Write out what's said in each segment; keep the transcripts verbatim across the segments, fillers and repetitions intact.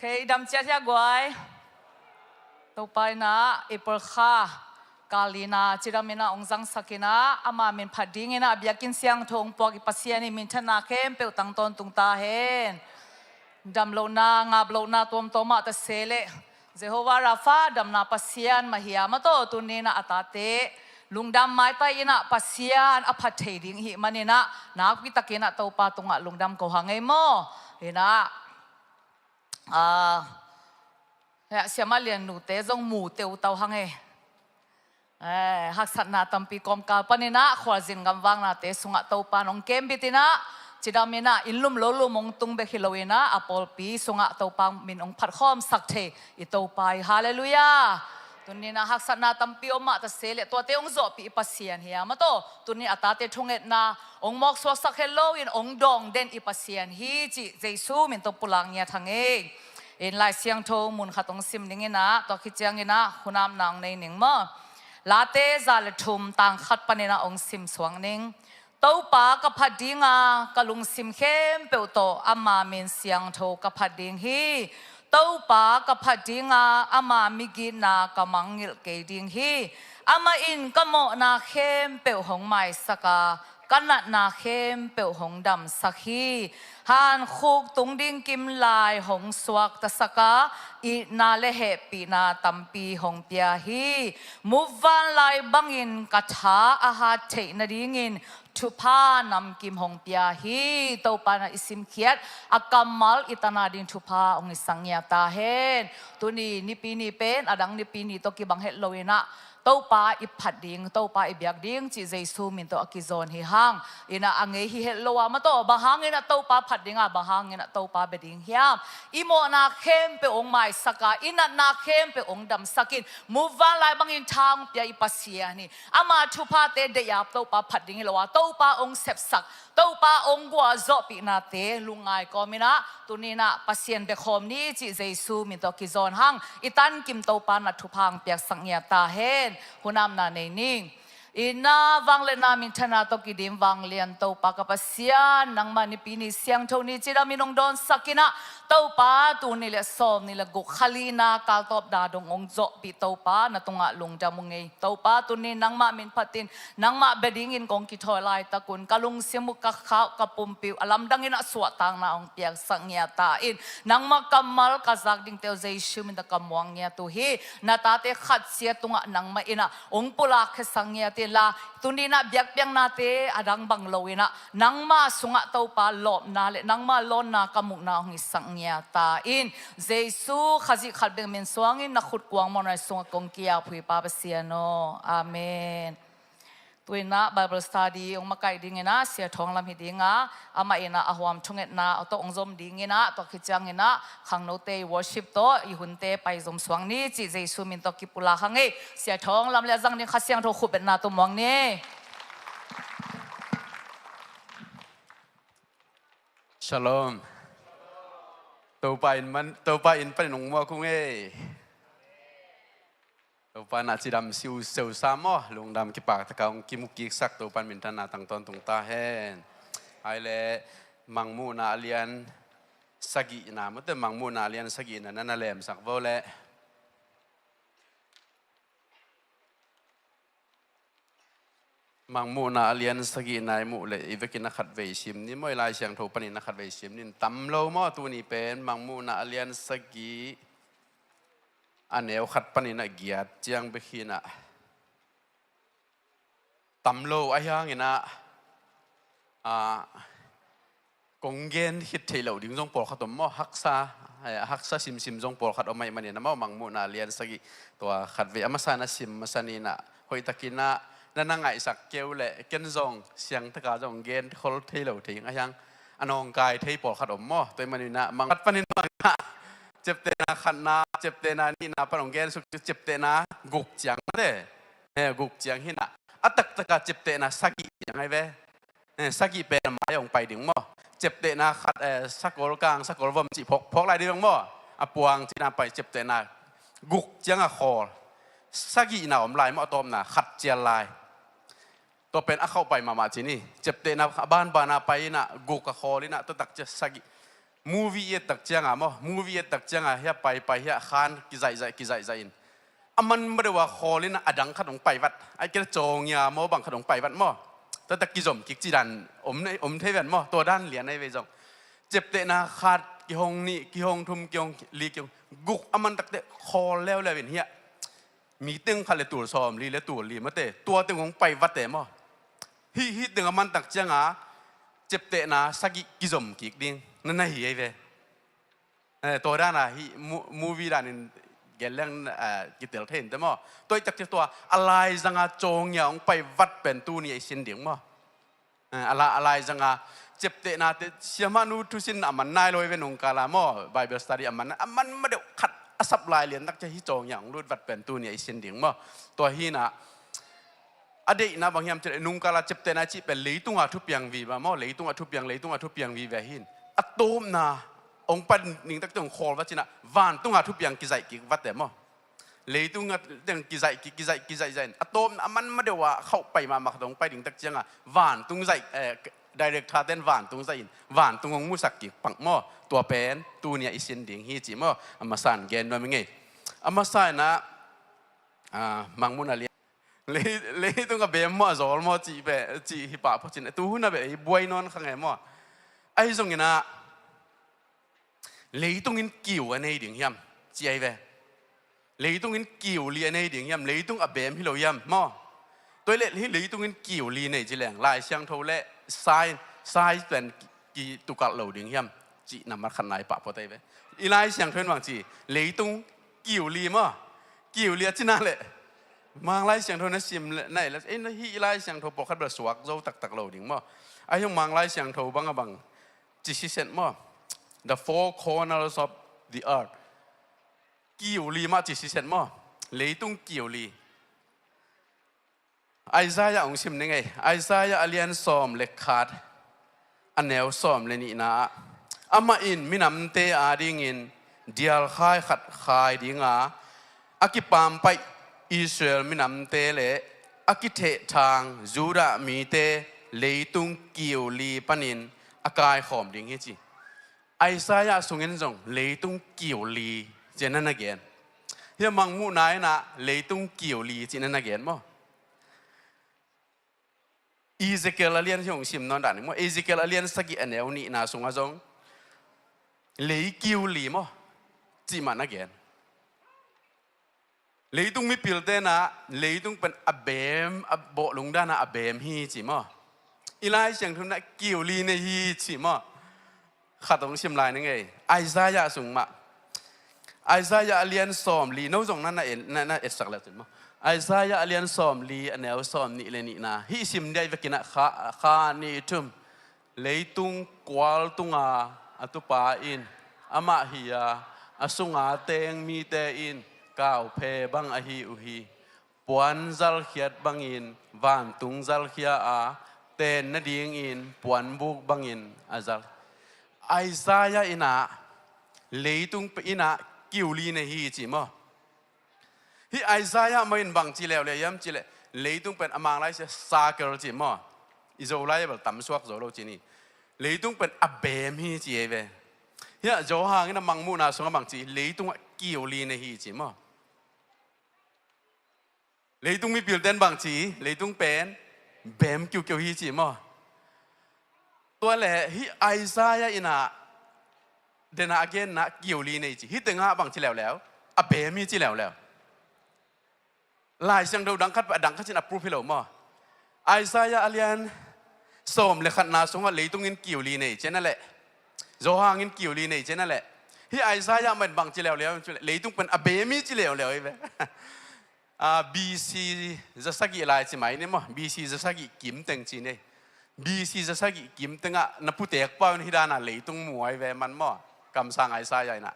Hei, dam ciat hia guai. Topa in ah April kha kal li-in ah cidam in ah hong zangsak in ah, ama min phat dingin ah a biakinn siangtho hong puak i Pasian in minthanna khempeuh tang tawntung ta hen. Dam lohna, ngap lohna tuamtuam mah ta se leh Jehovah Rapha, damna Pasian mah hi a, amah tawh tuni-in ah a tate lungdam maitai in ah Pasian a phat thei ding i hih manin ah nakpi takin ah Topa tungah lungdam ko hang ei maw. In ah, ah, heh, Siamah Lian nute zong mu teutau hang ei. Eh, haksatna tampi kawmkal panin ah khualzin gamvangnate sungah Topa in hong kembit in ah, cidam in ah inn lum lo lum hong tung bek hi lo in ah, a pawlpi sungah Topa min hong phatkhawmsak thei i Topa hi. Halleluiah. Tuni-in ah haksatna tampi om mah ta se leh tuate hong zawhpih i Pasian hi a, amah tawh tuni a tate thungetna hong mawksuaksak het loin hong dawng den i Pasian hi cih Jesu min tawh pulak ngiat hang ei. In Lai Siangtho mun khat hong sim ning in ah, tua khit ciangin ah hun apna hong nei ning maw. Late za le thum, tang khat panin ah hong sim suak ning. Topa ka phat ding a, ka lungsim khempeuh tawh ama min siangtho ka phat ding hi. Topa ka phat ding a, ama migitna ka mangngilh kei ding hi. Amah in ka mawhna khempeuh hong maisak a, ka natna khempeuh hong damsak hi. Hankhuk tung ding kim lai hong suaktasak a, itna le hehpihna tampi hong pia hi. Muvanlai bangin ka tha a hat theih nadingin thupha namkim hong pia hi. Topa in ah i simkhiat a kammal i tan a ding thupha hong hisak ngiat ta hen. Tuni Nipi ni pen a dang Nipi ni tawh kibang het lo in ah, Topa i phat ding, Topa i biak ding cih Jesu min tawh a kizawn hi hang. In ah a ngei hi het lo a, amah tawh bang hangin ah Topa phat ding a, bang hangin ah Topa bia ding hiam? I mawhna khempeuh hong maisak a, i natna khempeuh hong damsak in, muvanlai bangin tha hong pia i Pasian hi. Ama thuphate deih a Topa phat ding hi lo a, Topa hong sepsak, Topa hong guah zawhpihnate lungngai kawmin ah tuni-in ah Pasian bia khawm ni cih Jesu min tawh kizawn hang. I tankim Topa in ah thupha hong piaksak ngiat ta hen. Hun apna nei ning. In ah vangliatna minthanna tawh kidim vanglian Topa ka Pasian, nangmah Nipi ni siangtho ni cidam in hong dawnsak in ah, Topa tul nih le sawmnih le guk kha lina kaltawp da dong hong zawhpih Topa na tungah lungdam ung ei. Topa tuni nangmah min phatin nangmah bia dingin kong kithawi laitak un ka lungsim uh, ka kha uh, ka pumpi uh a lamdang in ah suahtakna hong piaksak ngiat ta in, nangmah kammal ka zak dingte uh Jesu min tawh ka muang ngiat uh hi. Na tate khat sia tungah nangmah in ah hong pulak khiasak ngiat inla, tuni-in ah biakpiaknate a dang bang lo in ah nangmah sungah Topa lawpna le nangmah lawnna ka muhna hong hisak ngiat ta in, Jesu Khazih khat bek min suangin na khut kuang mawhna sungah kong ki-ap hi Pa Pasian aw. Amen. Tu-in ah Bible study hong makaih dingin ah Sia Thawng Lam hi ding a, amah in ah a huam thungetna tawh hong zom dingin ah, tua khit ciangin ah khangnote i worship tawh i hunte pai zom suak ni cih Jesu min tawh kipulak hang ei. Sia Thawng Lam le a zang ding Kha Siangtho khupbetna tawh muang ni. Shalom. Topa in man, Topa in panin hong muak ung ei. Topa in ah cidam siuseu sa maw, lungdam kipaktak a hong kimu kiksak Topa in minthanna tang tawntung ta hen. Ai le, Mangmuhna a lian sagihna, mute Mangmuhna a lian sagihna na na lemsak vo le. Mangmuhna a lian sagihna i muh le i vekin a khatvei sim ni maw, i Lai Siangtho panin a khatvei sim ni. Tam lo maw, tuni pen Mangmuhna a lian sagih a neu khat panin a giat ciang bek hi in ah. Tam lo ahi hangin ah, ah, kong gen khit theih loh ding zong pawlkhat om maw, haksa, eh, haksa simsim zong pawlkhat om ahih manin ah maw, Mangmuhna a lian sagih tua khatvei a masa na sim masa ni in ah, hoihtakin ah na na ngaihsak kei uh leh ken zong siangtaka zong gen khol thei lo thei ing ahi hang, a nawngkai thei pawlkhat om maw. Tua ahih manin ah Mangmuhna panin bang in ah, ciaptehna khatna, ciaptehna nihna pan hong gen suk, ciaptehna guk ciang mate. He, guk ciang hi in ah, a taktaka ciaptehna sagih ciang ahi ve. Eh, sagih pen a mai hong pai ding maw. Ciaptehna khat, eh, sakol kang, sakol vom cih phawk, phawk lai ding maw. A puang cihna pai ciaptehna guk ciang a khawl. Sagihna om lai maw, a tawpna khat cial lai. Tua pen a khauh pai mahmah ci ni. Ciaptehna a banbana pai in ah guk a khawl in ah, tua tak ciang sagih. Movie i et tak cianga maw, movie i et tak cianga hiah paipai hiah khan kizaihzaih kizaihzaih in a man ma deuh a khawl in a dang khat hong paivat, a kira cawngia maw bang khat hong paivat maw. Tua tak kizom kik ci dan om thei ven maw, tua dan lian ahi ve zong. Ciaptehna khat kihong nih kihong thum kihong li kihong guk a man takteh khawl leuleu in hiah mi teng khat le tul sawm li le tul li mate tua teng hong paivat e maw. Hih hih teng a man tak cianga ciaptehna sagih kizom kik ding na na hi ahi ve. Eh, tua dana hih movie danin genleng kitel thei inte maw. Tua i takte tua a laizanga cawngia hong paivat pen tuni a i sin ding maw. Eh, a la a laizanga ciaptehnate siamahnu thusin a man nai lo i ve nungkala maw, Bible study a man a man ma deuh khat a sap lai lian tak cia hih cawngia hong lutvat pen tuni a i sin ding maw. Tua hina a deihna bang hiam cih leh nungkala ciaptehna cih pen leitunga thupiang vive maw, leitunga thupiang leitunga thupiang vive hin a tawpna hong pan ning takte hong khawl va cinah vantunga thupiang kizaih kik vate maw. Leitunga teng kizaih kik kizaih kizaih zaih in a tawpna a man ma deuh a khauh pai mahmah khat hong pai ding tak cianga vantung zaih, eh, director ten vantung zaih in vantung hong musak kik pang maw. Tua pen tunia i sin ding hi cih maw. A masan gen nuam i ngei. A masa inah ah, mangmuhna lian lei, leitung a bem maw a zawl maw cih beh cih hi pah pawh cin tu hun a beh i buai nawn kha ngei maw. Ahi zonginah leitung in kiu a nei ding hiam ci ahi ve. Leitung in kiu li a nei ding hiam, leitung a bem hi lo hiam maw. Tua i leh hih leitung in kiu li nei ci leng Lai Siangtho le sai sai pen kitukalh lo ding hiam cih nambat khatna i pah pawh ahi ve. I Lai Siangtho in bang ci leitung kiu li maw. Kiu li a cina leh Mang Lai Siangtho na sim le na i la ei na hih Lai Siangtho pawlkhat bel suak zo taktak lo ding maw. Ahi hong Mang Lai Siangtho bang a bang ci siset maw. The four corners of the earth. Kiu li mah ci siset maw. Leitung kiu li. Isaiah hong sim ning ei. Isaiah a lian sawm le khat a neu sawm le nihna ah amah in minamte adingin dialkhai khat khai dinga a kipampaih Israel minamte le a kithehthang Judah mite leitung kiu li panin a kaikhawm ding hi ci. Isaiah sungin zong leitung kiu li ci-in a na gen. Hia mangmuhna inah leitung kiu li ci-in a na gen maw. Ezekiel a lian hi hong sim nawn dan maw. Ezekiel a lian sagih a neu nihna sungah zong lei kiu li maw cih mah na gen. Leitung mipil tenah leitung pen a bem a bawhlung danah a bem hi ci maw. I Lai Siangtho inah kiu li nei hi ci maw. Khat hong sim lai ning ei. Isaiah sung mah. Isaiah a lian sawm li no zong na na etsak le cin maw. Isaiah a lian sawm li a neu sawm nih le nihna hih sim dia i vekinah kha nih thum. Leitung kual tunga a tupa in amah hi a a sunga teng mite in kauphe bang ahi uh hi. Puan zalkhiat bangin vantung zalkhia a ten nadingin puanbuk bangin a zal. Isaiah inah leitung inah kiu li nei hi ci maw. Hih Isaiah mah in bang ci leuleu hiam cih leh leitung pen a Mang Lai sia circle ci maw. I Zolai bel tamsuak zo lo ci ni. Leitung pen a bem hi ci ei ve. Hiah Johan in a mangmuhna sungah bang ci leitung ah kiu li nei hi ci maw. Leitung mipil ten bang ci leitung pen bem kiukiu hi ci maw. Tua le hih Isaiah inah dena a genna kiu li nei ci hih tengah bang ci leuleu a bem hi ci leuleu. Lai Siangtho dang khat a dang khat cin a proof hi lo maw. Isaiah a lian sawm le khatna sungah leitung in kiu li nei cina leh Johan in kiu li nei cina leh hih Isaiah mah in bang ci leuleu leitung pen a bem hi ci leuleu hi ve. B C zasagih lai ci mai ni maw. B C zasagih kim teng ci nei. B C zasagih kim tengah na putek pau in hih dana leitung muai ve man maw. Kamsang Isaiah inah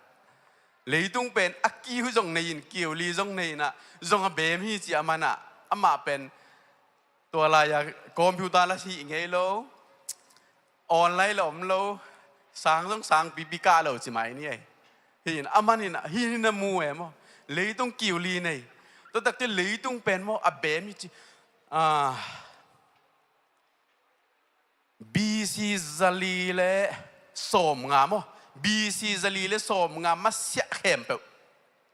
leitung pen a kiu zong nei in kiu li zong nei inah zong a bem hi ci a manah amah pen tua lai-a computer la hih ngei lo. Online la om lo. Sang zong sang pipi kah lo ci mai ni ei. Hi in a man inah hi in a mu e maw. Leitung kiu li nei. Tua takte leitung pen maw a bem hi ci. B C zali le sawm nga maw. B C zali le sawmnga masiah khempeuh.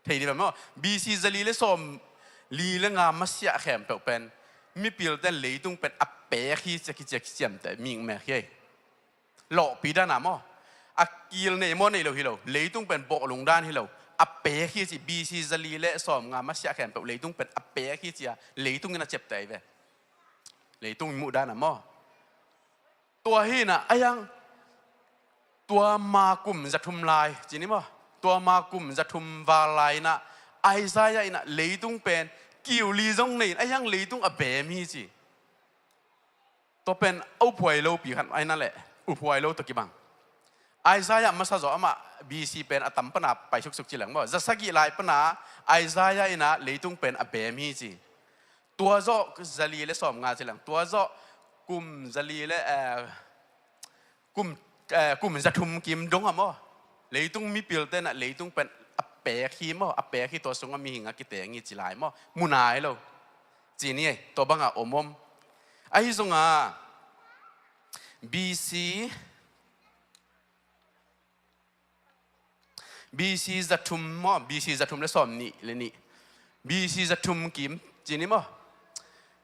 Thei dih pen maw? B C zali le sawmli le nga masiah khempeuh pen mipilte'n leitung pen a peek hi ci a kiciamteh mik mek hi. Lawhpi dan a maw? A kil nei maw nei lo hi lo. Leitung pen bawhlung dan hi lo. A peek hi ci, B C zali le sawmnga masiah khempeuh leitung pen a peek hi ci a leitung in a ciamteh hi ve. Leitung in muh dan a maw? Tua hi in ah, a hiang tua ma kum zathum lai ci ni maw? Tua ma kum zathum val lai in ah Isaiah in ah leitung pen kiu li zong nei in, a hiang leitung a beem hi ci. Tua pen a uphuai lopi khat ahi na leh, uphuai lo tawh kibang. Isaiah masa zaw amah B C pen a tam pan a pai suksuk ci leng maw? Za sagih lai pan a Isaiah in ah leitung pen a beem hi ci. Tua zawh zali le sawmnga ci leng, tua zawh kum zali le, eh, kum, eh, kum zathum kim dong a maw? Leitung mipilte'n ah leitung pen a peek hi maw? A peek hi, tua sungah mihing a kiteng hi ci lai maw? Mu nai lo. Ci ni ei, tua bang a om om. Ahi zong a B C, B C zathum maw, B C zathum le sawmnih le nih. B C zathum kim ci ni maw?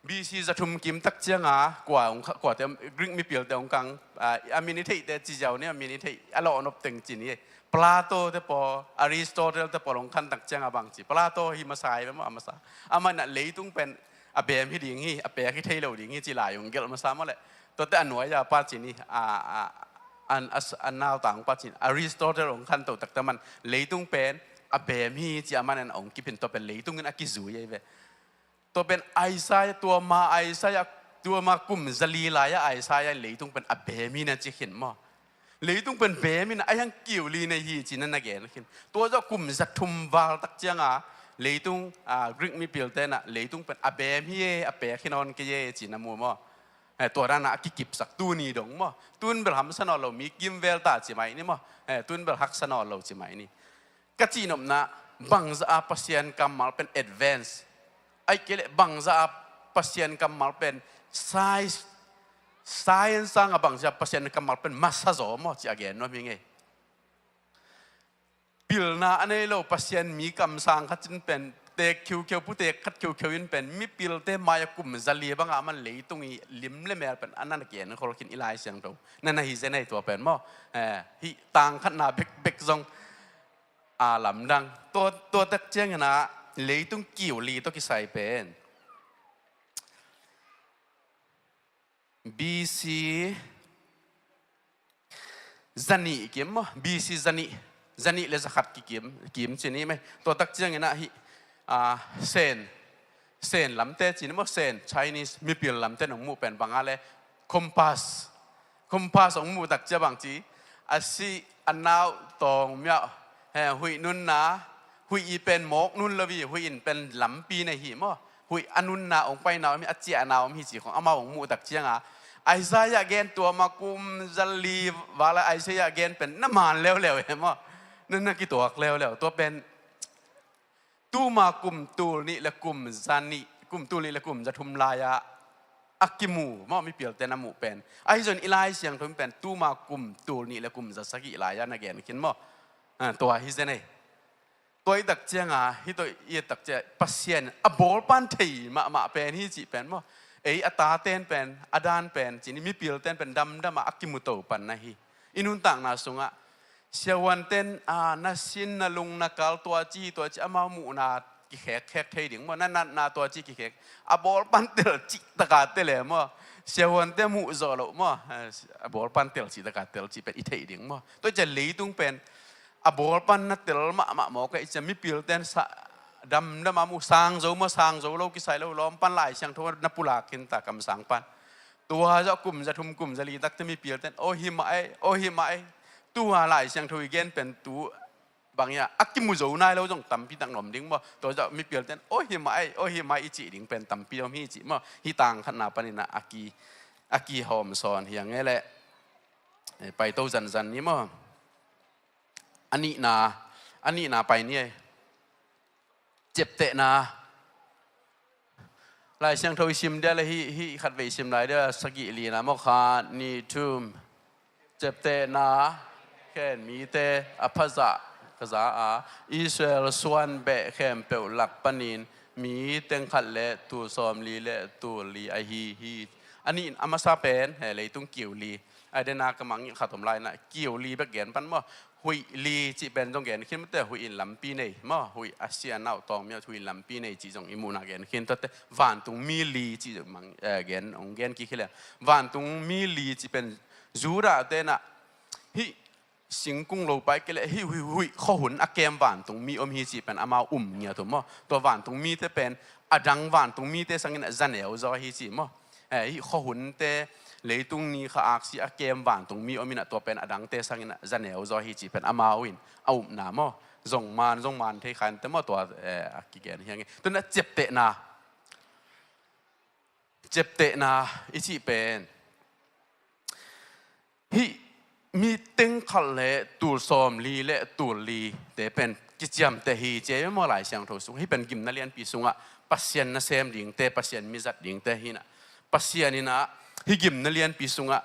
B C zathum kim tak ciang a kua hong kha-, kuate, Greek mipilte hong kang, a, a min i theihte ci ziau ni, a min i theih, a lawhnop teng ci ni. Plato te pawl, Aristotle te pawl hong khan tak ciang a bang ci. Plato hi masa hi ve maw, a masa. Amah in ah leitung pen a beem hi ding hi, a peek hi thei lo ding hi ci lai hong gelh masa maw leh. Tuate a nuai a pa ci ni, a, a, an, a, a nautang pa ci ni. Aristotle hong khanto takte man leitung pen a beem hi ci a man in hong kip in, tua pen leitung in a kizui ahi ve. Tua pen Isaiah, tua ma Isaiah, tua ma kum zali lai a Isaiah in leitung pen a beem hi na ci khin maw? Leitung pen beem hi na, a hiang kiu li nei hi ci na na gen khin. Tua zawh kum zathum val tak ciang a leitung, a, Greek mipilte'n ah leitung pen a beem hi e, a peek hi nawn kei e ci na mu maw? Eh, tua dan a kikipsak tuni dong maw? Tun bel hamsa nawn lo, mi kimvel ta ci mai ni maw? Eh, tun bel haksa nawn lo ci mai ni. Ka cihnopna, bangzah a Pasian kammal pen advance, ahih kei leh bangzah a Pasian kammal pen science, science sang a bangzah a Pasian kammal pen masa zaw maw ci a gen nuam hi ngei. Pilna a nei lo Pasian mi kamsang khat in pen teek khiukheu, puteek khat khiukheu in pen mipilte mai a kum zali bang a man leitung i lim le mel pen a na na gen khol khin i Lai Siangtho na na hi zen ei tua pen maw? Eh, hih tang khatna bekbek zong a lamdang. Tua, tua tak ciangin ah leitung kiu li tawh kisai pen B C zanih kim maw? B C zanih, zanih le zakhat kikim, kim ci ni mai. Tua tak ciangin ah hih, a, Sen, Sen lamte ci ni maw? Sen, Chinese mipil lamte nong muh pen bang a le compass, compass hong muh tak cia bang ci, a si a nau tawng miah, he, huih nunna, huih i pen mawk nun lo hi, huih in pen lampi na hi maw? Huih a nunna hong paina om hi, a ciahna om hi ci khong amau hong muh tak cianga Isaiah gen tua ma kum zali vala Isaiah gen pen na man leuleu e maw? Na, na kituak leuleu. Tua pen tuma kum tul nih le kum za nih, kum tul nih le kum za thum lai-ah a kimu maw, mipilte na muh pen. Ahi zong i Lai Siangtho pen tuma kum tul nih le kum za sagih lai-ah na gen khin maw? Ah, tua hi zen ei. Tua i tak cianga, hi tua i tak cia Pasian a bawl pan thei mahmah pen hi cih pen maw? Ei a taten pen, a dan pen, cih ni mipilten pen damdam a a kimu to pan na hi. I nuntakna sungah siahuanten, a, na sin, na lung, na kal, tua ci, tua ci, amau muhna kikhek khek thei ding maw? Na natna tua ci kikhek. A bawl pan tel cih taka tel e maw? Siahuante muh zawh loh maw? A, a bawl pan tel cih taka tel cih pen i theih ding maw? Tua cia leitung pen a bawl pan na tel mahmah mawk e, i cia mipilten sa damdam a muh, sang zo maw, sang zo lo kisai lo, lawm pan Lai Siangtho na pulak khin ta kamsang pan. Tua zawh kum za thum kum za li takte mipilten, aw hi mah ei, aw hi mah ei. Tua Lai Siangtho i gen pen tu bang ia a kimu zo nai lo zong tampi tak na om ding maw? Tua zawh mipilten, aw hi mah ei, aw hi mah ei i cih ding pen tampi om hi cih maw? Hi tang khatna panin a ki, a kihawm sawn hi a nge leh. Eh, pai to zanzan ni maw? A nihna, a nihna pai ni ei. Ciaptehna. Lai Siangtho i sim dia le hih, hih khatvei sim lai dia, sagih lina maw, khat, nih, thum. Ciaptehna. Khen mite a phazah ka za a, Israel suan beh khempeuh lak panin mi teng khat le tul sawmli le tul li ahi hi. A nih in a masa pen he leitung kiu li. A dena ka mangngilh khat om lai na kiu li bek gen pan maw. Huih li cih pen zong gen khin mate, huih in lampi nei maw, huih a sian auh tawng miau huih in lampi nei cih zong i muhna gen khin tuate. Vantung mi li cih zong mang, eh, gen, ong gen kik hi le. Vantung mi li cih pen Judah te na hih singkung lo pai kei le hih huih, huih khuahun a kem vantung mi om hi cih pen amau um ngiat uh maw. Tua vantung mite pen a dang vantung mite sangin a za neu zaw hi cih maw. Eh, hih khuahunte leitung ni kha aksi a kem vantung mi om in a tua pen a dangte sangin a za neu zaw hi cih pen amau in a upna maw. Zong man, zong man thei kha in te maw tua, eh, a kigen hi hang e. Tua na ciaptehna, ciaptehna i cih pen hih mi teng khat le tul sawmli le tul li te pen kiciamteh hi ci e maw Lai Siangtho sung. Hih pen gimna lianpi sungah Pasian nasem dingte, Pasian mizat dingte hi na. Pasian in a hih gimna lianpi sungah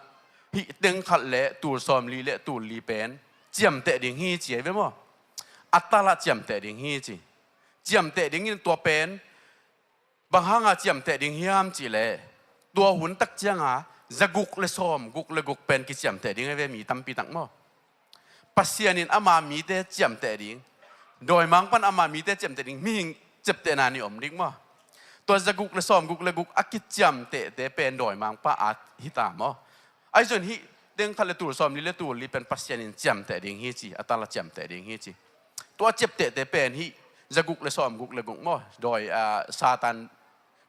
hih teng khat le tul sawmli le tul li pen ciamteh ding hi ci e ve maw. A talah ciamteh ding hi ci. Ciamteh dingin tua pen bang hanga ciamteh ding hiam cih leh tua hun tak cianga zaguk le sawm guk le guk pen kiciamteh ding e ve mi tampi tak maw. Pasian in ama mite ciamteh ding, dawimangpan ama mite ciamteh ding, mihing ciaptehna nih om ding maw. Tua zaguk le sawm guk le guk a kiciamtehte pen dawimangpa a hita maw. Ahi zong hih teng khat le tul sawmli le tul li pen Pasian in ciamteh ding hi ci, a talah ciamteh ding hi ci. Tua ciaptehte pen hih zaguk le sawm guk le guk maw, dawi, ah, Satan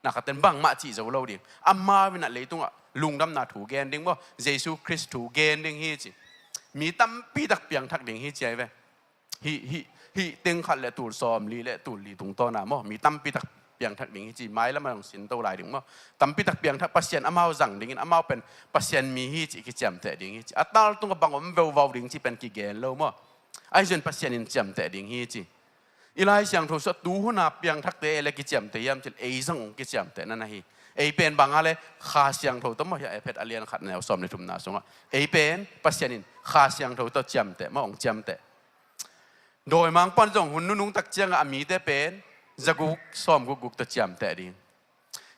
na khaten bangmah cih zo lo ding. Amau in a leitungah lungdamna thu gen ding maw, Jesu Khrist thu gen ding hi ci. Mi tampi tak piangthak ding hi ci ai ve. Hih, hih, hih teng khat le tul sawmli le tul li tungtawna maw, mi tampi tak piangthak ding hi ci. Mailam a dong sinto lai ding maw. Tampi tak piangthak Pasian amau zang dingin amau pen Pasian mi hi ci kiciamteh ding hi ci. A tal tungah bang om veuvau ding ci pen kigen lo maw. Ahi zong Pasian in ciamteh ding hi ci. I Lai Siangtho sungah tu huna piangthakte ei le kiciamteh hiam cih leh ei zong kiciamteh na na hi. Ei pen banga le Kha Siangtho tawh maw hi a Efesa a lian khat neu sawm le thumna sungah. Ei pen Pasian in Kha Siangtho tawh ciamteh maw ong ciamteh. Dawimangpan zong hun nunung tak ciangah a mite pen zaguk sawm guk guk tawh ciamteh ding.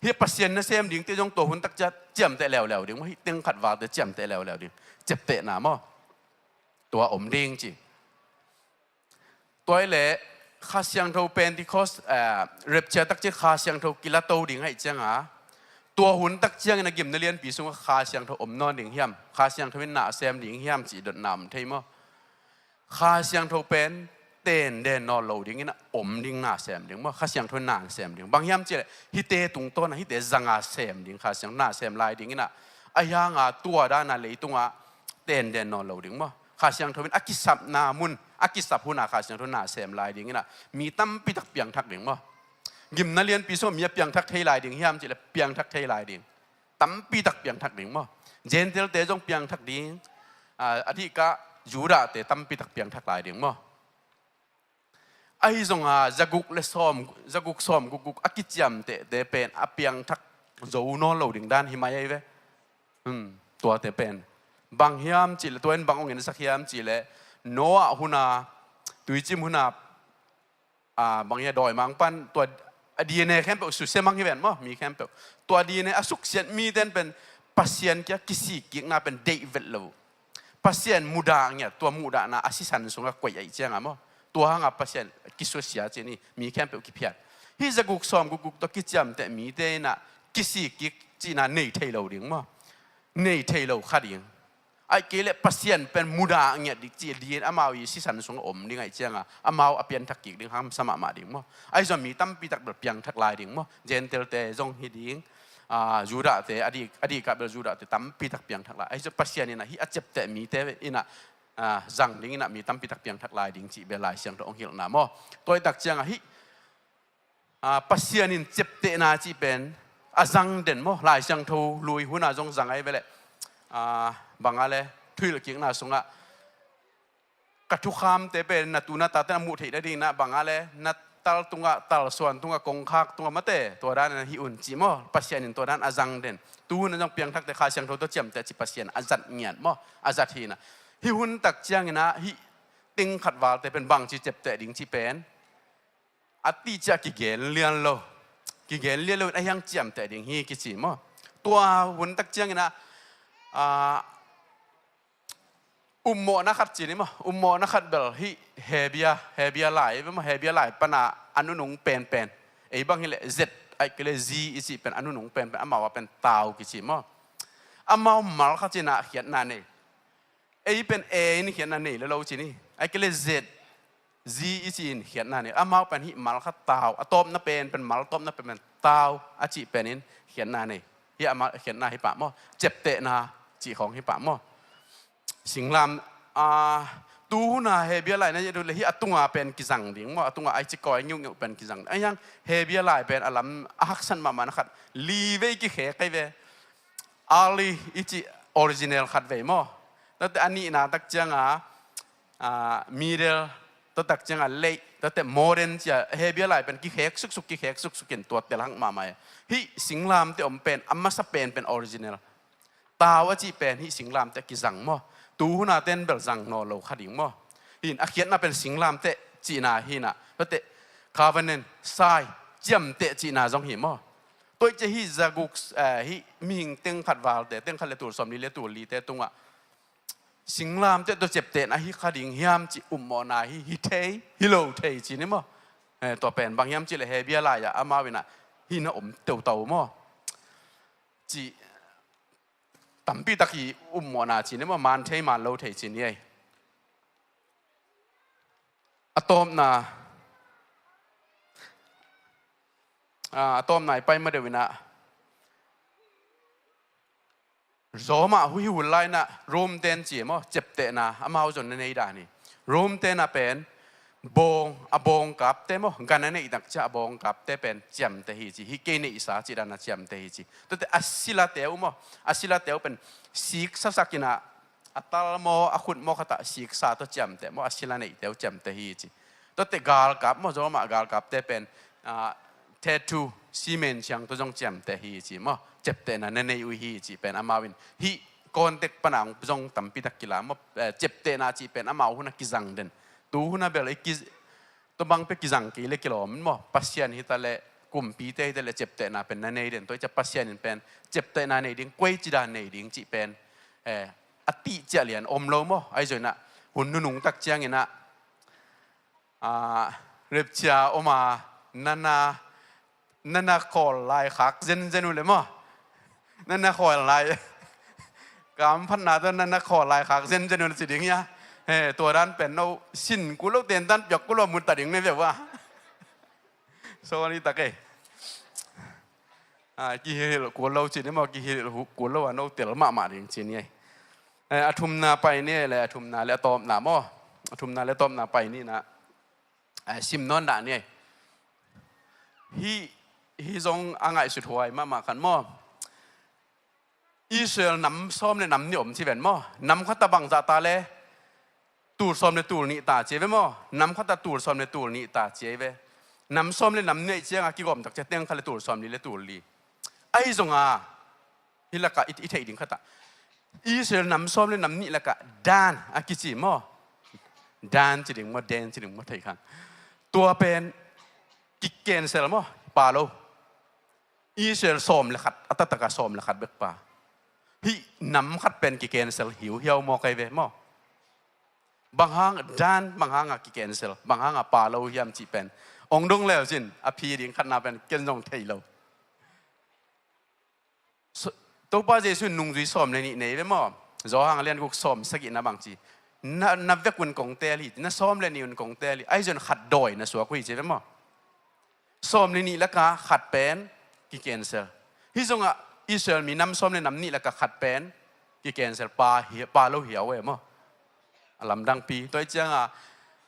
Hih Pasian nasem dingte zong tua hun tak ciat ciamteh leuleu ding maw, hih teng khat valte ciamteh leuleu ding. Ciaptehna maw. Tua om ding ci. Tua i le Kha Siangtho Pentecost, eh, rapture tak ciat Kha Siangtho kilato ding ahi cianga tua hun tak ciangin a gimna lianpi sungah Kha Siangtho om nawn ding hiam, Kha Siangtho in na a sem ding hiam cih dotna om thei maw. Kha Siangtho pen tenden nawn lo dingin a om ding na sem ding maw. Kha Siangtho in na sem ding. Bang hiam cih leh hihte tungtawn a hihte zanga sem ding Kha Siangtho na sem lai dingin a, ahi hanga tua dana leitungah tenden nawn lo ding maw. Kha Siangtho in a kisapna mun, a kisap huna Kha Siangtho na sem lai dingin a mi tampi tak piangthak ding maw. Gimna lianpi sungah mi a piangthak thei lai ding hiam cih leh piangthak thei lai ding. Tampi tak piangthak ding maw. Gentile-te zong piangthak ding. Ah, a dihkah Judah-te tampi tak piangthak lai ding maw. Ahi zonga zaguk le sawm, zaguk sawm guk guk a kiciamtehte pen a piangthak zo nawn lo ding dan hi mai ahi ve. Hmm, tuate pen bang hiam cih leh, tua in bang ong ensak hiam cih leh Noah huna, tuicim huna, ah, bang hia dawimangpan tua a D N A khempeuh susia mang hi ven maw, mi khempeuh. Tua D N A a suksiat miten pen Pasian kia kisikkikna pen deih vet lo. Pasian mudah ngiat, tua muhdahna a sisan sungah koih aih cianga maw. Tua hanga Pasian kisusia cin hi, mi khempeuh kiphiat. Hih zaguk sawm guk guk tawh kiciamteh mite inah kisikkik cihna nei thei lo ding maw. Nei thei lo kha ding. Ahih kei leh Pasian pen mudah ngiat dik cih ding, amau i sisan sungah om ding ahih cianga amau a pianthak kik ding hamsa mahmah ding maw. Ahi zong mi tampi tak bel piangthak lai ding maw. Gentile-te zong hi ding, ah, Judah-te, a dik, a dikah bel Judah-te tampi tak piangthak lai. Ahi zong Pasian inah hih a ciapteh mite inah, ah, zang ding inah mi tampi tak piangthak lai ding cih bel Lai Siangtho hong hilhna maw. Tua i tak cianga hih, ah, Pasian in ciaptehna cih pen a zang den maw. Lai Siangtho lui huna zong zang ahi ve leh, ah, banga le thuhilhkikna sungah ka thukhamte pen na tu na tate na muh theih nading inah banga le na tal tungah, talsuan tungah, kongkhak tungah mate tua dan na hih un cih maw. Pasian in tua dan a zang den. Tu huna zong piangthakte Kha Siangtho tawh ciamteh cih Pasian a zat ngiat maw. A zat hi inah. Hih hun tak ciangin ah hih teng khat valte pen bangci ciapteh ding cih pen a tih ciah kigen lian lo. Kigen lian lo in a hiang ciamteh ding hi kici maw? Tua hun tak ciangin ah, ah, ummawhna khat ci ni maw? Ummawhna khat bel hih Hebia, Hebia lai ve maw? Hebia lai pana a nunung penpen, ei bang hileh Z, ahih kei leh Z i cih pen a nunung penpen, amau a pen tau kici maw? Amau mal khat cin ah khiatna nei. Ei pen A in khiatna nei lo lo ci ni. Ahih kei leh Z, Z i ci in khiatna nei. Amau pen hih mal khat tau, a tawpna pen, pen mal tawpna pen, pen tau a cih pen in khiatna nei. Hih a mal khiatna hi pah maw? Ciaptehna cih khawng hi pah maw? Singlam, a, tu huna Hebia lai na hih a tunga pen kizang ding maw? A tunga ai ci kawi ngiuhngiuh pen kizang ding. A hiang Hebia lai pen a lam a haksat mahmahna khat li vei kikhek kei ve. Early i cih original khat vei maw? Tate a nihna tak cianga, a, middle, tua tak cianga late, tate modern cia Hebia lai pen kikhek suksuk, kikhek suksuk in tua tel hang mahmah e. Hih singlamte om pen a masa pen pen original. Tau a cih pen hih singlamte kizang maw? Tu huna ten bel zang nawn lo kha ding maw? Hin a khiatna pen singlamte cihna hinah, tate covenant, sai, ciamteh cihna zong hi maw? Tua i cia hih zaguk, eh, hih mihing teng khat valte, teng khat le tul sawm li le tul lite tungah singlamte tua ciaptehna hi kha ding hiam cih ummawhna hi, hi thei, hi lo thei ci ni maw? Eh, tua pen bang hiam cih le Hebia lai-ah amau inah hih na om teutau maw? Cih tampi tak hi ummawhna ci ni maw? Man thei, man lo thei ci ni ei. A tawpna, a, a tawpna i pai ma deuh inah Roma huhi hun lai inah Rome ten ci maw? Ciaptehna amau zon na nei dan hi. Rome ten a pen bawng, a bawngkapte maw? Gan a neih tak cia a bawngkapte pen ciamteh hi ci. Hih kei neihsa cih dan a ciamteh hi ci. Tuate a silate uh maw? A silate uh pen siksasak inah a tal maw, a khut maw khatah siksa tawh ciamteh maw, a sila neihte uh ciamteh hi ci. Tuate galkap maw, Roma galkapte pen, ah, tattoo, simen siang tawh zong ciamteh hi ci maw, ciaptehna na nei uh hi ci pen amau in hih context pana zong tampi tak kila maw, eh, ciaptehna cih pen amau huna kizang den. Tu huna bel i ki, tua bang pia kizang kei le kilawm maw? Pasian hita le, kumpite hita le ciaptehna pen na nei den. Tua i cia Pasian in pen ciaptehna nei ding, kuai ci dan nei ding cih pen, eh, a tih ciah lian om lo maw? Ahi zong inah hun nunung tak ciang inah, ah, rapture om a, nana, nana khawl lai khak zenzen uh le maw? Nana khawl lai. Kamphatna tawh nana khawl lai khak zenzen uh le ci ding hia? He, tua dan pen no sin kul lo, ten dan piak kul lo, mun ta ding ne ve ua. Sorry tak ei. Ah, kihilh kul lo ci ni maw, kihilh kul lo a no tel mahmah ding ci ni ei. Eh, a thumna pai ni ei le, a thumna le a tawpna maw? A thumna le a tawpna pai ni inah, eh, sim nawn dah ni ei. Hih, hih zong a ngaihsut huai mahmah khat maw? Israel nam sawm le nam nih om ci ven maw? Nam khat a bangzah ta le tul sawm le tul nih ta ci ei ve maw? Nam khat a tul sawm le tul nih ta ci ei ve. Nam sawm le nam nih ahih cianga kigawm tak cia teng khat le tul sawm li le tul li. Ahi zonga hih lakah i, i theih ding khatah Israel nam sawm le nam nih lakah Dan a kici maw? Dan ci ding maw, Dan ci ding maw, thei khang. Tua pen ki-cancel maw? Pa lo. Israel sawm le khat, a taktak a sawm le khat bek pa. Hih nam khat pen ki-cancel hiuhiau maw, kei ve maw? Bang hang Dan, bang hanga ki-cancel, bang hanga pa lo hiam cih pen ong dong leu cin a phi ding khatna pen ken zong thei lo. So, Topa Jesu in nungzui sawm le nih nei ve maw? Johan a lian guk sawm sagihna bang ci? Na, na vek un kong teel hi, na sawm le nih un kong teel hi. Ahi zong khat dawi na suak uh hi ci ve maw? Sawm le nih laka khat pen ki-cancel. Hih zongah Israel mi nam sawm le nam nih laka khat pen ki-cancel, pa hi, pa lo hiau e maw? A lamdangpi. Tua ih cianga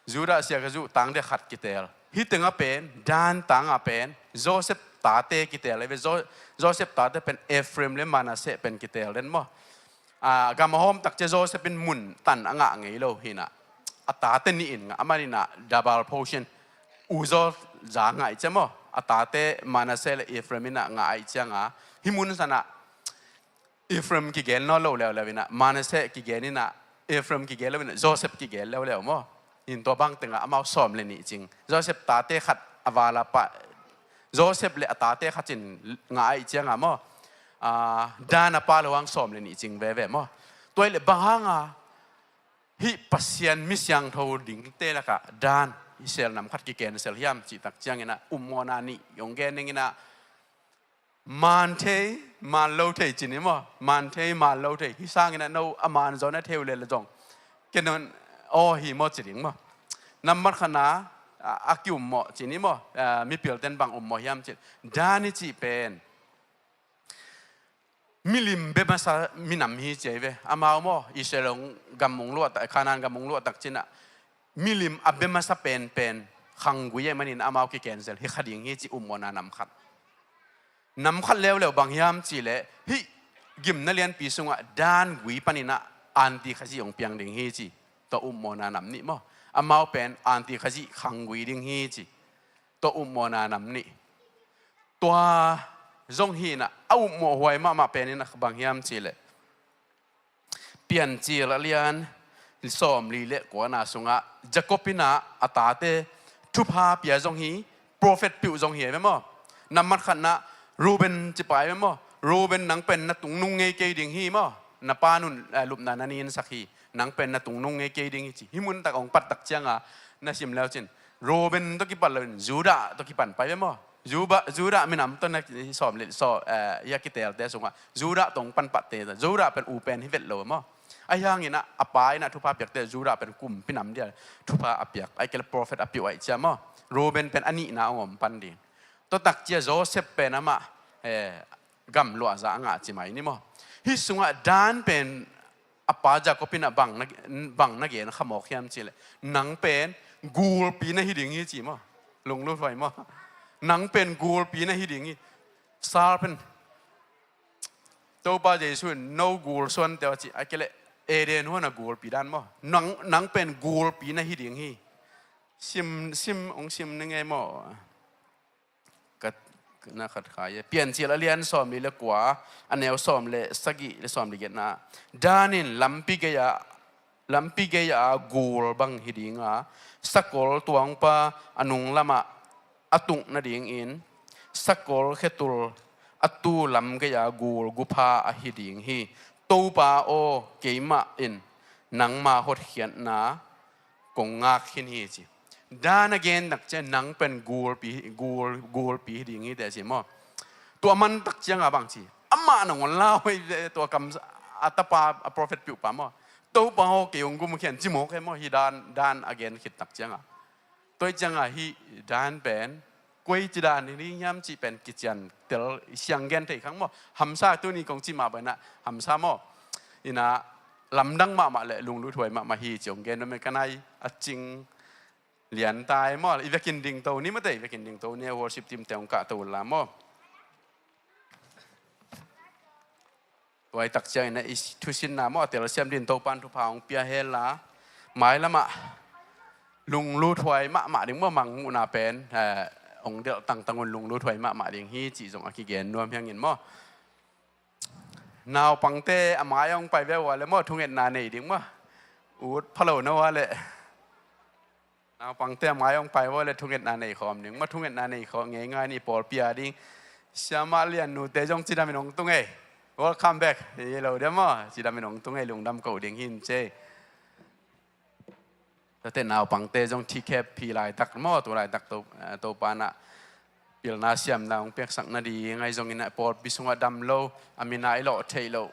Judah siak a zuh tangte khat kiteel. Hih tengah pen, Dan tangah pen Joseph tate kiteel. Ei ve, Jo-, Joseph tate pen Ephraim le Manasseh pen kiteel den maw? A, gam a hawm takcia Joseph in mun tan a ngah ngei lo hinah, a tate nih in ngah, a man inah double portion, uzaw za ngah ih cia maw? A tate Manasseh le Ephraim inah ngah ih cianga, hih mun sanah Ephraim kigen nawn lo leuleu inah, Manasseh kigen inah, Ephraim kigel lo in, Joseph kigel leuleu maw. In tua bang tengah amau sawm le nih cing. Joseph tate khat a vala pa, Joseph le a tate khat cin ngah ahih cianga maw, Dan a pa lo hang sawm le nih cing veve maw. Tua ahih leh bang hanga hih Pasian mi siangtho dingte lakah Dan Israel nam khat ki-cancel hiam cih tak ciangin ah, upmawhna nih hong gen ning in ah, man thei, man lo thei ci ni maw. Man thei, man lo thei. Hih sangin ah no a man zaw na thei uh leh la zong, ken aw hi maw ci ding maw. Nambat khatna, a, a ki-upmawh ci ni maw. A, mipilten bang upmawh hiam ci. Dan i cih pen milim bia masa minam hi ci ahi ve. Amau maw, Israel hong gam hong luahtak, Kanaan gam hong luahtak cin ah, milim a bia masa penpen khanggui ahih manin amau ki-cancel hi kha ding hi ci, upmawhna nam khat. Nam khat leuleu bang hiam cih leh, hih gimna lianpi sungah Dan gui panin ah anti Khazih hong piang ding hi ci. Tua upmawhna nam nih maw. Amau pen anti Khazih khanggui ding hi ci. Tua upmawhna nam nih. Tua zong hi in ah, a upmawh huai mahmah pen in ah bang hiam cih leh, Piancil a lian sawmli le kuana sungah Jacob in ah a tate thupha pia zong hi, prophet piuh zong hi ve maw. Nambat khatna Reuben cipa hi ve maw. Reuben, nang pen na tungnung ngei kei ding hi maw. Na pa nun, eh, lupna na ninsak hi. Nang pen na tungnung ngei kei ding hi ci. Hih mun tak hong pat tak cianga na sim leu cin, Reuben tawh kipan lo in Judah tawh kipan pai ve maw. Judah, Judah minam tawh na sawm le sawm, eh, hia kiteelte sungah Judah tawh hong pan patte. Judah pen u pen hi vet lo maw. Ahi hangin ah, a pa in ah thupha piakte Judah pen kumpi nam dia thupha a piak, ahih kei leh prophet a piuh ahih ciang maw. Reuben pen a nihna hong om pan ding. Tua tak ciang Joseph pen amah, eh, gamluahza a ngah ci mai ni maw. Hih sungah Dan pen a pa Jacob in ah bang na, bang na gen khamawk hiam cih leh, nang pen gulpi na hi ding hi ci maw. Lunglut huai maw. Nang pen gulpi na hi ding hi. Sal pen, Topa Jesu in no gul suante aw ci, ahih kei leh Eden huan a gulpi dan maw. Nang, nang pen gulpi na hi ding hi. Sim, sim, hong sim ni ngei maw. Ka, na khat kha e. Piancil a lian sawmli le kua, a neu sawm le sagih le sawmli giatna. Dan in lampi gei-ah, lampi gei-a gul bang hi dinga, sakol tuangpa a nung lamah a tuk nadingin, sakol khetul a tu lam gei-a gul gupha ahi ding hi. Topa aw, keimah in nangma hotkhiatna kong ngak khin hi ci. Dan a gen tak ciang nang pen gulpi, gul, gulpi hi ding hi teh ci maw. Tua man tak cianga bang ci. Amah nangawn lau hi teh, tua kam a tapa, a prophet piuhpa maw. Topa aw, kei hong gum khian ci mawk hi maw, hih Dan, Dan a gen khit tak cianga. Tua hi cianga hih Dan pen koici dan hi ding hiam cih pen kician tel, siang gen thei khang maw. Hamsa, tuni kong cih mah bangin ah hamsa maw. Inah lamdang mahmah le lunglut huai mahmah hi ci hong gen nuam e. Ka nai a cing lian tai maw. I vekin dingto ni maw te, i vekin dingto ni, worship team te hong kahto la maw. Tua hi tak ciangin ah i thusinna maw, a telsiam dingin Topa'n thupha hong pia hen la, mailamah lunglut huai mahmah ding maw, mangmuhna pen, eh, hong delh tangtang un lunglut huai mahmah ding hi cih zong a kigen nuam hi hangin maw. Naupangte a mai hong pai ve ua le maw, thungetna nei ding maw. Ut phalo na ua le. Naupangte a mai hong pai ua le thungetna nei khawm ding maw, thungetna nei khawm ngeingai ni, pawlpi a ding. Siamah liannute zong cidamin hong tung ei. Welcome back. Hi lo dia maw, cidamin hong tung ei, lungdam ko ding hin cei. Tate naupangte zong thikep phi laitak maw, tu laitak to, eh, Topa'n ah pilna siamna hong piaksak nading, ahi zongin ah pawlpi sungah dam lo, a min ah i lawh theih loh.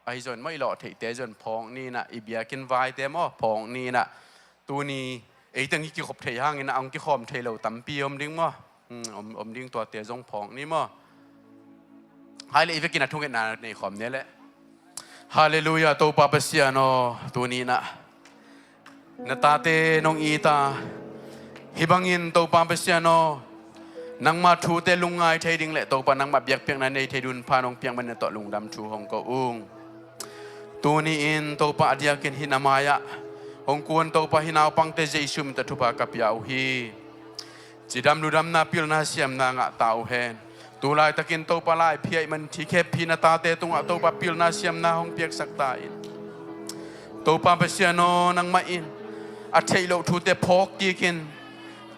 Ahi zongin maw, i lawh theihte zong phawk ni inah, i biakinn vaite maw, phawk ni inah. Tuni eiteng i kikhop theih hangin ah hong kikhawm thei lo tampi om ding maw. Hmm, om, om ding, tuate zong phawk ni maw. Hai le, i vekin a thungetna nei khawm ni le. Halleluiah, Topa Pasian aw, tuni inah na tate nong it a, hih bangin Topa Pasian aw, nangma thute lungngai thei ding le Topa nangma biakpiakna nei thei ding hun pha nong piak manin na tawh lungdam thu hong ko ung. Tuni-in Topa, a diakin hih na mai-ah hong kun Topa, hih naupangte Jesu min tawh thupha ka pia uh hi. Cidam ludamna, pilna siamna ngah ta uh hen. Tu laitakin Topa, laiphiah ahih manin thikep phi na tate tungah Topa pilna siamna hong piaksak ta in. Topa Pasian aw, nangmah in a theih loh thute phawk kikin,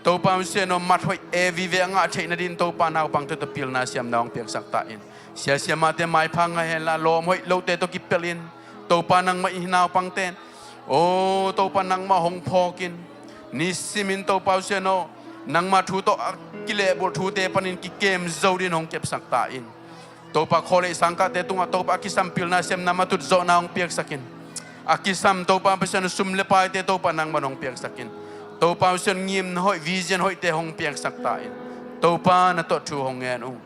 Topa Pasian aw, mat hoih e vive a ngah theih nadin Topa naupangte tawh pilna siamna hong piaksak ta in. Sia siamahte maipha ngah henla, lawm hoih lote tawh kipelhin Topa nangmah in hih naupangte in, aw Topa, nangmah hong phawkin, nisimin Topa Pasian aw, nangmah thu tawh a kilehbulh thute panin kikem zo din hong kepsak ta in. Topa, khawlei sangkahte tungah Topa a kisam pilna siamna matut zawhna hong piaksak in. A kisam Topa Pasian sum le paite Topa nangman hong piaksak in. Topa Pasian ngimna hoih, vision hoihte hong piaksak ta in. Topa na tawh thu hong ngen ung.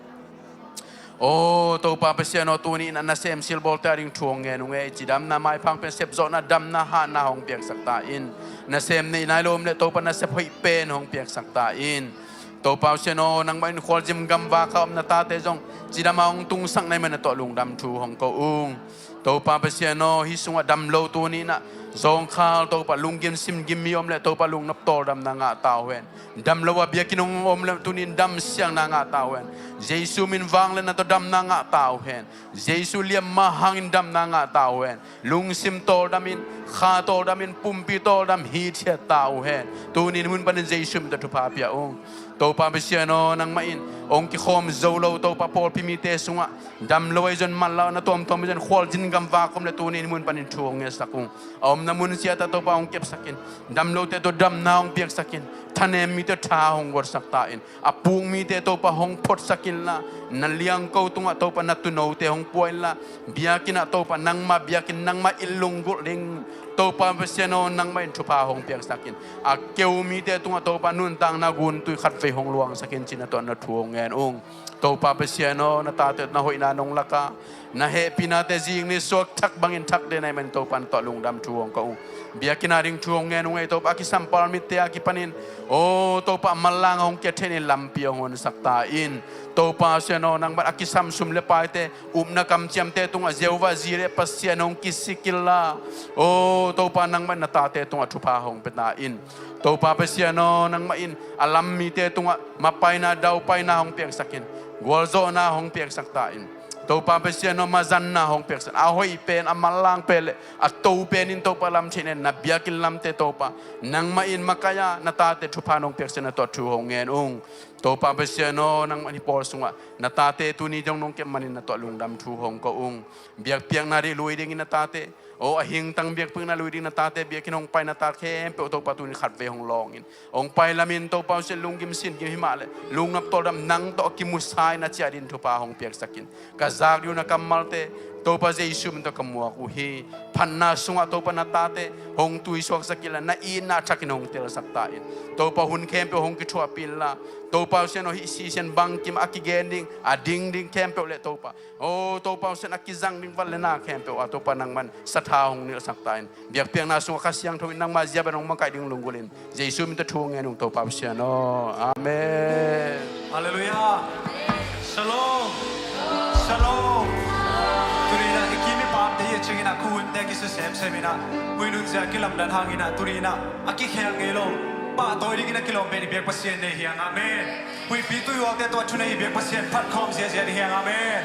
Aw Topa Pasian aw, tuni in a nasem silbawlte a ding thu hong ngen ung ei. Cidamna, maipha pen sepzawhna, damna, hatna hong piaksak ta in. Nasem neih nai lo om leh Topa nasep hoih pen hong piaksak ta in. Topa Pasian aw, nangmah in khualzin gamvak a om na tate zong cidam a hong tungsak na hih manin na tawh lungdam thu hong ko ung. Topa Pasian aw, hih sungah dam lo tuni in ah zawngkhal Topa lunggim simgim mi om leh Topa lungnop tawldamna ngah ta uh hen. Dam lo a biakinn hong om leh tuni in damsiangna ngah ta uh hen. Jesu min vangliatna tawh damna ngah ta uh hen. Jesu liamma hangin damna ngah ta uh hen. Lungsim tawldam in, kha tawldam in, pumpi tawldam hithiat ta uh hen. Tuni in hih mun panin Jesu min tawh thupha pia ung. Topa Pasian aw, nangmah in hong kikhawm zo lo Topa pawlpi mite sungah dam lo ahi zong, man lo na tuamtuam ahi zong, khualzin gamvak om leh tuni in hih mun panin thu hong ngetsak ung. A omna mun siat ah Topa hong kepsak in. Dam lote tawh damna hong piaksak in. Thanem mite tha hong guatsak ta in. A puk mite Topa hong photsak inla, na liangko tungah Topa na tuunote hong pua inla, biakinn ah Topa nangmah biakinn, nangmah inn lunggulh ding Topa Pasian aw, nangmah in thupha hong piaksak in. A keu mite tungah Topa nuntakna guntui khatvei hong luangsak in, ci-in na tawh na thu hong ngen ung. Topa Pasian aw, na tate na hoihna nong lak a, na hehpihnate zing ni suak thak bangin thak den ahih manin Topa na tawh lungdam thu hong ko ung. Biakinn a ding thu hong ngen ung ei Topa, a kisam palmitte a kipanin, aw Topa, manlang a hong kia theih nading lampi hong honsak ta in. Topa Pasian aw, nangmah a kisam sum le paite, upna kamciamte tungah Jehovah Jireh Pasian hong kisik inla, aw Topa, nangmah in na tate tungah thupha hong pia ta in. Topa Pasian aw, nangmah in a lam mite tungah mapaina, daupaina hong piaksak in. Gualzawhna hong piaksak ta in. Topa Pasian aw, mazanna hong piaksak in. A hoih pen, a manlang pen le a to pen in Topa lam theih nading na biakinn lamte Topa nangmah in makaih a, na tate thupha nong piaksak na tawh thu hong ngen ung. Topa Pasian aw, nangmah in hih pawl sungah na tate tuni dong nong kep manin na tawh lungdam thu hong ko ung. Biakpiakna ding lui dingin na tate, aw a hingtang biakpiakna lui dingin na tate, biakinn hong pai na ta khempeuh Topa tuni khatvei hong lawng in. Hong pai lamin Topa Pasian, lunggim singim himah le lungnop tawldam, nang tawh a kimusa in a ciah dingin thupha hong piaksak in. Ka zak ding uh na kammalte Topa Jesu min tawh ka muak uh hi. Phatna sungah Topa na tate hong tuisuaksak inla, na itna thakin hong telsak ta in. Topa hun khempeuh hong kithuahpih inla, Topa Pasian aw, hih season bangkim a kigen ding, a ding ding khempeuh le Topa, aw Topa Pasian, a kizang ding van le na khempeuh ah Topa nangman satha hong nilhsak ta in. Biakpiakna sungah Kha Siangtho in nangma zia bang hong makaih ding lunggulh in. Jesu min tawh thu hong ngen ung Topa Pasian aw. Amen. Halleluiah. Shalom. Shalom. Tuni in ah i kim i pamte hi a ciangin ah khuahunte a kisa semsem in ah, huih nunzia a kilamdan hangin ah tuni in ah a kikhel ngei lo, pahtawi dingin a kilawm pen i biak Pasian nei hi hang. Amen. Huihpi tuihualte tawh a thunei i biak Pasian phatkhawm ziazia ding hi hang. Amen.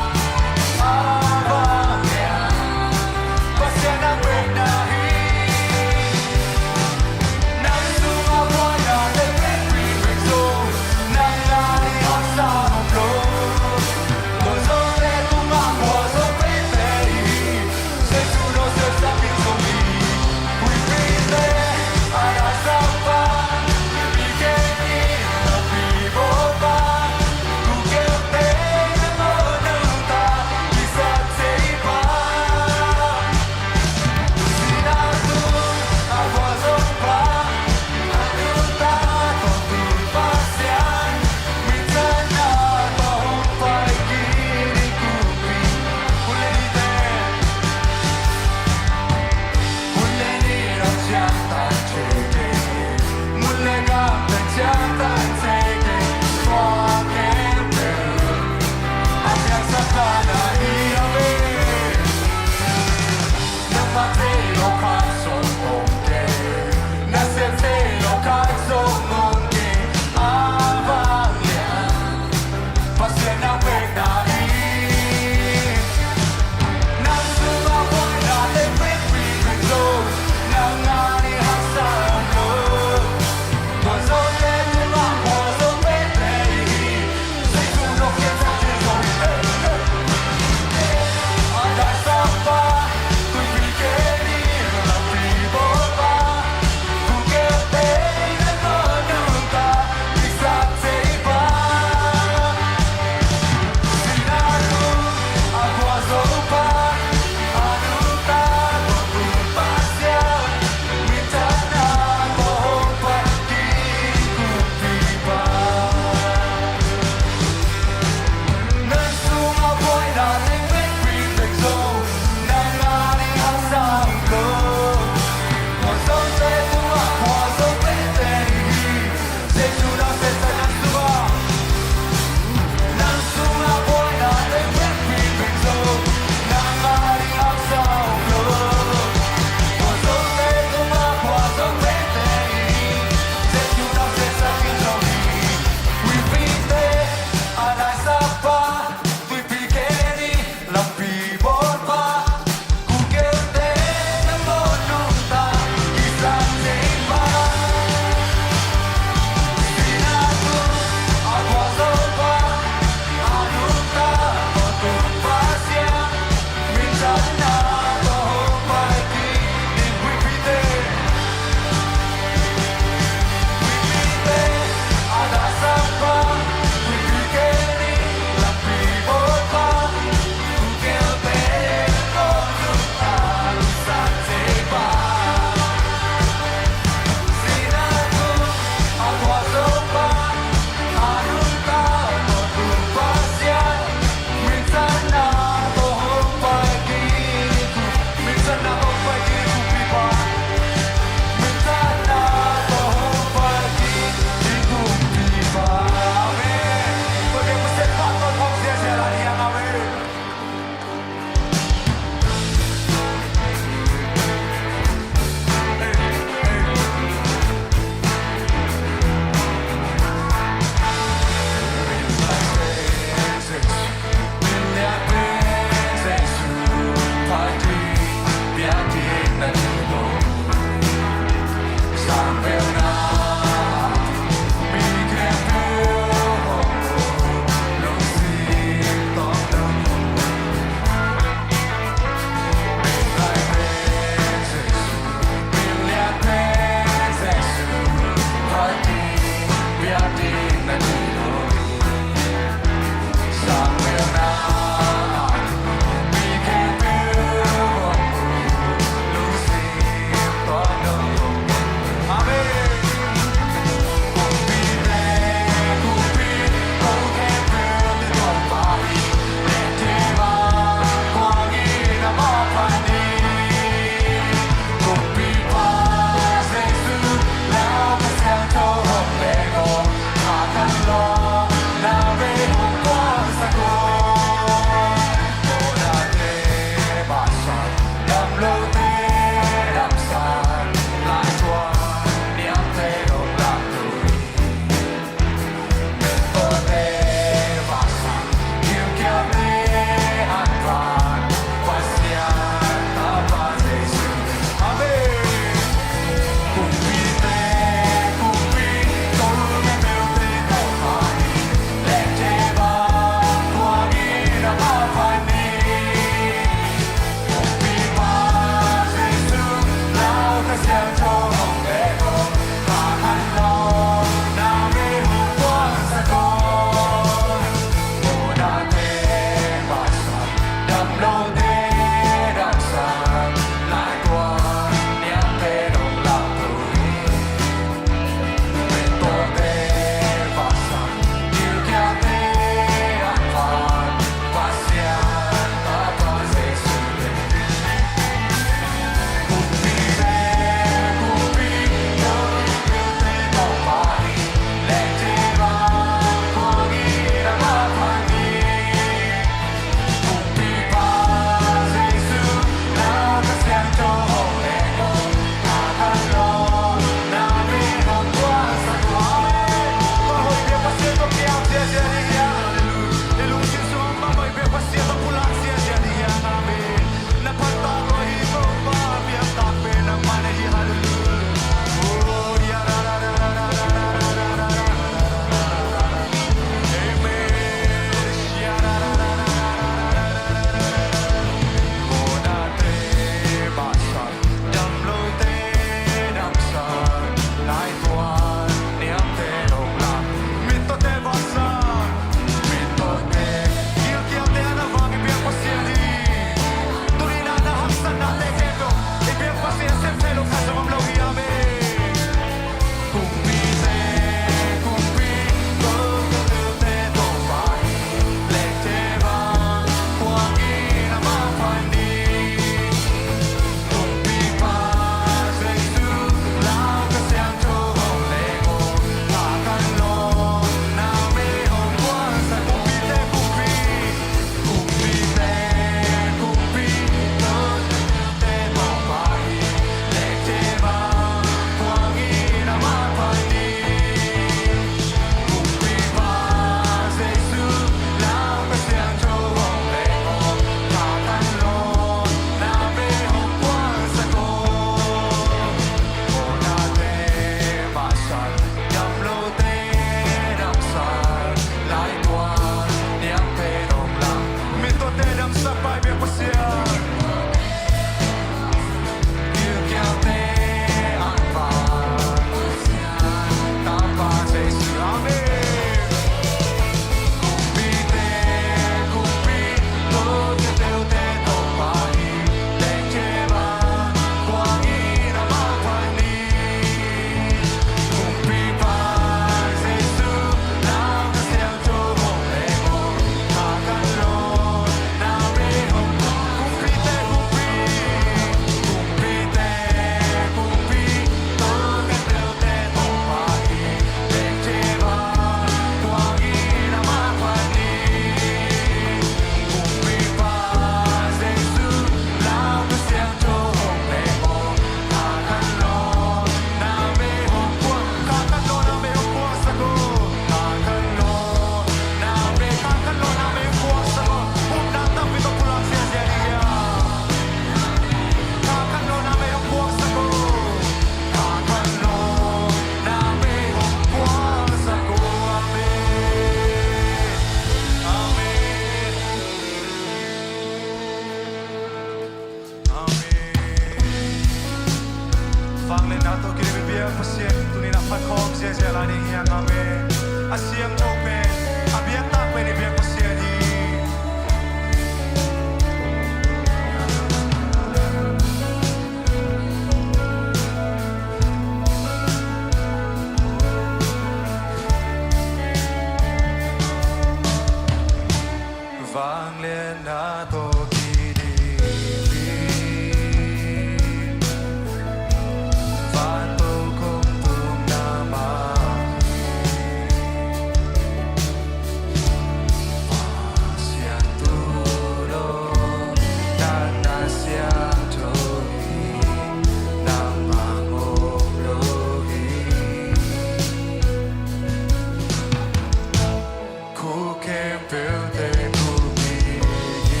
khempeuh teh bulphuh ni.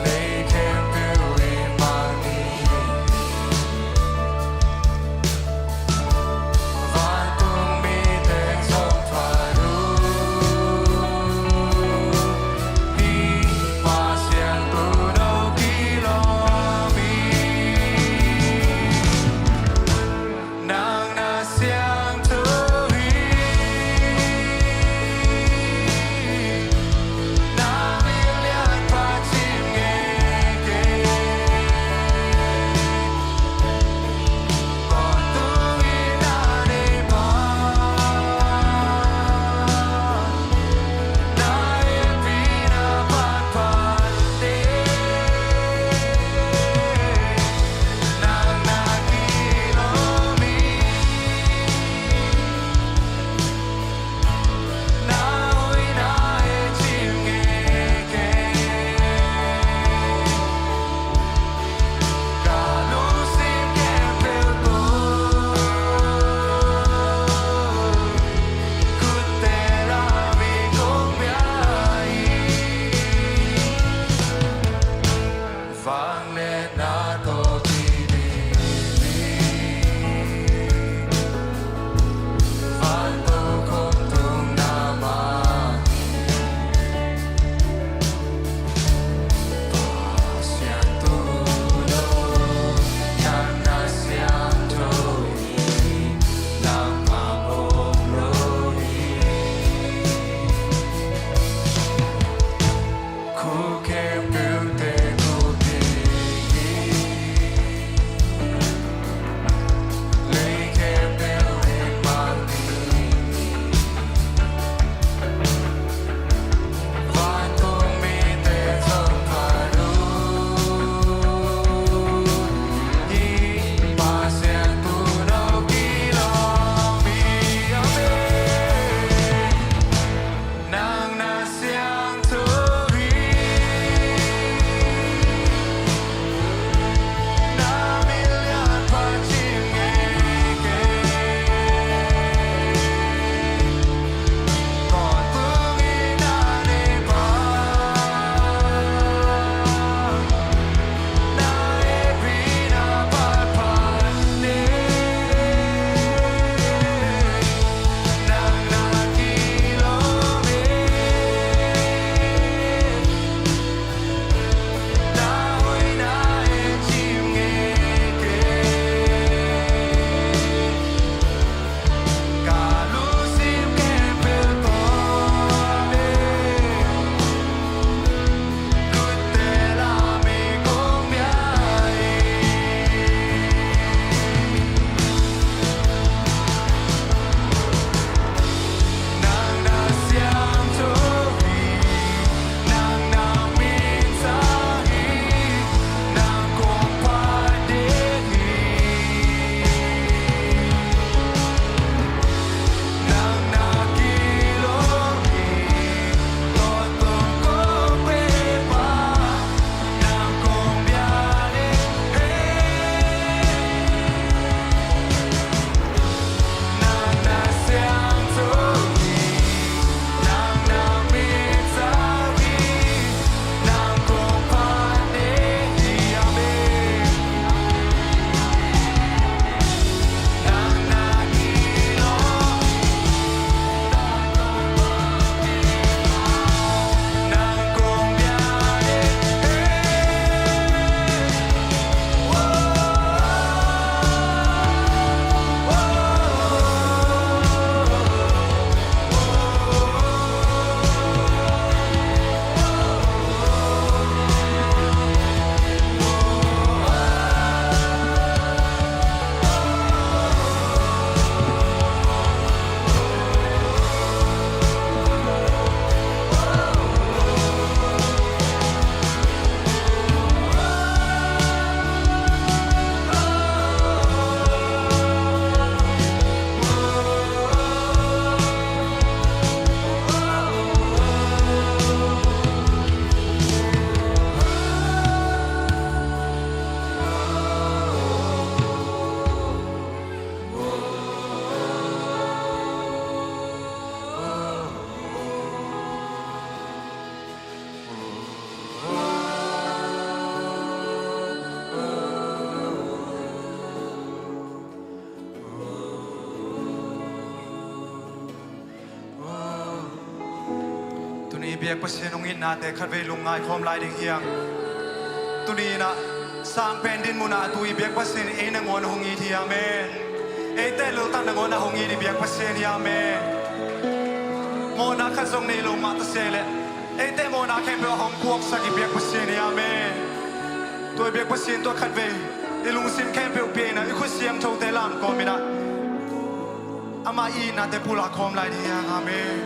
Lei khempeuh in mang ni. Vantung mite zong thuat uh hi. Pasian tuuno kilawm hi. Nang na siangtho hi. I biak Pasian hong itnate khatvei lungngai khawm lai ding hi hang. Tuni in ah sang pen din munah a tu i biak Pasian ei nangawn hong it hi. Amen. Eite lultak nangawn a hong it i biak Pasian hi. Amen. Mawhna khat zong nei lo mah ta se leh eite mawhna khempeuh a hong puaksak i biak Pasian hi. Amen. Tua i biak Pasian tua khatvei i lungsim khempeuh pia in ah i khut siangthote lam kawm in ah amah i itnate pulak khawm lai ding hi hang. Amen.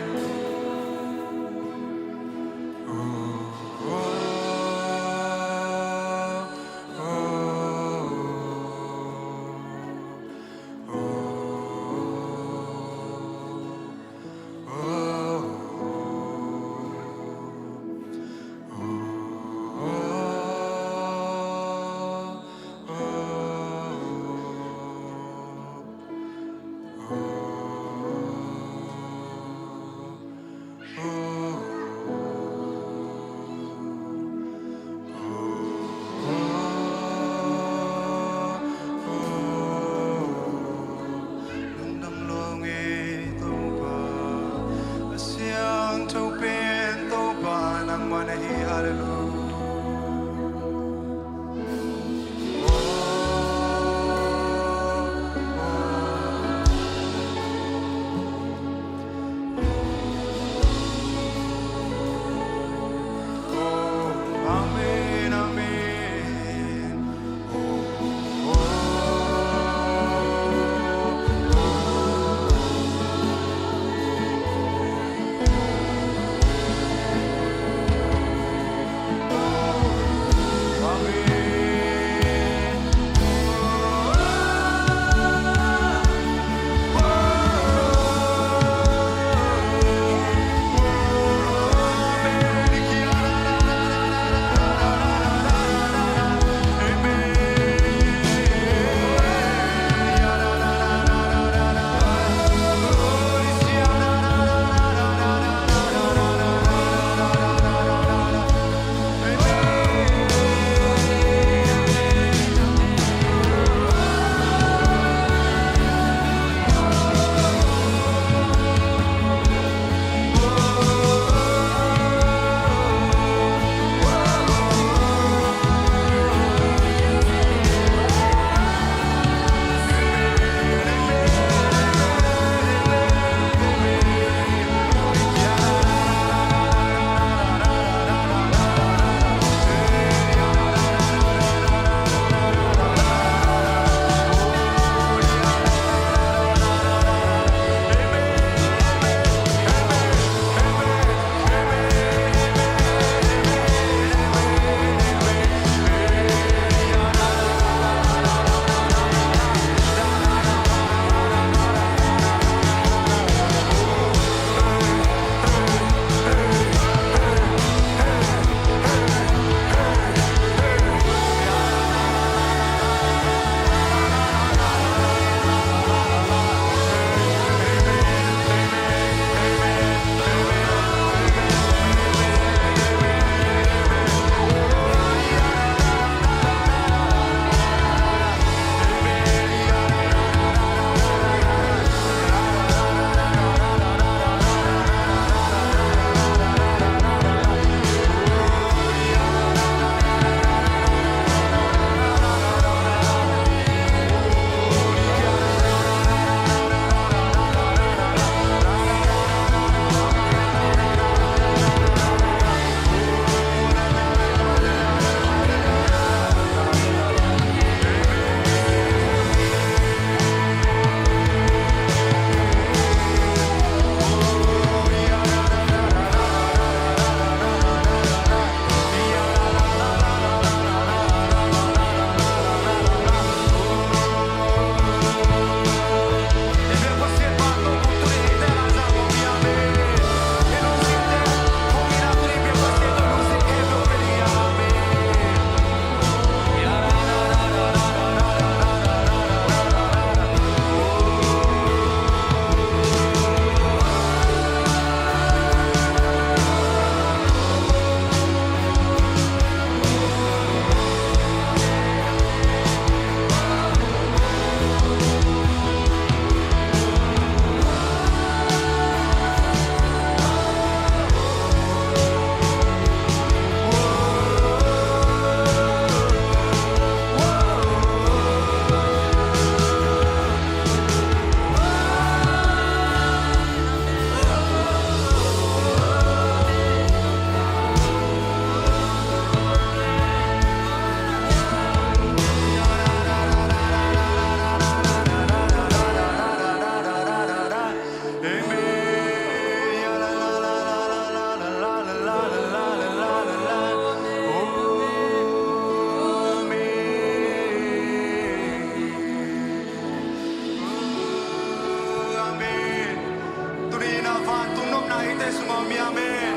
Lungdam lo ngei Topa, a siangtho pen Topa nangmah na hi. Halleluia. Amen, amen. Vantung nopna eite sungah om hi, amen.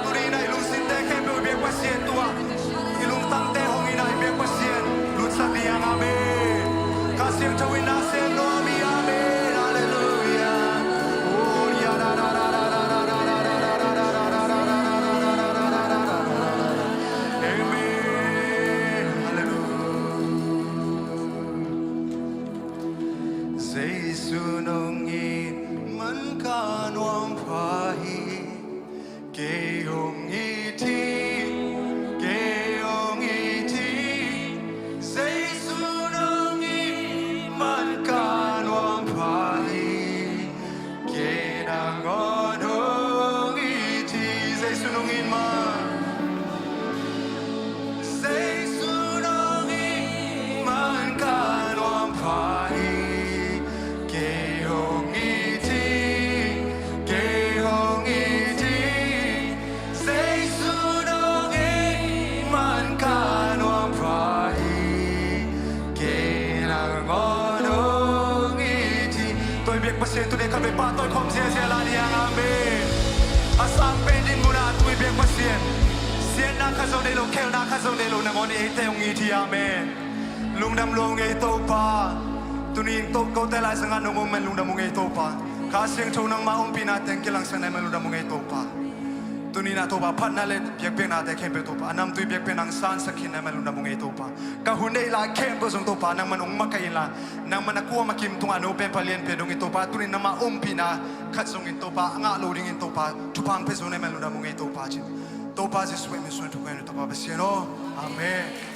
Tuni in ah i lungsimte khempeuh i biak Pasian tungah, i lungtangte hong in ah i biak Pasian lutsak ding hi hang, amen. Kha Siangtho in na sem nuam hi, amen. Halleluiah. Amen. Halleluiah. Jesu nong it man ka nuam pha hi. Kei hong it hi, kei hong it hi. Jesu nong it man ka nuam pha hi. Kei nangawn hong it hi. Jesu nong it man. Jesu nong it man ka nuam pha hi. Kei hong it hi, kei hong it hi. Jesu nong it man ka nuam pha hi. Kei nangawn hong it hi. Tua i biak Pasian tuni khatvei pahtawi khawm ziahziah lai ding hi hang, amen. A sang pen din munah tua i biak Pasian, siatna khat zong nei lo, khelhna khat zong nei lo, nangawn eite hong it hi, amen. Lungdam lua ung ei Topa. Tuni in to kote laizangah nong om man lungdam ung ei Topa. Kha Siangtho nangma ompihna teng kilangsak na hih man lungdam ung ei Topa. Tuni in ah Topa, phatna le biakpiaknate khempeuh Topa, a namtui biakpiak nang sansak khin na hih man lungdam ung ei Topa. Ka hun neih lai khempeuh zong Topa, nangman hong makaih inla, nangman a kuama kim tungah no pen palianpi a dong in Topa, tuni in nangma ompihna khat zong in Topa, a ngah lo dingin Topa, thupha hong pia zo na hih man lungdam ung ei Topa, ci-in Topa Jesu min suang thupha hong pia in, Topa Pasian aw. Amen.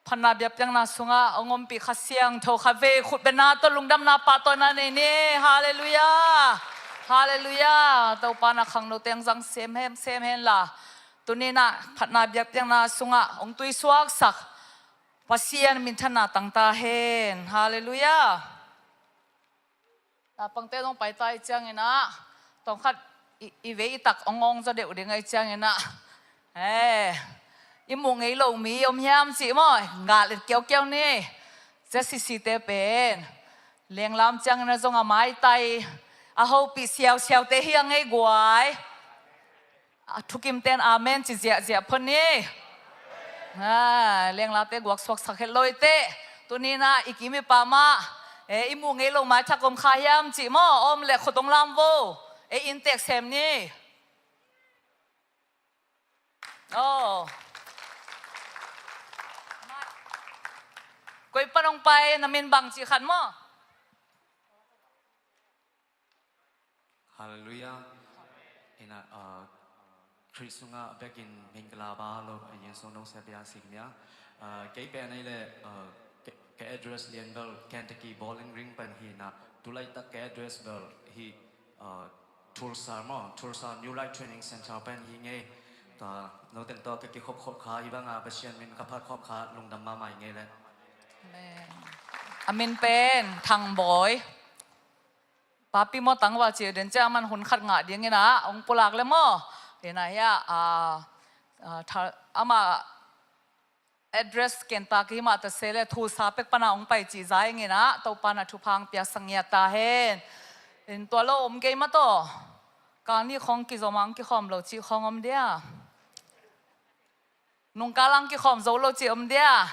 Phatna biakpiakna sungah hong ompih Kha Siangtho khatvei khutbetna tawh lungdamna pahtawina nei ni. Halleluiah. Halleluiah. Topa na khangno teng zang sem hen, sem hen la. Tuni in ah phatna biakpiakna sungah hong tuisuaksak Pasian minthanna tang ta hen. Halleluiah. Naupangte zong paita i ciangin ah, tawmkhat i, i vei i tak ong ong zaw deuh ding a i ciangin ah, eh, i muh ngei lo mi om hiam cih maw, ngah let kiaukiau ni. Cia sisite pen lenglam ciangin ah zong a maitai a hopih siausiaute hi a ngei guai. A thukimte in amen ci ziahziah phot ni. Ah, lenglate guak suaksak het lo i teh. Tuni in ah i kim i pam ah, eh, i muh ngei lo maithak om kha hiam cih maw, om leh khut ong lam vo. Eh, inntek sem ni. Oh. Koi pan ong pai, na min bang cih khat maw? Halleluiah. Ina, uh, Khrist sungah a biakinn mingkala ba lo, a yin sung nong sia bia sing nia. Uh, kei pen ei le, uh, ke, ke address lian bel Kentucky Bowling Green pen hi na, tulaitak ke address bel hi, uh, Tulsa maw, Tulsa New Life Training Center pen hi ngei. Ta, no teng to ke kikhop khop kha, hi banga Pasian min ka phat khop kha, lungdam mahmah ngei le. Amen. A min pen Thang Bawi. Papi maw tangval ci den cia man hun khat ngah ding ina, ong pulak le maw. Ina hia, a, a, tha, ama address ken ta ki himah ta se le Tulsa pek pana ong pai ci za ing ina, Topa na thupha ong piaksak ngiat ta hen. In tua lo om kei mah tawh. Kang ni khong kizom ang kikhawm lo ci khong om dia. Nungkal ang kikhawm zo lo ci om dia.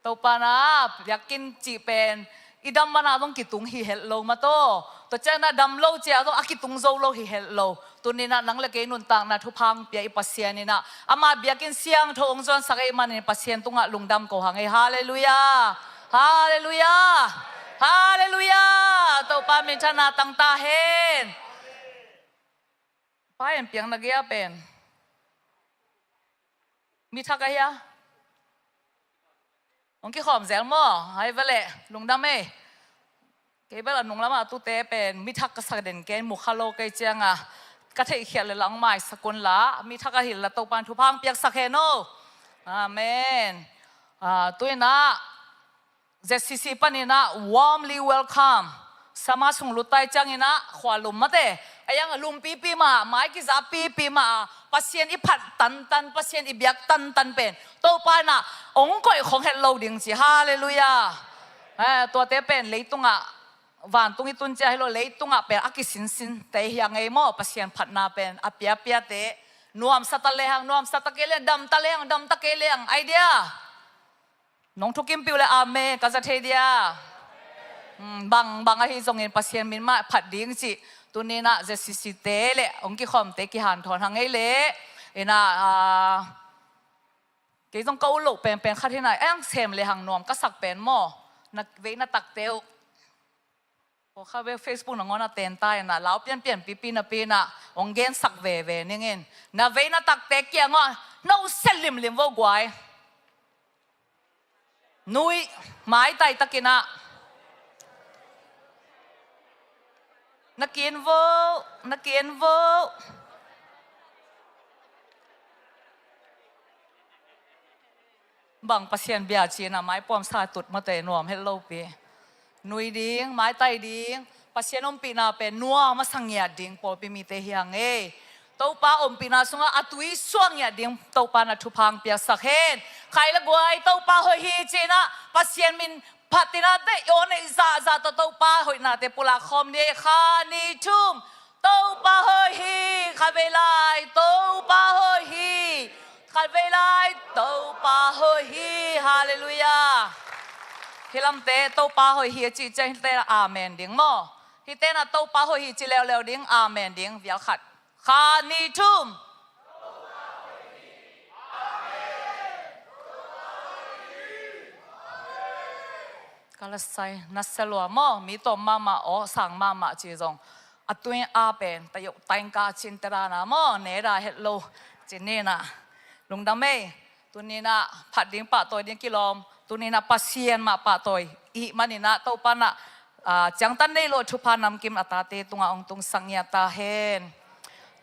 Topa na, biakinn cih pen i dam mana zong kitung hi het lo mah tawh. Tua ciangin a dam lo cia zong a kitung zo lo hi het lo. Tuni na nang le kei nuntakna thupha ong pia i Pasian ina, ama biakinn siangtho ong zuansak ei manin Pasian tungah lungdam ko hang ei. Halleluiah. Halleluiah. Halleluiah. Topa Minthanna tang ta hen. Pa en piang na gei a pen mi thak a hia? Hong kikhawm zel maw? Hai va leh lungdam ei. Kei bel a nung lamah tute pen mi thak ka sak den ken mu kha lo kei cianga ka theihkhiat le la hong maisak un la, mi thak a hi la Topan thupha hong piaksak hen aw. Amen. Ah, tu inah Z C C paninah warmly welcome. Sama sung lutai cianginah khua lum mate. A yang lumpipi mah, mai kizapipi mah, Pasian i phat tantan, Pasian i biak tantan pen Topa inah hong koih khong het lo ding ci. Halleluiah. Eh, tuate pen leitungah, vantung i tun cia hi lo, leitungah pen a kisinsin te hi a ngei maw, Pasian phatna pen a piapiate. Nuamsa ta lehang nuamsa ta kei lehang, dam ta lehang dam ta kei lehang, ai dia. Nong thukim piu le amen ka za thei dia. Hmm, bang bang ahi zongin Pasian min mah phat ding cih tuninah Z C C te le hong kikhawmte kihanthawn hang ei le. Inah, ah, kei zong ka ut loh penpen khat hinah eng sem le hang nuam ka sak pen maw? Na vei na takte uh. Pawlkhat bek Facebook nangawn a tenta inah lau pianpian pipi napi inah hong gensak veve ningin. Na vei na takte kiangah na usia limlim vo guai. Nui, maitai takinah. Na kin vo, na kin vo. Bang Pasian bia cinah maipuam sa tut mate nuam het lopi. Nui ding, maitai ding, Pasian ompihna pen nuam a sangiat ding pawlpi mite hi hang ei. Topa ompihna sungah a tui suangiat ding Topa na thupha hong piaksak hen. Khai le guai Topa hoih hi cinah Pasian min phatinah te i aw neih zahzah tawh Topa hoihnate pulak khawm ni. Kha ni thum. Topa hoih hi, khatvei lai Topa hoih hi. Khatvei lai Topa hoih hi. Halleluiah. Hi lamte Topa hoih hi a cih ciang hite amen ding maw? Hite na Topa hoih hi ci leuleu ding, amen ding, vial khat. Kha ni thum. Ka la sai, na sia lua maw, mi tawm mahmah, aw sang mahmah ci zong. A tui a pen, ta yok taingka cin te dana maw, ne da het lo, cin nina. Lungdam ei, tuninah phat ding pahtawi ding kilawm, tuninah Pasian mah pahtawi, i hih maninah Topa nah, ah, ciangtan nei lo thupha namkim a tate tungah hong tungsak ngiat ta hen.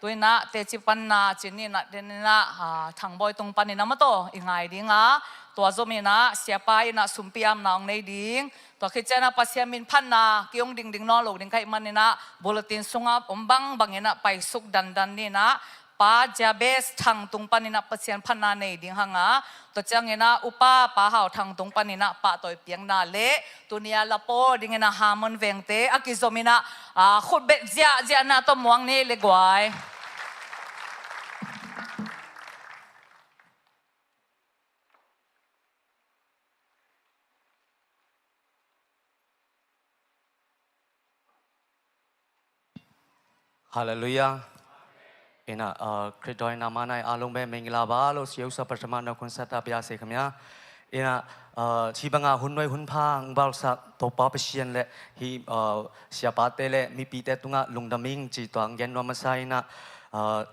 Tuinah teci panna, cininah, deninah, ah, Thangbawi tung paninah mataw i ngai dinga, tua zominah, siapa inah sumpi amna hong nei ding, tua khit cianah Pasian min phatna, ki hong dingding nawn lo ding ka hih maninah, bulletin sungah om bangbanginah paisuk dandan ninah, Pa Jabez Thang tung paninah Pasian phatna nei ding hanga, tua cianginah upa Pa Hau Thang tung paninah pahtawi piakna le, tunia lapaw dinginah Harmon vengte a kizominah, ah, khutbet ziahziahna tawh muang ni le guai. Halleluiah. Ina, uh, Khrih dawi na manai a lungbe mengila ba lo siu sa pathama na kun sata bia se khamia. Ina, uh, hi banga hun noi hun pha ang bal sa Topa Pasian le hi, uh, siapa te le mipi te tunga lungdaming ci tuang gen nuam masa ina, uh,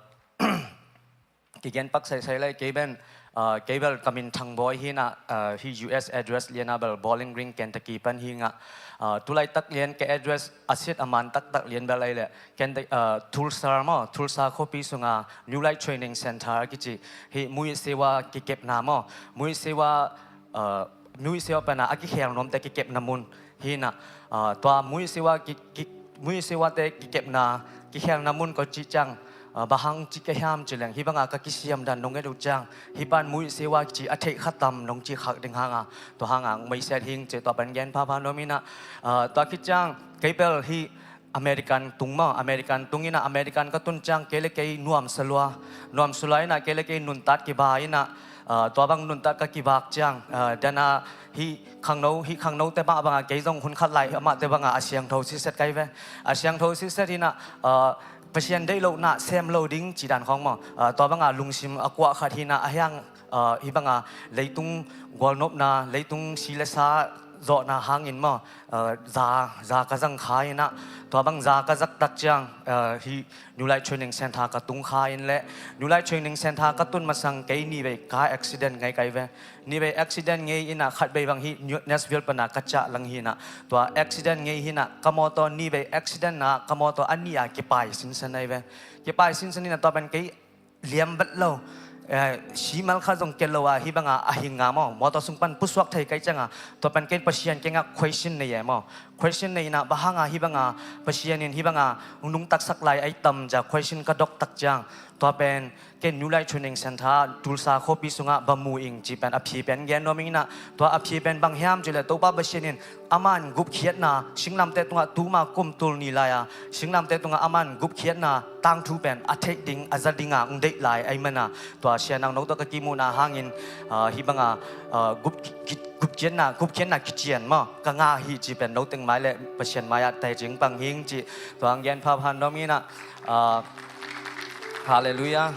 kigen pak saisai lai kei ben, ah, kei bel ka min Thangbawi hi na, ah, hi U S address liana bel Bowling Green, Kentucky pan hi nga. Ah, tulaitak lian ka address a sit a man taktak lian bel ai le Kent-, ah, Tulsa maw, Tulsa khuapi sunga New Life Training Center a kici hi muih sewa kikepna maw, muih sewa, ah, muih sewa pana a kikhel nuamte kikepna mun hi na, ah, tua muih sewa ki, ki, muih sewa te kikepna, kikhelna mun ko ci ciang, ah, bahang ci ka hiam ci leng, hi banga ka kisiam dan nong et uh ciang, hi pan muih sewa ci a theih khatam nong ci khak ding hanga, tua hanga ngmei set hing ci tua pan gen phapha nuam ina, ah, tua khit ciang, kei bel hi American tung maw, American tung ina, American ka tun ciang, kei le kei nuam salua, nuam salua ina, kei le kei nuntat kiba ina, ah, tua bang nuntat ka kibak ciang, ah, dana hi khangno, hi khangno te mah banga kei zong hun khat lai amah te banga a siangtho siset kai ve. A siangtho siset hina, ah, Pasian deih lo na sem lo ding ci dan khong maw. Ah, tua banga lungsim a kuah khat hina a hiang, ah, hi banga leitung gualnopna, leitung si le sa zawhna hangin maw, uh, za, za ka zang kha in ah, tua bang za ka zak tak ciang, uh, hih New Life Training Center ka tung kha in leh, New Life Training Center ka tun masang kei nihvei car accident ngei kai ve. Nihvei accident ngei in ah khatvei bang hih New, Nashville pan ah ka ciah lang hi in ah, tua accident ngei hi in ah ka mawtaw nihvei accident ah ka mawtaw a nih a kipai sinsen ai ve. Kipai sinsen in ah tua pen kei liam vet lo, eh, si mal khat zong ken lo a, hih bang a a hing a maw, mawtaw sung pan pusuak thei kai ciang a, tua pen ken Pasian kiang ah question nei e maw. Question nei in ah bang hang a hih bang a Pasian in hih bang a hong nungtaksak lai ai tam ci a question ka dok tak ciang, tua pen ken New Life Training Center Tulsa khuapi sung ah va mu ing ci pen a phi pen gen nuam ing in ah, tua a phi pen bang hiam cih leh Topa Pasian in aman gupkhiatna, singlamteh tungah tuma kum tul ni lai a, singlamteh tungah aman gupkhiatna tangthu pen a theih ding, a za ding a hong deih lai ahih man a, tua Sia Nang No tawh ka kimuhna hangin, ah, hih bang a, ah, gup, ki, gupkhiatna, gupkhiatna kician maw ka ngah hi ci pen no teng mai leh Pasian mai ah teci pang hing ci, tua hong gen phapha nuam ing in ah, ah, Halleluiah.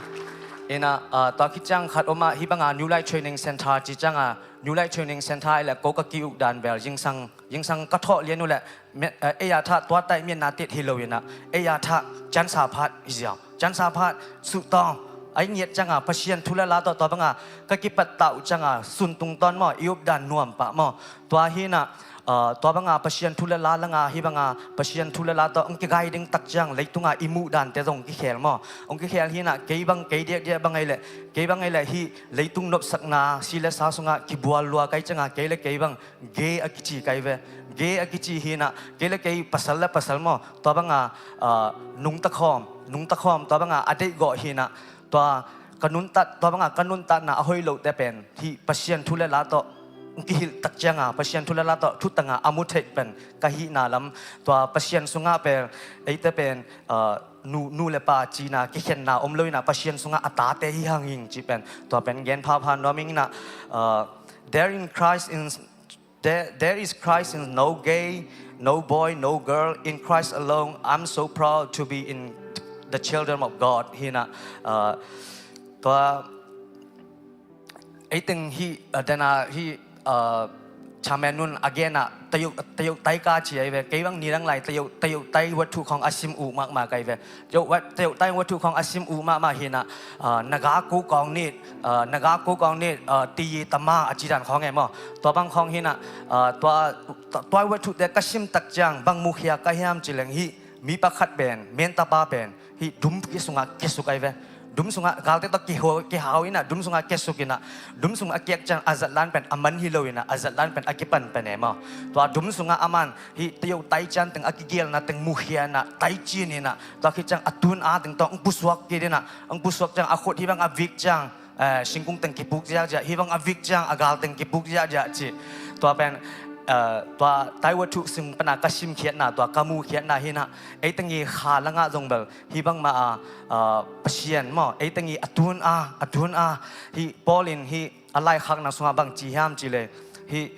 In ah, ah, tua khit ciang khat om ah, hih bang a New Life Training Center ci ciang a, New Life Training Center i leh ko ka ki-uk dan bel zingsang, zingsang ka thawh lian uh leh, me, eh, ei a thah tua taih miatna tet hi lo in ah, ei a thah cansa phat hi ziau. Cansa phat, suhtawng, ai ngiat ciang a Pasian thu le la tawh tua bang a ka kipat tah uh ciang a sun tungtawn maw, i up dan nuam pah maw. Tua hi in ah, ah, tua bang a Pasian thu le la lang a, hih bang a Pasian thu le la tawh hong kigai ding tak ciang leitung a i muh dante zong hong kikhel maw. Hong kikhel hi in ah kei bang, kei diakdiak bang ai leh, kei bang ai leh hih leitung nopsakna si le sa sung ah kibual lua kai ciang a kei le kei bang gay a kici kai ve. Gay a kici hi in ah, kei le kei pasal le pasal maw, tua bang a, ah, nungta khawm, nungta khawm, tua bang a a deih gawh hi in ah, tua ka nuntat, tua bang a ka nuntatna a hoih loh te pen hih Pasian thu le la tawh hong kihilh tak ciang a, Pasian thu le la tawh thutang a a mu theih pen ka hihna lam, tua Pasian sung ah pen eite pen, ah, nu, nu le pa cihna kikhenna om lo in ah Pasian sung ah a tate hi hang ing ci pen, tua pen gen phapha nuam ing in ah, ah, there in Christ in There, there is Christ in no gay, no boy, no girl. In Christ alone, I'm so proud to be in the children of God. Hi in ah, uh, tua, ei teng hih, uh, dena hih, uh, chairman nun a gen ah, tayuk, tayuk tai ka ci ai ve. Kei bang ni lang lai tayuk, tayuk tai wathu khong a sim uh mahmah kai ve. Tayuk wat, tayuk tai wathu khong a sim uh mahmah hi in ah, ah, naga ko kong nit, ah, naga ko kong nit, ah, tiyi tama a ci dan khong e maw. Tua bang khong hi in ah, ah, tua, tua, tua wathu te ka sim tak ciang bang mukhia ka hiam ci leng hih mi pakhat pen, men tapa pen, hih dum ki sung ah kiasuk ai ve. Dum sung ah galte tawh kihau, kihau in ah, dum sung ah kiasuk in ah, dum sung ah kiak ciang a zatlan pen a man hi lo in ah, a zatlan pen a kipan pen e maw. Tua dum sung ah aman hih tayuk tai cian teng a kigelna teng mukhia in ah, tai cin in ah, tua khit ciang a tun a teng tawh hong pusuak kit in ah, hong pusuak ciang a khut hih bang a vik ciang, eh, singkung teng kipuk ziahziah, hih bang a vik ciang a gal teng kipuk ziahziah ci. Tua pen, eh, tua tai wathu sung pan a ka simkhiatna, tua ka mukhiatna hi in ah, ei teng i kha lang ah zong bel hih bang mah a, eh, Pasian maw, ei teng i a tun a, a tun a, hih Paul in hih a laikhakna sung ah bang ci hiam ci leh, hih,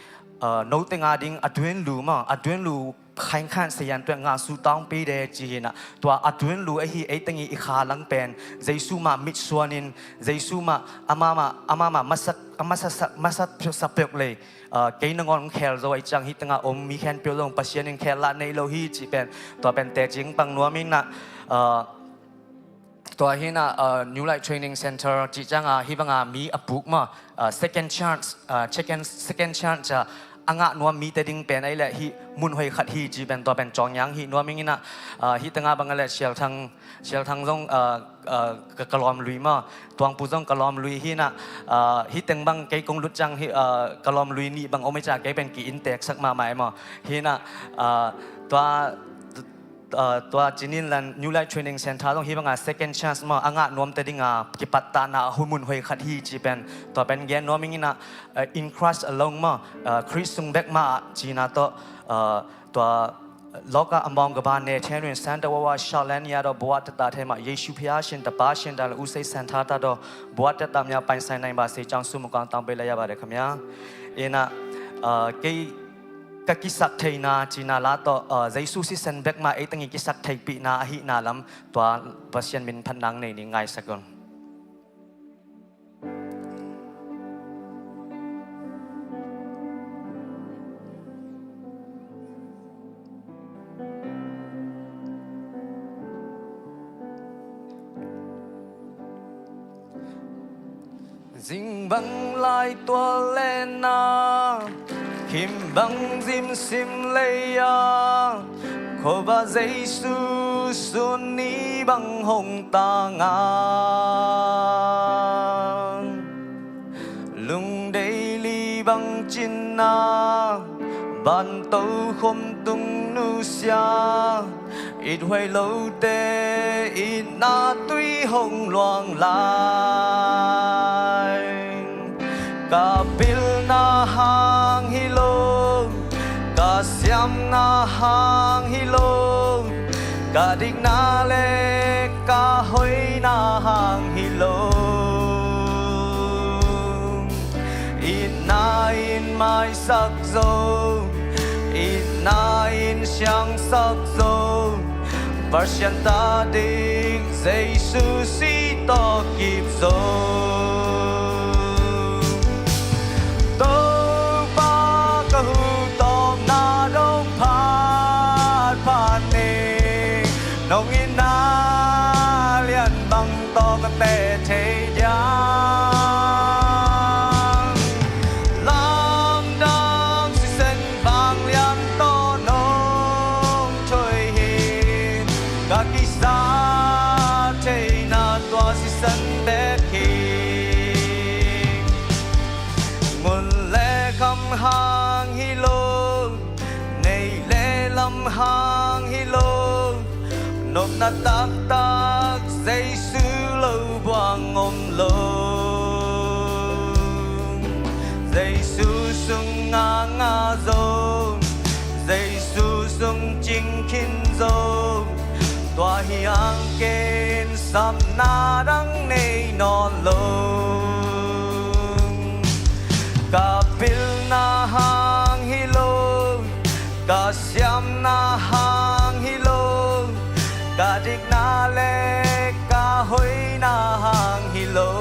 eh, no teng a ding a tuin lu maw, a tuin lu khaingkhan sayan tuan nga su tawng pi de ci hi in ah, tua a tuin lu ahi ei teng i i kha lang pen Jesu mah mitsuan in, Jesu mah ama mah, ama mah masa, masa, masa, masa pek lei, ah, kei nangawn khel zo ai ciang hih teng a om mi khempeuh zong Pasian in khel lah nei lo hi ci pen, tua pen teci pang nuam ing in ah, ah, tua hi in ah, uh, New Life Training Center cih ciang a, hih bang a mi a puk maw, uh, second chance, uh, second, second chance, uh, a ngah nuam mite ding pen ai leh hih mun hoih khat hi ci pen tua pen cawng yang hi nuam ing in ah, uh, hih teng a bang a leh Sial Thang, Sial Thang zong, uh, uh, ka, ka lawm lui maw, Tuang Pu zong ka lawm lui hi in ah, uh, hih teng bang kei kong lut ciang hih, uh, ka lawm lui nih bang om ai ciang kei pen ki-in teeksak mahmah e maw. Hi in ah, uh, tua, uh, tua cinin lan New Life Training Center zong hih bang a second chance maw, a ngah nuamte ding a kipattahna a hun mun hoih khat hi ci pen, tua pen gen nuam ing in ah, uh, in Christ alone maw, uh, Christ sung bek mah ah cina tawh, uh, tua โลกอะมองกบาเนเทนุน Santa Wawa Shalania ดอกบัวตะตาเทมะ Yesu Pia Shin Tapa Shin Dal Usei Santa ตาดอกบัวตะตามยาไปใส่ในบาสีจองสุมกองตองเบลยาบาเดคำยา In ah, uh, kei ka kisak theihna cina la tawh, uh, Jesu sisan bek mah ei teng i kisak theihpihna ahihna lam tua Pasian min phat nang nei ni ngaisak un. Zing bang lai tual lehna, khim bang zimsim lei-a, khuavak Jesu sun ni bang hong tang a, lungdeih li bang cinna, ban tokhom tung nusia, ithuai lote itna tui hong luang lai. Ka pilna hang hi lo, ka siamna hang hi lo, ka dikna le ka hoihna hang hi lo. Itna in maisak zo, itna in siangsak zo, Pasian ta dik Jesu si tawh kip zo. Topa ka hu tawpna dong phat phat ni, nong itna lian bang tawh ka teh thei diam. Lamdang sisen vanglian tawh nong thuai hi, ka kisa theihna tua sisen bek hi. Ngun le kham hang hi lo, nei le lam hang hi lo, nopna taktak Jesu lo buang om lo. Jesu sung nga nga zo, Jesu sung cing khin zo, tua hi hang ken sapna dang nei nawn lo. Ka pilna hang hi lo, ka siamna hang hi lo, ka dikna le ka hoihna hang hi lo.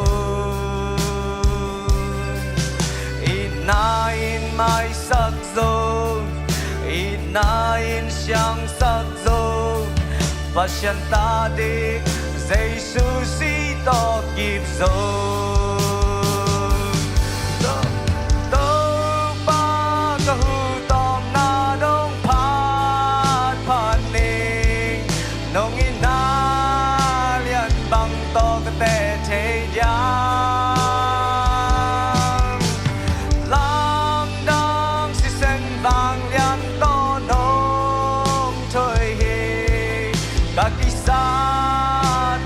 Itna in maisak zo, itna in siangsak zo, Pasian ta dik Jesu si tawh kip zo. Topa ka hu tawpna dong phat phat ni, nong itna lian bang tawh ka teh thei diam. Lamdang sisen vanglian tawh nong thuai hi, ka kisa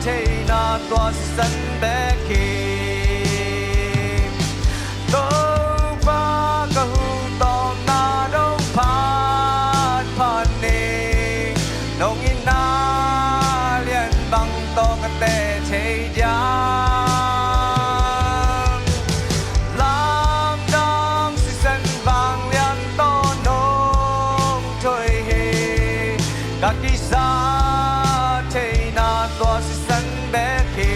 theihna tua sisen bek hi. Topa ka hu tawpna dong phat phat ni, nong itna lian bang tawh ka teh thei diam. Lamdang sisen vanglian tawh nong thuai hi, ka kisa theihna tua sisen bek hi.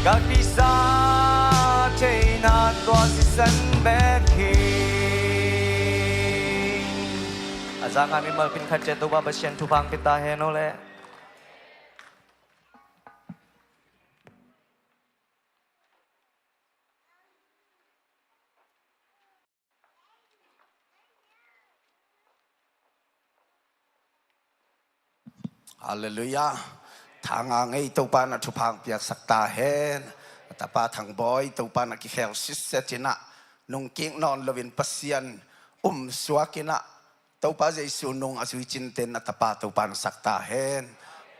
Ka kisa theihna tua sisen bek hi. A zanga mimal pin khat ciat Topa Pasian thupha hong pia ta hen aw le. Halleluiah. Thanga ngei Topa na thupha hong piaksak ta hen. A tapa Thangbawi Topa na kikhel sitset in ah, nungkik nawn loin Pasian um suak in ah, Topa Jesu nung a zui cinten a tapa Topa na sak ta hen.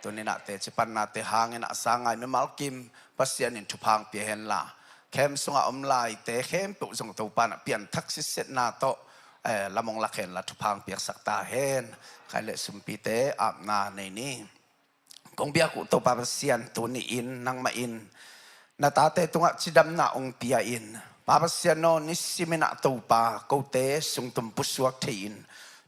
Tuni in ah teci pannate hangin ah a sangai mimal kim Pasian in thupha hong pia hen la, camp sungah om laite khempeuh zong Topa na pianthak sitsetna tawh, eh, lam hong lak hen la thupha hong piaksak ta hen. Khai le sumpite apna nei ni. Kong biak uh Topa Pasian, tuni in nangmah in na tate tungah cidamna hong pia in, Pa Pasian aw, nisim in ah Topa kote sungtum pusuak thei in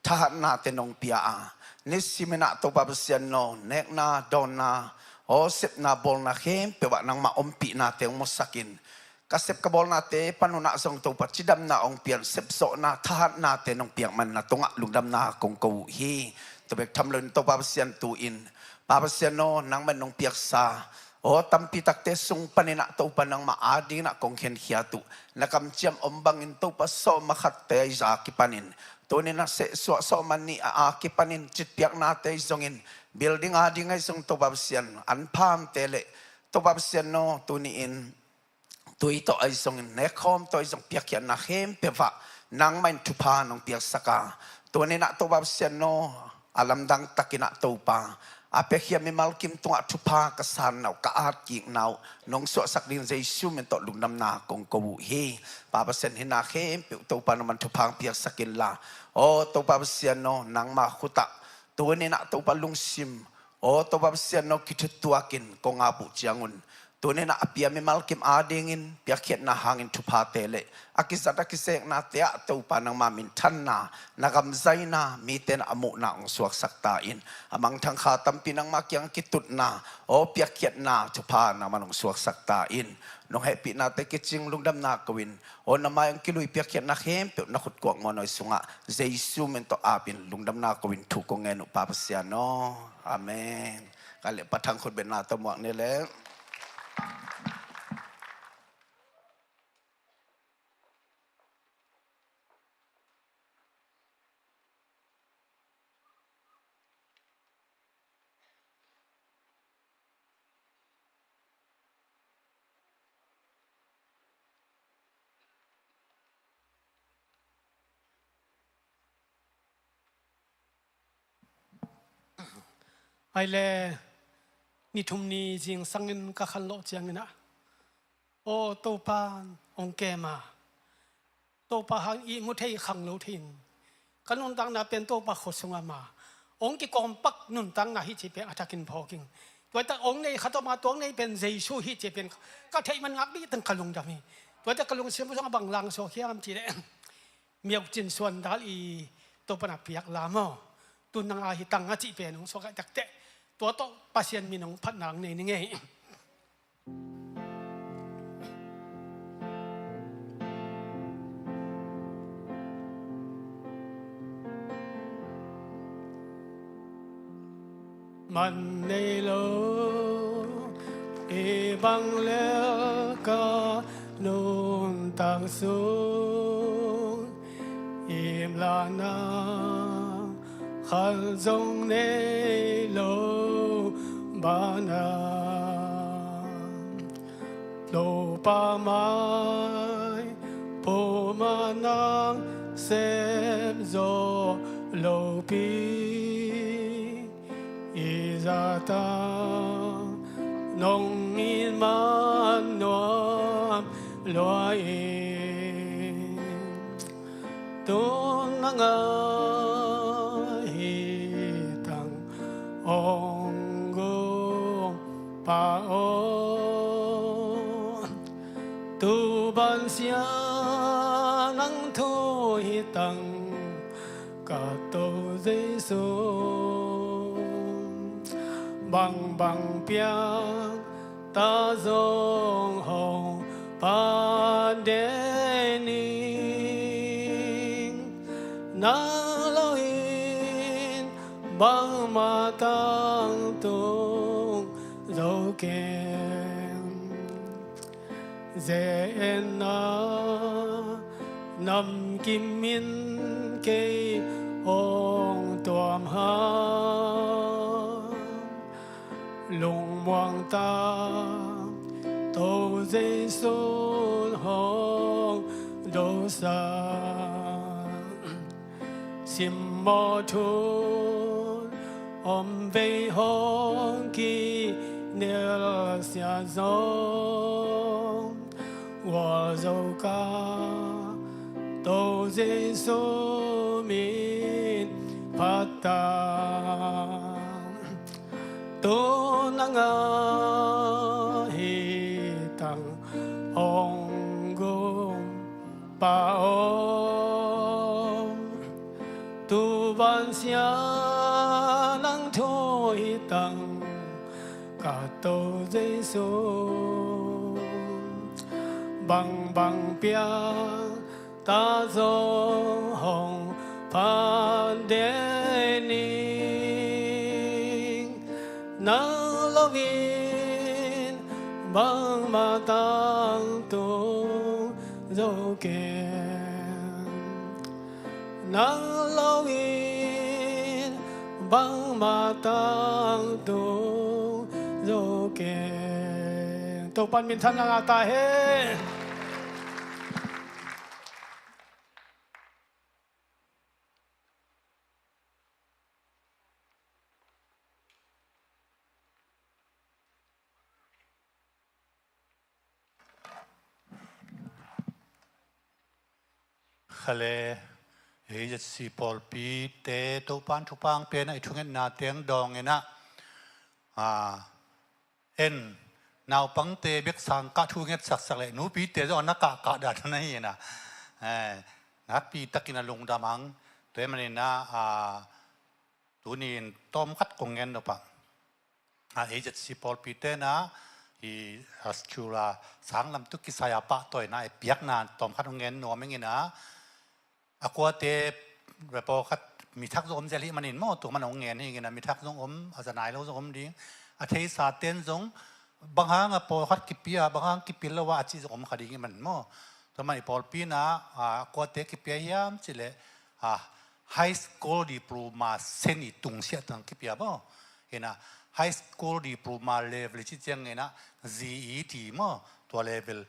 thahatnate nong pia a, nisim in ah Topa Pasian aw, nekna, dawnna, aw, sepna, bawlna khempeuh ah nangmah ompihnate hong musak in, ka sep ka bawlnate pan un ah zong Topa cidamna hong pian, sepzawhna, thahatnate nong piak man na tungah lungdamna kong ko uh hi. Tua bek tham loin Topa Pasian, tu in Pa Pasian aw, nangmah in nong piaksa Aw tampi takte sung panin ah Topa nangmah adingin ah kong khenkhiat uh. Na kamciam om bangin Topa sawm a khatte a kipanin, tuni-in ah sehsuah sawm a nih a kipanin citpiaknate ahi zongin, building ading ahi zong Topa Pasian, an phamte le Topa Pasian aw tuni-in tui tawh ahi zongin, nekkhawm tawh ahi zong piakkhiatna khempeuh ah nangmah in thupha nong piaksak a, tuni-in ah Topa Pasian aw, a lamdang takin ah Topa, a piakhia mimal kim tungah thupha ka sanna uh, ka atkikna uh nong suahsak dingin Jesu min tawh lungdamna kong ko uh hi. Pa Pasian, hihna khempeuh Topa nangmah in thupha hong piaksak inla, aw Topa Pasian aw, nangmah khut ah tuni-in ah Topa lungsim, aw Topa Pasian aw, kithutuakin kong ap uh ciangun, tuni-in ah a pia mimal kim adingin piakkhiatna hangin thuphate le a kizat a kizeknate ah Topa nangmah minthanna, na gam zaina, mite in ah a muhna hong suaksak ta in. A mangthang kha tampi nangmah kiang kitutna, aw piakkhiatna thupha nangmah hong suaksak ta in. Nong hehpihnate kicing lungdamna ko-in, aw na mai-ah hong kilui piakkhiatna khempeuh na khut kuakmuan aw sungah Jesu min tawh ap in lungdamna ko-in thu kong ngen uh Pa Pasian aw. Amen. Ka le Pa Thang khut betna tawh muak ni le. Ai le, ni thum ni zingsangin ka khanlawh ciangin ah, aw Topa in hong kem a, Topa hang ihmu thei khanglo thei in, ka nuntakna pen Topa khut sungah om a, hong kikawmpak nuntakna hi cih pen a thakin phawk ing. Tua hi tak hong nei khat om a, tua hong nei pen Jesu hi cih pen ka theih man ngak dih teng ka lungdam hi. Tua hi tak ka lungsim sungah bang lang suak hiam cih leh, Miau Cin Suan Dal i Topa na piak la maw, tu nang a hi tang a cih pen hong suak a, tak teh tua tawh Pasian min hong phatna hong nei ni ngei. Man nei lo i bang lel ka nuntak sung, i mlahna khat zong nei lo banah, Topa mai puma nang sem zawh lopi, i zahtak nong it man nuam lua in, tu nang a hi tang hong gum Pa aw, tu ban sia nang thu hi tang ka Topa Jesu. Bangbang piang ta zong hong phat den ing, nang lo in bangmah tangtung zo keng. Ze-etna namkim in kei hong tuam hang, lungmuang ta Topa Jesu in hong dosak. Simmawh thun om vei hong kinelsia zong, gualzo ka Topa Jesu min phat ta. Tu nang a hi tang hong gum Pa aw, tu ban sia nang thu hi tang ka Topa Jesu. Bangbang piang ta zong hong phat den ing, nang lo in Bangmah tangtung zo keng, nang lo in bangmah tangtung zo keng. Topan minthanna ngah ta hen. Khale, A Z C pawlpite Topan thupha pen a i thungetna teng dawng inah, a, en naupangte bek sang kah thu nget saksak le nupite zong a na kahkah dan na hi inah, eh, nakpi takin a lungdam ang. Tua hi maninah, a, tuni in tawmkhat kong ngen nop ah, a, A Z C pawlpite na hi, a, Australia sanglam tu kisai a pahtawina i piakna tawmkhat hong ngen nuam ing inah, a kuate pawlkhat mi thak zong om zel hi manin maw, tua man hong ngen hi ing inah, mi thak zong om, a za nai lo zong om ding, a theisa ten zong bang hang a pawlkhat kipia, bang hang kipia lo a, a cih zong om kha ding hi manin maw. Tua man i pawlpi na, a, kuate kipia hiam cih leh, a, high school diploma sen i tungsiah tang kipia maw. Inah high school diploma level i cih ciang inah G E D maw, tua level,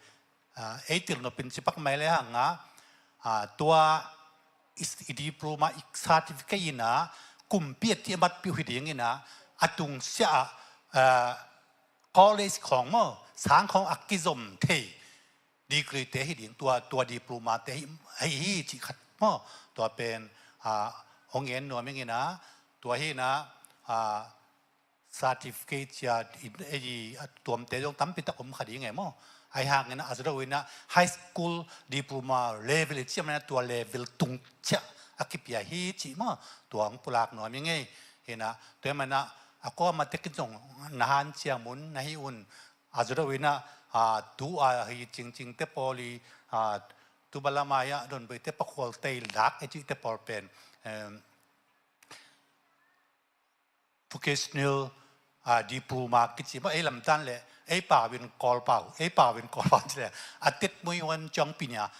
a, ei tel nopin cipak mai le hang a, a, tua i, i diploma i certificate inah kumpi a ti a matpih uh hi ding inah, a tungsiah ah, a, college khawng maw, sang khawng a kizom thei degree te hi ding, tua, tua diploma te hi, hi, hi cih khat maw. Tua pen, a, hong ngen nuam ing inah, tua hi inah, a, certificate cia in, ei, a tuamte zong tampi tak om kha ding e maw. Ahi hang inah a zo deuh inah high school diploma level i cih maninah tua level tung ciah a kipia hi cih maw. Tua hong pulak nuam ing ei. Inah tua hi maninah a kuamah tekin zong na hanciam un, na hih un, a zo deuh inah, a, tu a hi cingcingte pawl i, a, tu balam ai-ah Donbei te pakhualte i lak i cihte pawl pen, em, vocational, a, diploma kici maw, ei lamtan le ei pau in Kawl pau, ei pau in Kawl pau ci le, a tet mui wan ciang pinya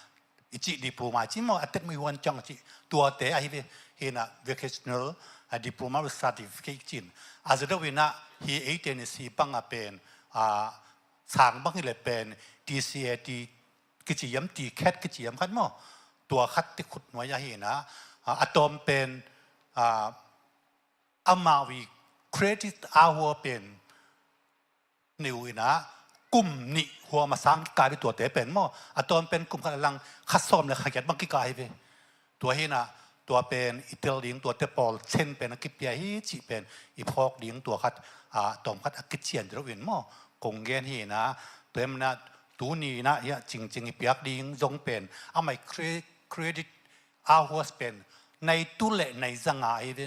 i cih diploma i ci maw, a tet mui wan ciang i cih, tuate ahi ve. Hi inah vocational, a, diploma certificate cin. A zo deuh inah hi eite ni si bang a pen, a, sang bang hi le pen T C A T kici hiam, T cat kici hiam khat maw, tua khat te khut nuai ahi inah, a, a tawm pen, a, amau i credit a hua pen nei uh inah kum nih huam a sang kikah hi ve tuate pen maw. A tawm pen kum khat a lang kha sawm le kha giat bang kikah hi ve. Tua hi inah tua pen i tel ding tuate pawl cen pen a kipia hi cih pen i phawk ding tua khat, a, tawmkhat a kician deuh in maw kong gen hi inah. Tua hi maninah tuni inah hiah cingcing i piak ding zong pen amah i cre-, credit a huas pen nai tu le nai zanga ahi ve.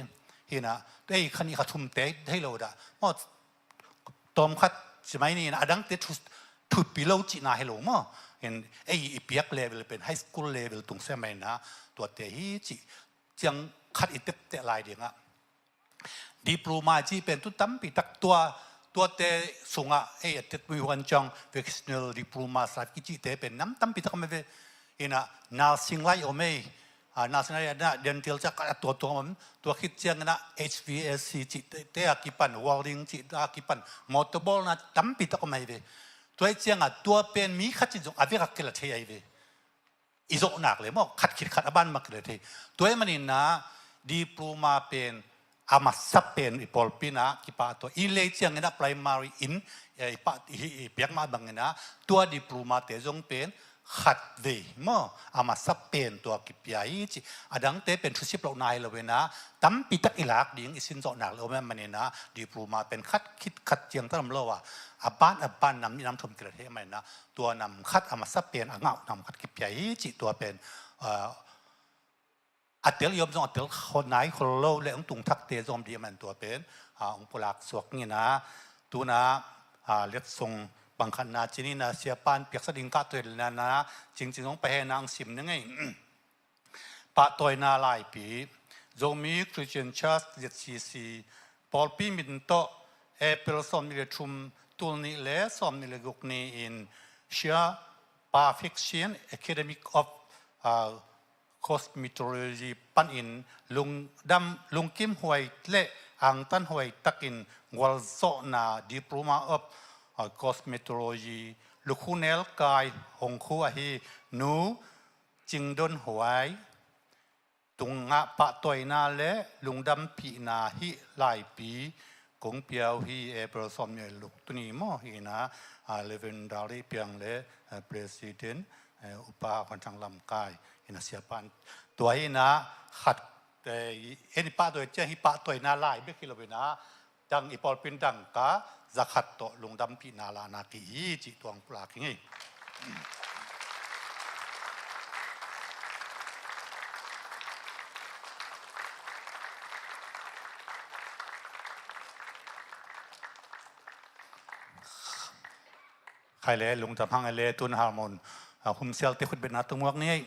Hi inah ei kha nih kha thumte thei lo dah maw, tawmkhat ci mai ni inah a dangte thu, thupi lo cihna hi lo maw. In ei i piak level pen high school level tung se mai inah tuate hi cih ciang khat i tepteh lai dingah. Diploma i cih pen tu tampi tak tua, tuate sungah ei a tet mui huan ciang vocational diploma sa i cihte pen nam tampi tak om ve. Inah nursing lai om ei, a, nursing lai inah dental cak a tua tua om, tua khit ciang inah H V A C cihte, te a kipan, welding cih a kipan, motor bawlna tampi tak om ahi ve. Tua hi ciangah tua pen mi khat cin zong a vek a kila thei ahi ve. I zawhnak le maw, khat khit khat a ban mak le thei. Tua hi maninah diploma pen a masa pen i pawlpi inah kipahtawi. I lei ciang inah primary in, eh, i pah, i, i piak mah bang inah tua diploma te zong pen khat vei maw, a masa pen tua kipia hi cih. A dangte pen thusip lohna hi lo inah tampi tak i lak ding i sin zawhnak le om e maninah diploma pen khat khit khat ciang tam lo a, a ban a ban nam nih nam thum kila thei maninah tua nam khat a masa pen a ngah nam khat kipia hi cih tua pen, a, a tel i om zong a tel khol nai khol lo le hong tung thakte zong om dih a man tua pen, a, hong pulak suak ing inah. Tunah, a, letsong bang khatna ci ni inah siapan piaksa ding kah tuai le na na cingcing hong pai hen inah hong sim ning ei. Pahtawina laipi, Zomi Christian Church Z C C pawlpi min tawh April sawmnih le thum Tul nih le sawm nih le guk ni-in Shia Perfection Academy of, ah, Cosmetology panin lungdam, lungkim huai le angtan huai takin gualzawhna Diploma of, ah, Cosmetology lukhu nelkai hong khu ahi Nu Cing Don Huai tungah pahtawina le lungdampihna hih laipi kong pia uh hi. April sawm nih le guk tuni maw hi-in ah, ah, Reverend Dali Piang le, ah, President, eh, Upa Hon Thang Lam Kai hi-in ah, siapa in tua hi-in ah khat, eh, en i pahtawi ciang hih pahtawina lai bek hi lo-in ah, dang i pawlpi in dangka zakhat tawh lungdampihna lahna kei hi cih tuang pulak hi ngei. Khai le lungdam hang e le tun harmon, ah, humsial te khutbetna tungmuak ni ei.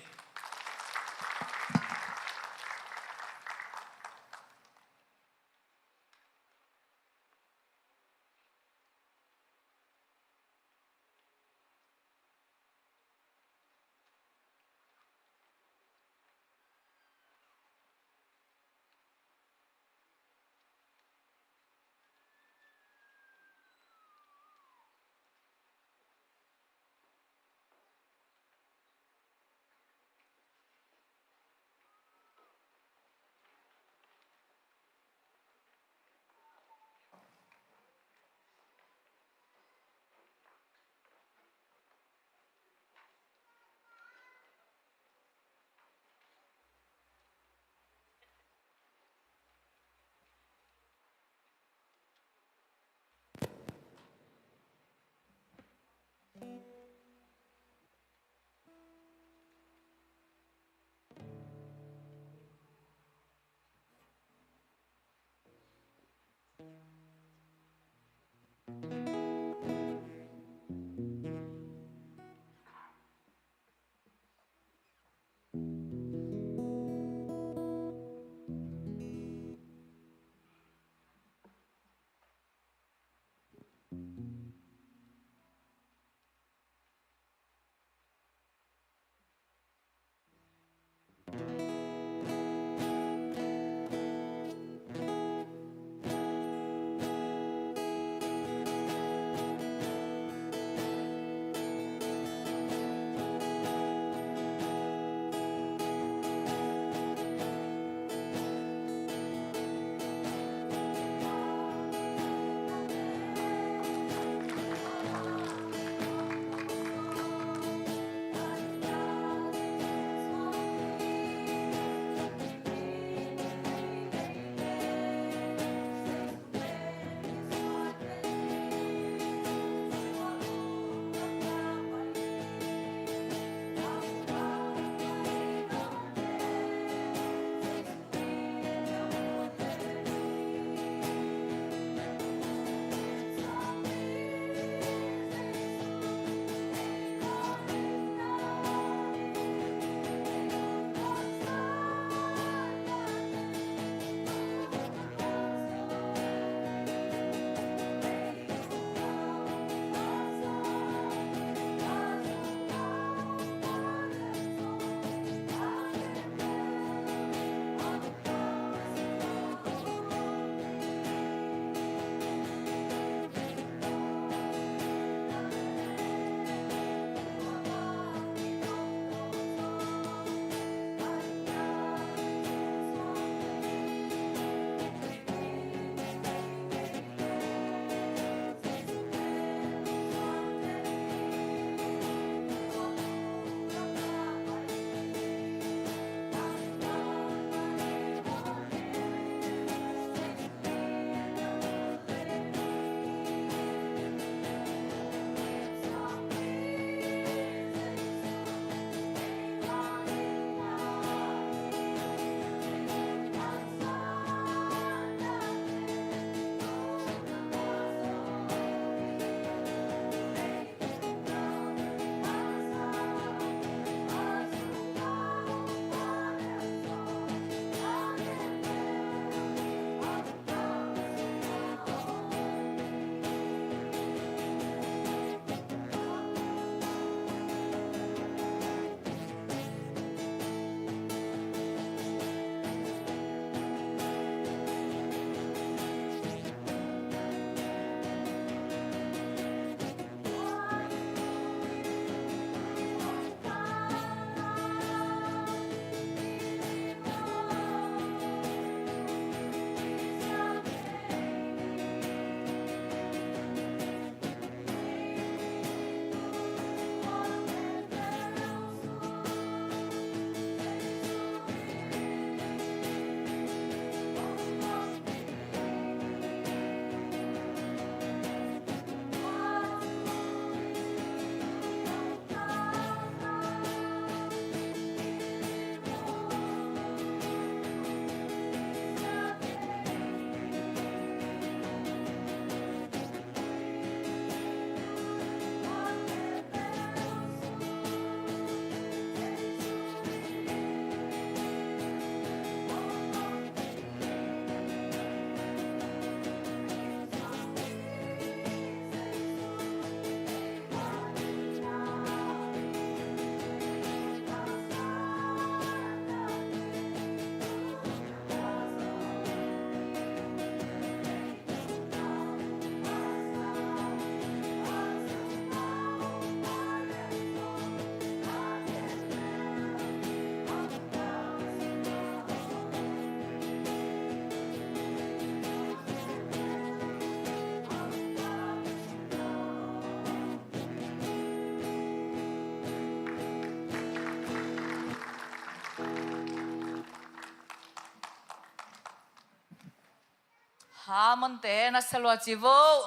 Harmon te na sia lua ci vo.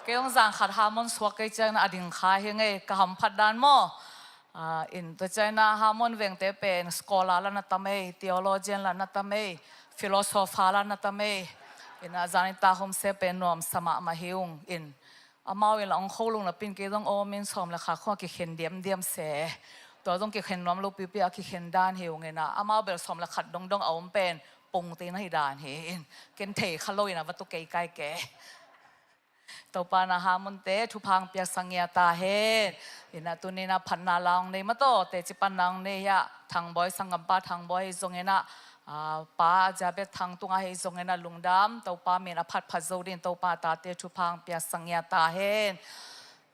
Kei hong zan khat Harmon suak kei ciangin a ding kha hi ngei, ka hamphat dan maw. Ah, in tua ciangin Harmon vengte pen scholar la na tam ei, theologian la na tam ei, philosopher la na tam ei. In a zan i ta hom se pen nuam sa mahmah hi ung in. Amau in la ong kho lung na pin kei zong om in sawm le khat khong a kikhen diamdiam se. Tua zong kikhen nuam lo pipi a kikhen dan hi ung in a. Amau bel sawm le khat dongdong a om pen pongte na hi dan hi in. Ken thei kha lo in a va tu kei kai ke. Topa na Harmon te thupha hong piaksak ngia ta hen. In a tuni in a phatna la ong nei mataw, teci panna ong nei hi a, Thangboi, sanggampa Thangboi hi zong in a, ah, Pa Jabet Thang tungah hi zong in a lungdam, Topa min a phatphat zo ding, Topa tate thupha hong piaksak ngia ta hen.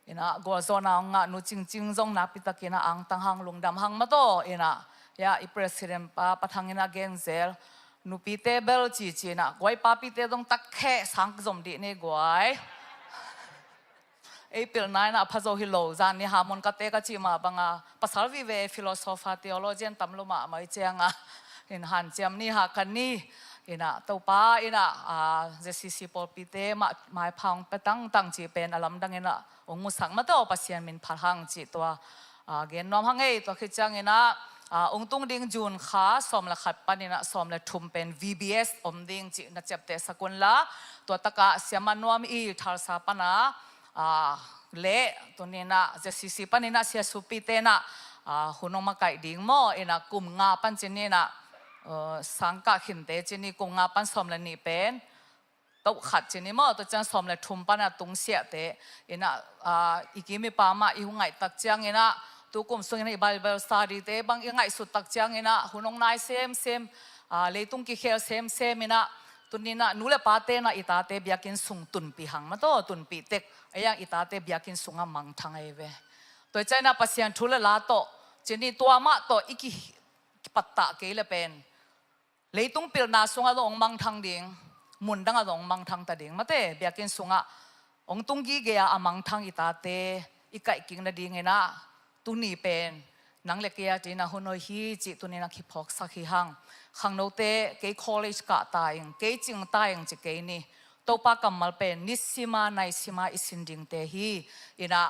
In a gualzawhna ong ngah Nu Cingcing zong nakpi takin a angtang hang, lungdam hang mataw. In a, ya, i president pa Pa Thang in a genzel, nupite bel cici in a, guai papite zong takkhe sang zom dih ni guai. Ei pilna in a pha zo hi lo, zan ni Harmon ka te ka cih mah bang a, pasal vive philosopher theologian tam lo mahmah i ciang a, in hanciam ni ha kan ni. In a Topa in a, ah, ZCC pawlpite mah maipha ong pia tangtang cih pen a lamdang in a ong musak mataw, Pasian min phat hang cih tua, ah, gen nuam hang ei. Tua khit ciangin a, ah, ong tung ding June kha sawm le khat panin a sawm le thum pen VBS om ding cih na ciaptehsak un la. Tua takah Siama Nuam i Thalsa pan a, ah, le tuni in a ZCC panin a Sia Supi te in a, ah, hun ong makaih ding maw. In a kum nga pan ci ni in a, uh, sangkah khinte ci ni, kum nga pan sawm le nih pen toh khat ci ni maw, tua ciang sawm le thum pan a tungsiahte. In a, ah, i kim i pam ah i hong ngaih tak ciangin a, tu kum sungin a i Bible study te bang i ngaihsut tak ciangin a hun ong nai semsem, ah, leitung kikhel semsem in a, tuni in a nu le pate in a i tate biakinn sung tunpih hang mataw, tunpih tek. Ei ang i tate biakinn sung a mangthang ei ve. Tua ciang in a Pasian thu le la tawh ci ni, tua mah tawh i kipattah kei le pen leitung pilna sungah zong ong mangthang ding, mundang ah zong ong mangthang ta ding. Mate, biakinn sungah ong tung gige a a mangthang i tate i kaihkik nading in a, tuni pen nang le kei a ding a hun hoih hi cih tuni in a kiphawksak hi hang. Khangnote, kei college kah ta ing, kei cing ta ing ci kei ni. Topa kammal pen nisim a naisim a i sin dingte hi. In a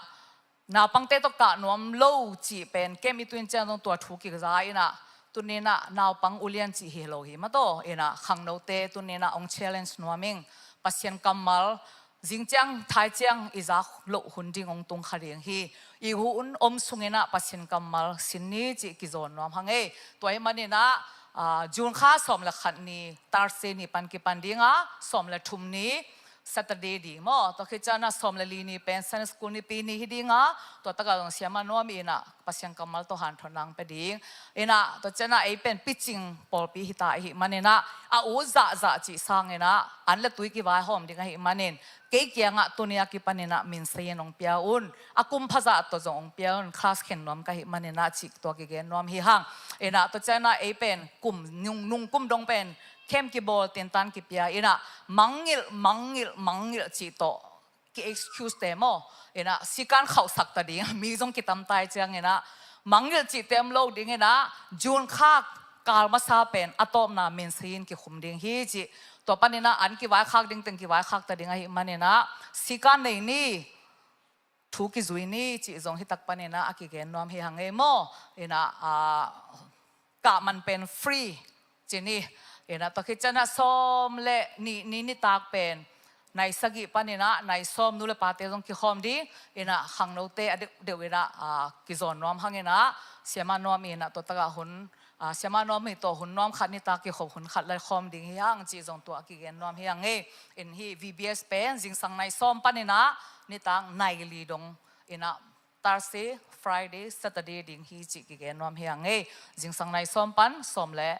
naupangte tawh kah nuam lo cih pen kem i tun ciang zong tua thu kiza in a, tuni in a naupang ulian cih hi lo hi mataw. In a khangnote tuni in a ong challenge nuam ing. Pasian kammal zing ciang thai ciang i zak loh hun ding ong tung kha ding hi. I hun om sungin a Pasian kammal sin ni cih kizawn nuam hang ei. Tua hi manin a, ah, June kha sawm le khat ni Thursday ni pan kipan ding a, sawm le thum ni Saturday ding maw. Tua khit ciang a sawm le li ni pen Sunday School nipi ni hi ding a, tua takah zong Siama Nuam in a Pasian kammal tawh hanthawn nang pia ding. In a tua ciang a ei pen picing pawlpi hi ta ahih manin a, a ut zahzah cih sangin a an le tui kivaihawm ding ahih manin, kei kiangah tuni a kipan in a min sa in ong pia un, a kum phazah tawh zong ong pia un, class khen nuam ka hih manin a cih tua kigen nuam hi hang. In a tua ciang a ei pen kum nung, nung kum dong pen camp kibawl, tintan kipia in a mangngilh, mangngilh, mangngilh cih tawh ki excuse te maw. In a sikan khauhsak ta ding, mi zong kitam ta i ciang in a mangngilh cih te om lo ding in a June kha kal masa pen a tawpna min sa in kikhum ding hi cih. Tua pan in a an kivaikhak ding teng kivaikhak ta ding ahih manin a sikan nei ni, thu kizui ni cih zong hi tak pan in a a kigen nuam hi hang ei maw. In a, ah, kah man pen free ci ni. In a tua khit ciang a sawm le nih ni nitak pen nai sagih pan in a nai sawm nu le pate zong kikhawm ding. In a khangnote a deuhdeuh in a, ah, kizawn nuam hang in a Siama Nuam in a tua takah hun, ah, Siama Nuam hi tawh hun nuam khat nitak kikhop hun khat la khawm ding hi hang cih zong tua a kigen nuam hi hang ei. In hih VBS pen zingsang nai sawm pan in a nitak nai li dong in a Thursday, Friday, Saturday ding hi cih kigen nuam hi hang ei. Zingsang nai sawm pan sawm le,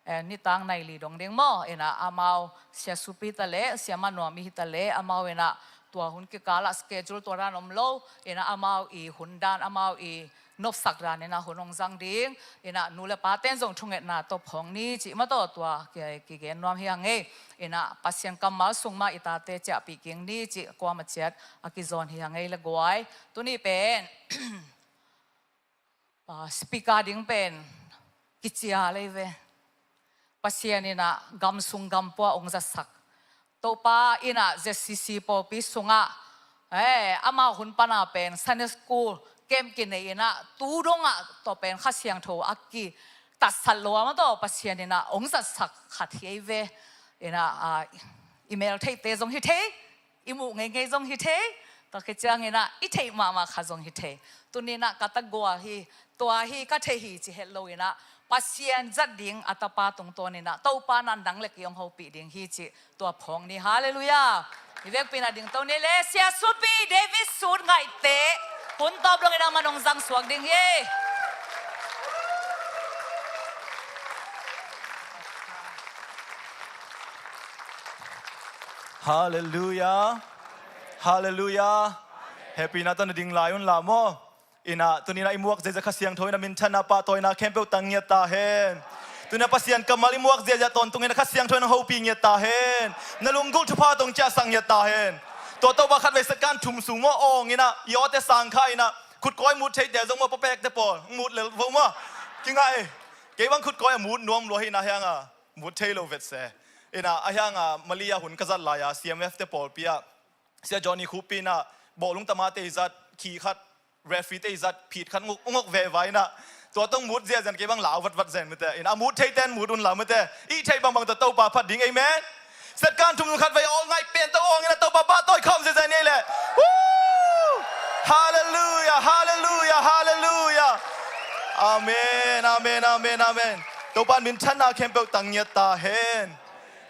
eh, nitak nai li dong ding maw. In a amau Sia Supi ta le Siama Nuam i hi ta le amau in a tua hun kikal ah schedule tua dan om lo. In a amau i hun dan, amau i nopsak dan in a hun ong zang ding. In a nu le paten zong thungetna tawh phawng ni cih mataw tua ki, kigen nuam hi hang ei. In a Pasian kammal sung mah i tate ciahpih kik ni cih kuamah ciat a kizawn hi hang ei le guai. Tuni pen, ah, speaker ding pen kicia lei ve. Pasian in a gam sung gam pua ong zatsak, Topa in ah Z C C pawlpi sungah, eh, amau hun pan a pen Sunday school camp kinei in ah, tu dong ah tua pen Kha Siangtho a kitatsat lo a, amah tawh Pasian in ah hong zatsak khat hi ei ve. In ah, ah, i mel theite zong hi thei, i muh ngeingei zong hi thei, tua khit ciangin ah i theih mahmah khat zong hi thei. Tuni in ah ka tagua hi, tua hi ka theih hi ci het lo in ah, Pasian zat ding a tapa tungtawn in ah Topa in ah nang le kei hong hopih ding hi cih tua phawng ni. Halleluiah. I vekpi in ah dingto ni le, Sia Supi David Sut Ngaihte hun tawp dong in ah amah hong zang suak ding hi. Halleluiah. Halleluiah. Hehpihna tawh na ding lai un la maw. In ah, tuni in ah i muak ziahziah Kha Siangtho in ah minthanna pahtawina khempeuh tang ngiat ta hen. Tuni in ah Pasian kammal i muak ziahziah tawntung in ah Kha Siangtho in ah hong hopih ngiat ta hen. Na lunggulh thupha tawh hong ciahsak ngiat ta hen. Tua Topa khatvei second thum sung maw, awng in ah, i awte sang kha in ah, khut kawi mut theite zong maw, pawpekte pawl, mut lel vo maw. Kingai. Kei bang khut kawi a mut nuam lua hi in ah, hiang a mut thei lo vet se. In ah, a hiang a Malaysia hun ka zat lai a, C M F te pawlpi ah, Sia Johnny Khup in ah bawlung tama te i zat, khi khat, referee te i zat, phit khat nguk, nguk veva in ah, tua tawh mut ziahziah in kei bang lau vatvat zen mite. In ah a mut theite in mut un la mite. I theih bangbang tawh Topa phat ding, amen. Second thum khatvei awng, ngaih pen tawh awng in ah Topa pahtawi khawm ziahziah ni ei leh. Woo! Halleluiah, halleluiah, halleluiah. Amen, amen, amen, amen. Topa in minthanna khempeuh tang ngiat ta hen.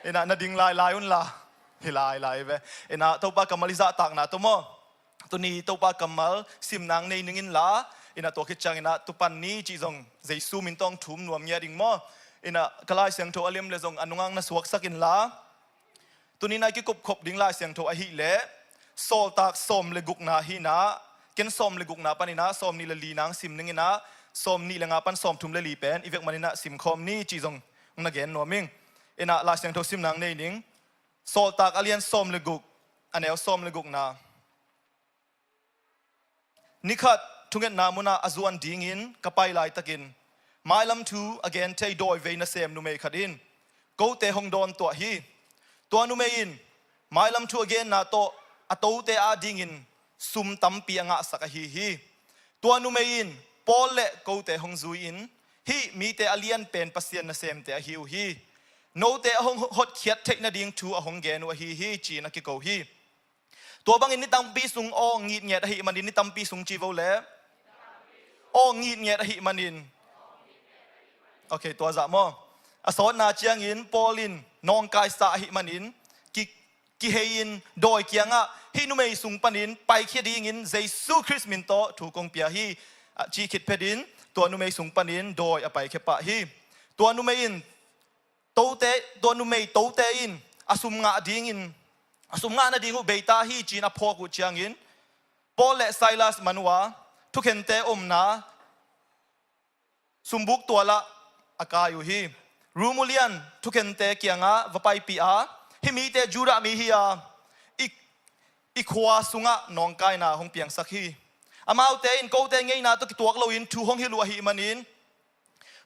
In ah na ding lai lai un la. Hi lai lai ve. In ah Topa kammal i zahtakna tawh maw, tuni Topa kammal sim nang nei ning in la. In ah tua khit ciangin ah tu pan ni cih zong Jesu min tawh hong thum nuam ngiat ding maw. In ah ka Lai Siangtho a liam le zong a nungah na suaksak in la. Tuni in ah i kikupkhop ding Lai Siangtho ahih leh Sawltak sawm le gukna hi in ah, ken sawm le gukna pan in ah sawm nih le li nang sim ning in ah, sawm nih le nga pan sawm thum le li pen i vekpi in ah sim khawm ni cih zong na gen nuam ing. In ah Lai Siangtho sim nang nei ning. Sawltak a lian sawm le guk, a neu sawm le gukna. Ni khat thungetna munah a zuan dingin ka pai laitakin, mailam thu a gen thei dawivei nasem numei khat in kote hong dawntuah hi. Tua numei in mailam thu a genna tawh a tote adingin sum tampi a ngahsak ahi hi. Tua numei in Paul le kote hong zui-in, hih mite a lian pen Pasian nasemte ahi uh hi. Note a hong hotkhiat theih nading thu a hong gen uh ahi hi, ci-in a kiko hi. Tua bangin ni tampi sung aw ngitnget ahih manin, ni tampi sung ci vo le. Aw ngitnget ahih manin. Ok, tua zah maw. A sawtna ciangin Paul in nawngkaisa ahih manin, ki, kihei-in dawi kiangah, hih numei sung panin paikhia dingin Jesu Khrist min tawh thu kong pia hi, a ci khit phetin tua numei sung panin dawi a paikhia pah hi. Tua numei in tote, tua numei tote in a sum ngah dingin, a sum ngah nading uh beita hi, ci-in a phawk uh ciangin, Paul le Silas man uh a, thukhente omna sumbuk tualah a kai uh hi. Rum ulian thukhente kiangah va paipih a, hih mite Judah mi hi a, i, i khua sungah nawngkaina hong piangsak hi. Amaute in kote ngeina tawh kituak loin thu hong hilh uh ahih manin,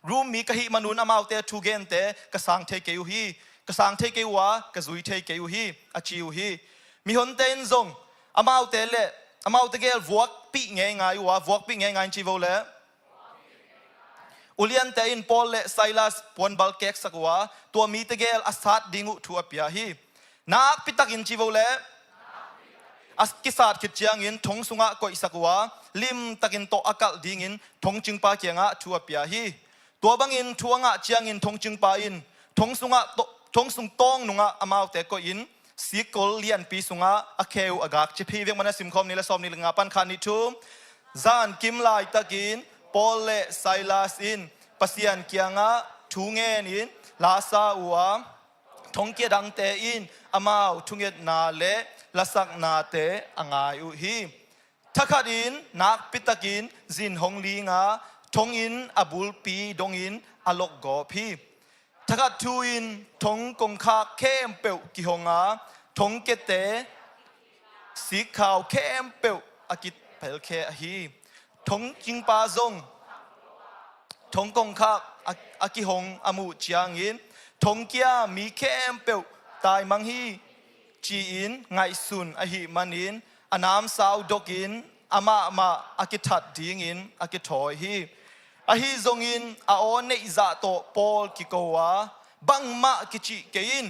Rum mi ka hih manun amaute thugente ka sang thei kei uh hi, ka sang thei kei uh a, ka zui thei kei uh hi, a ci uh hi. Mihonte in zong amaute le, amaute gel vuakpih ngeingai uh a, vuakpih ngeingai in ci vo le. Uliante in Paul le Silas puanbal keksak uh a, tua mite gel a sat ding uh thu a pia hi. Nakpitakin ci vo le. A kisat khit ciangin thong sungah koihsak uh a, limtakin tawh a kalh dingin thongcingpa kiangah thu a pia hi. Tua bangin thu a ngah ciangin thongcingpa in thong sungah, thong sung tawng nungah amaute koihin sikkol lianpi sungah a khe uh a gakcip hi. Vekpi in a simkhawm ni le, sawm ni le nga pan khat ni thum. Zankim laitakin Paul le Silas in Pasian kiangah thu ngenin la sa uh a, thongkia dangte in amau thungetna le lasaknate a ngai uh hi. Thakhatin nakpitakin zin hong ling a, thonginn a bulpi dongin a lokgawp hi. Thakhat thu-in thong kongkhak khempeuh kihong a, thongkiate sikkhau khempeuh a kipelkhia hi. Thongcingpa zong thong kongkhak a, a kihong a muh ciangin, thongkia mi khempeuh taimang hi. ci-in ngaihsun ahih manin a namsau dokin amah mah a kithat dingin a kithawi hi. Ahi zongin a aw neih zah tawh Paul kiko a, bangmah kicih kei in,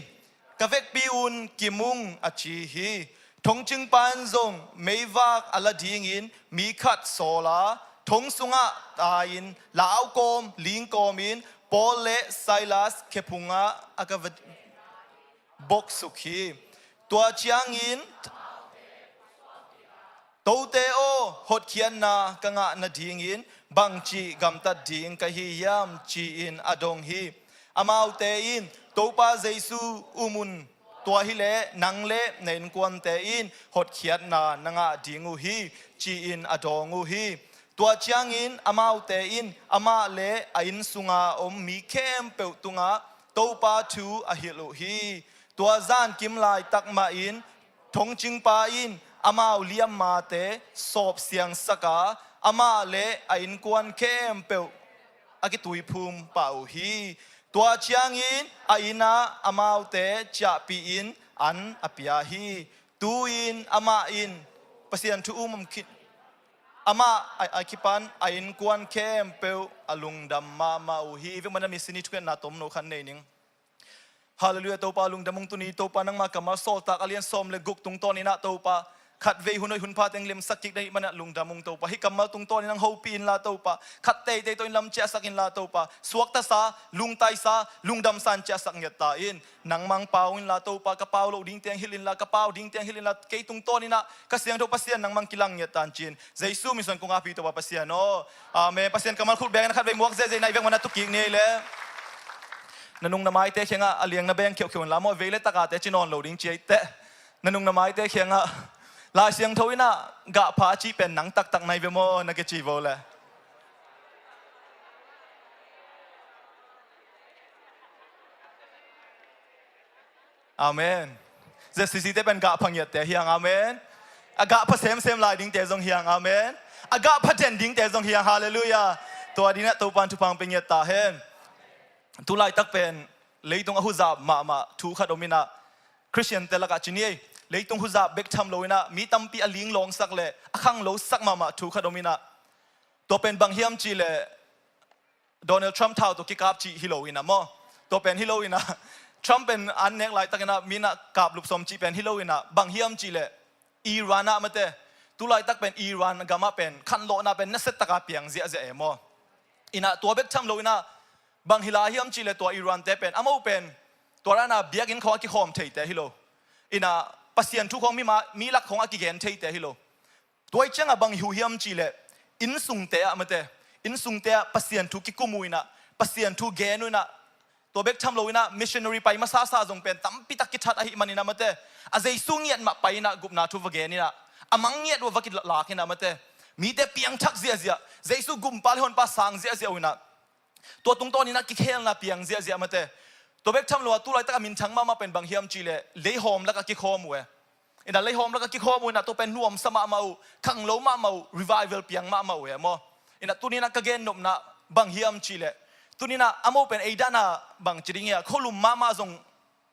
ka vekpi un kim ung, a ci hi. Thongcingpa in zong meivak a la dingin mi khat sawl a, thong sungah tai-in lau kawm ling kawmin Paul le Silas khe phungah a ka va boksuk hi. Tua ciangin, "Tote aw, hotkhiatna ka ngah nadingin bangci gamtat ding ka hi hiam?" ci-in a dong hi. Amaute in, "Topa Jesu um un, tua hileh nang le na innkuante in hotkhiatna na ngah ding uh hi," ci-in a dawng uh hi. Tua ciangin amaute in amah le a inn sunga om mi khempeuh tungah Topa thu a hilh uh hi. Tua zankim laitak mahin thongcingpa in amau liammate sawpsiangsak a, amah le a innkuan khempeuh a kituiphum pah uh hi. Tua ciangin a innah amaute ciahpihin an a pia hi. Tu-in amah in Pasian thu um khit, amah a, a kipan a innkuan khempeuh a lungdam mahmah uh hi. Vekmana mi sini thukhenna tomno khan nei ning. Halleluiah, Topa lungdam ung. Tuni Topa nangma kammal Sawltak a lian sawm le guk tungtawninah Topa, khatvei hun hoih hun pha teng lemsak kik na hih manah lungdam ung Topa. Hih kammal tungtawnin nang hopih inla Topa, khat teitei tawh in lam ciahsak inla Topa, suaktasa, lungtaisa, lungdamsa in ciahsak ngiat ta in. Nangmang pau inla Topa, ka pau loh ding teng hilh inla, ka pau ding teng hilh inla, kei tungtawninah Kha Siangtho Pasian nangmang kilang ngiat tan ci-in Jesu min suan kong api Topa Pasian aw. Amen. Pasian kammal khut bengin a khatvei muak zehzeh na i vek mana tukik ni ei le. Na nung na maite khiangah a liang na beng khiauhkhiau inla maw, vei le takate ci nawn lo ding ci ei teh. Na nung na maite khiangah Lai Siangtho inah gahpha a cih pen nang taktak na i ve maw, na kici vo le. Amen. Z C C te pen gahpha ngiatte hiang, amen. A gahpha semsem lai dingte zong hiang, amen. A gahpha den dingte zong hiang, halleluiah. Tua dinah Topan thupha pia ngiat ta hen. Tu laitak pen leitung a huzap mahmah thu khat om inah, Khristiante lakah ci ni ei, leitung huzap bek tham lo inah mi tampi a linglawngsak le a khanglosak mahmah thu khat om inah, tua pen bang hiam cihleh Donald Trump thau tawh kikap cih hi lo inah maw. Tua pen hi lo inah, Trump pen an nek laitakinah minah kap lup sawm cih pen hi lo inah, bang hiam cihleh Iran ah mate, tu laitak pen Iran gamah pen khanlawhna pen nasiataka piang ziahziah e maw. Inah tua bek tham lo inah, bang hi lai hiam cihleh tua Iran te pen, amau pen tua ranah biakinn khawng a kikhawm theite hi lo. Inah Pasian thu khawng mi ma, mi lak khawng a kigen theite hi lo. Tua ih ciangah bang hi uh hiam cihleh, innsungte ah mate, innsungte ah Pasian thu kikum uh inah, Pasian thu gen uh inah, tua bek tham lo inah missionary pai masasa zong pen tampitak kithat ahih man inah mate, a Jesu ngiat mah pai inah gupna thu va gen inah, a mang ngiat uh a va kilak inah mate, mite piangthak ziahziah, Jesu gumpa le honpa sang ziahziah uh inah, tua tungtawn inah kikhelna piang ziahziah mate. Tua bek tham lo a tu laitak a minthang mahmah pen bang hiam cihleh, leihawm lakah kikhawm uh e. Inah leihawm lakah kikhawm uh inah tua pen nuamsa mahmah uh, khanglo mahmah uh, revival piang mahmah uh e maw. Inah tuninah ka gennopna bang hiam cihleh, tuninah amau pen ei dana bang ci ding hia, kholum mahmah zong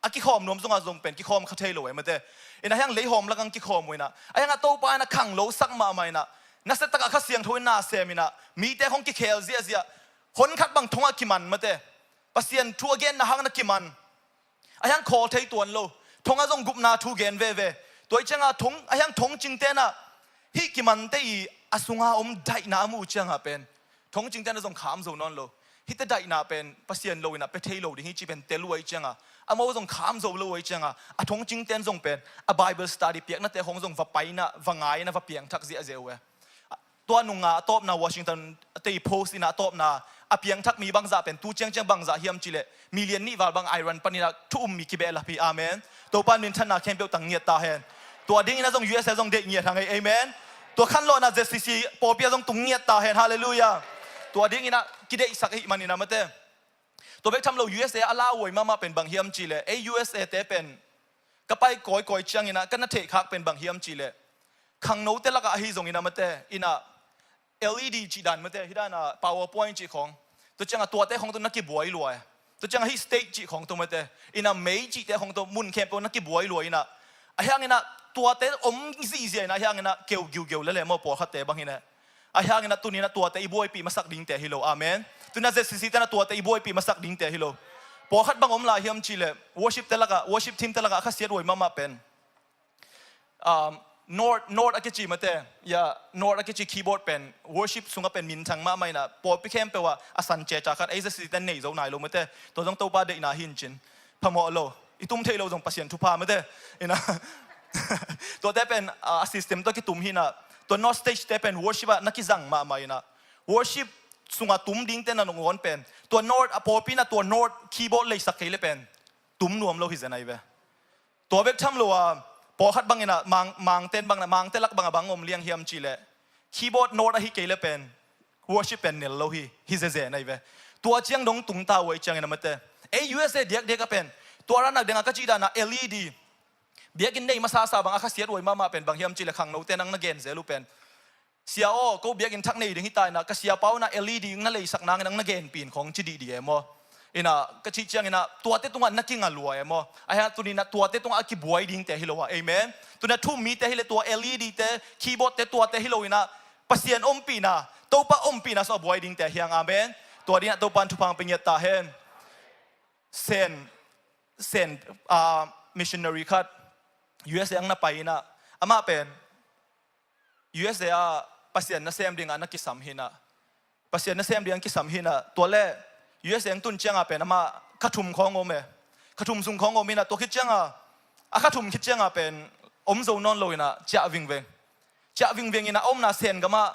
a kikhawm nuam zongah zong pen kikhawm kha thei lo e mate. Inah hiang leihawm lakah kikhawm uh inah, a hiangah Topa inah khanglosak mahmah inah, nasiatakah Kha Siangtho in na sem inah, mite khawng kikhel ziahziah, hon khat bang thongah kiman mate. Pasian thu a genna hang na kiman. A hiang khawl thei tuan lo. Thongah zong gupna thu gen veve. Tua ih ciangah thong, a hiang thongcingte inah hih kimante ih a sunga om daihna a muh uh ciangah pen, thongcingte inah zong kham zo nawn lo. Hihte daihna pen Pasian lo inah pia thei lo ding hi cih pen tel uh ahih ciangah, amau zong kham zo lo ahih ciangah, a thongcingte in zong pen a Bible study piaknate khawng zong va pai inah, va ngai inah, va piangthak ziahziah uh e. Tua nunga a tawpna Washington te ih post inah a tawpna a piangthak mi bangzah pen tu ciangciang bangzah hiam cihleh, million nih val bang Iran paninah thu um mi kibehlap hi. Amen. Topan minthanna khempeuh tang ngiat ta hen. Tua dinginah zong U S A zong deih ngiat hang ei. Amen. Tua khanlawhna Z C C pawlpi ah zong tung ngiat ta hen. Halleluiah. Tua dinginah kideihsak ahih man inah mate. Tua bek tham lo U S A a lauhuai mahmah pen bang hiam cihleh, ei U S A te pen ka pai kawikawi cianginah ka na theihkhak pen bang hiam cihleh, khangnote lakah ahi zongin a mate inah L E D cih dan mate, hih danah PowerPoint cih khawng, tua ciangah tuate khawng tawh na kibuai lua e. Tua ciangah hih stage cih khawng tawh mate, inah mei cihte khawng tawh mun khempeuh na kibuai lua inah, Ahi hangin ah tuate om zihziah in ah, ahi hangin ah keu giugeu lele maw, pawlkhatte bang hi ne. Ahi hangin ah tuni in ah tuate i buaipih masak dingte hi lo. Amen. Tuni in ah Z C C te in ah tuate i buaipih masak dingte hi lo. Pawlkhat bang om lai hiam cih leh, worship te lakah, worship team te lakah a khasiat huai mahmah pen, um, Nord, Nord a kici mate, ya, Nord a kici keyboard pen worship sungah pen minthang mahmah in ah, pawlpi khempeuh ah a san ceca khat, ei Z C C te in nei zo nai lo mate. Tua zong Topa deihna hi in cin, phamawh lo, i tum theih loh zong Pasian thupha mate. In ah, tuate pen, ah, a system tawh kitum hi in ah, tua Nord stage te pen worship ah na kizang mahmah in ah, worship sungah tum dingte nangawn pen tua Nord, a pawlpi in ah tua Nord keyboard leisak kei le pen tum nuam lo hi zen ahi ve. Tua bek tham lo a, pawlkhat bang in ah, Mang, Mangte in bang in ah, Mangte lak bang ah bang om liang hiam cih leh, keyboard Nord ahi kei le pen worship pen nel lo hi, hi zezen ahi ve. Tua ciang dong tung ta uh ahih ciangin ah mate, ei U S A diakdiak ah pen, tua ranak ding ah ka cih dan ah L E D, biakinn nei masasa bang a khasiat huai mahmah pen bang hiam cih leh, khangnote nang na gen zel uh pen, "Sia aw, ko biakinn thak nei ding hi ta in ah, ka siapa uh in ah L E D na leisak nangin nang na genpih in," khong ci dihdih e maw. In ah ka cih ciangin ah tuate tungah na kinga lua e maw. Ahi hang tuni in ah tuate tungah a kibuai dingte hi lo a. Amen. Tuni in ah thu-um mite hi leh tua L E D te, keyboard te, tuate hi lo in ah, Pasian ompihna, Topa ompihna sungah buai dingte hi hang. Amen. Tua ding in ah Topa in thupha hong pia ngiat ta hen. Sen, Sen, ah, missionary khat U S A hong na pai in ah, amah pen U S A ah Pasian nasem dingah na kisam hi in ah, Pasian nasem dingah kisam hi in ah, tua leh U S A hong tun ciangah pen amah kha thum khawng om e. Kha thum sung khawng om in ah, tua khit ciangah, a kha thum khit ciangah pen om zo nawn lo in ah ciah vingveng. Ciah vingveng in ah a omna Sen gamah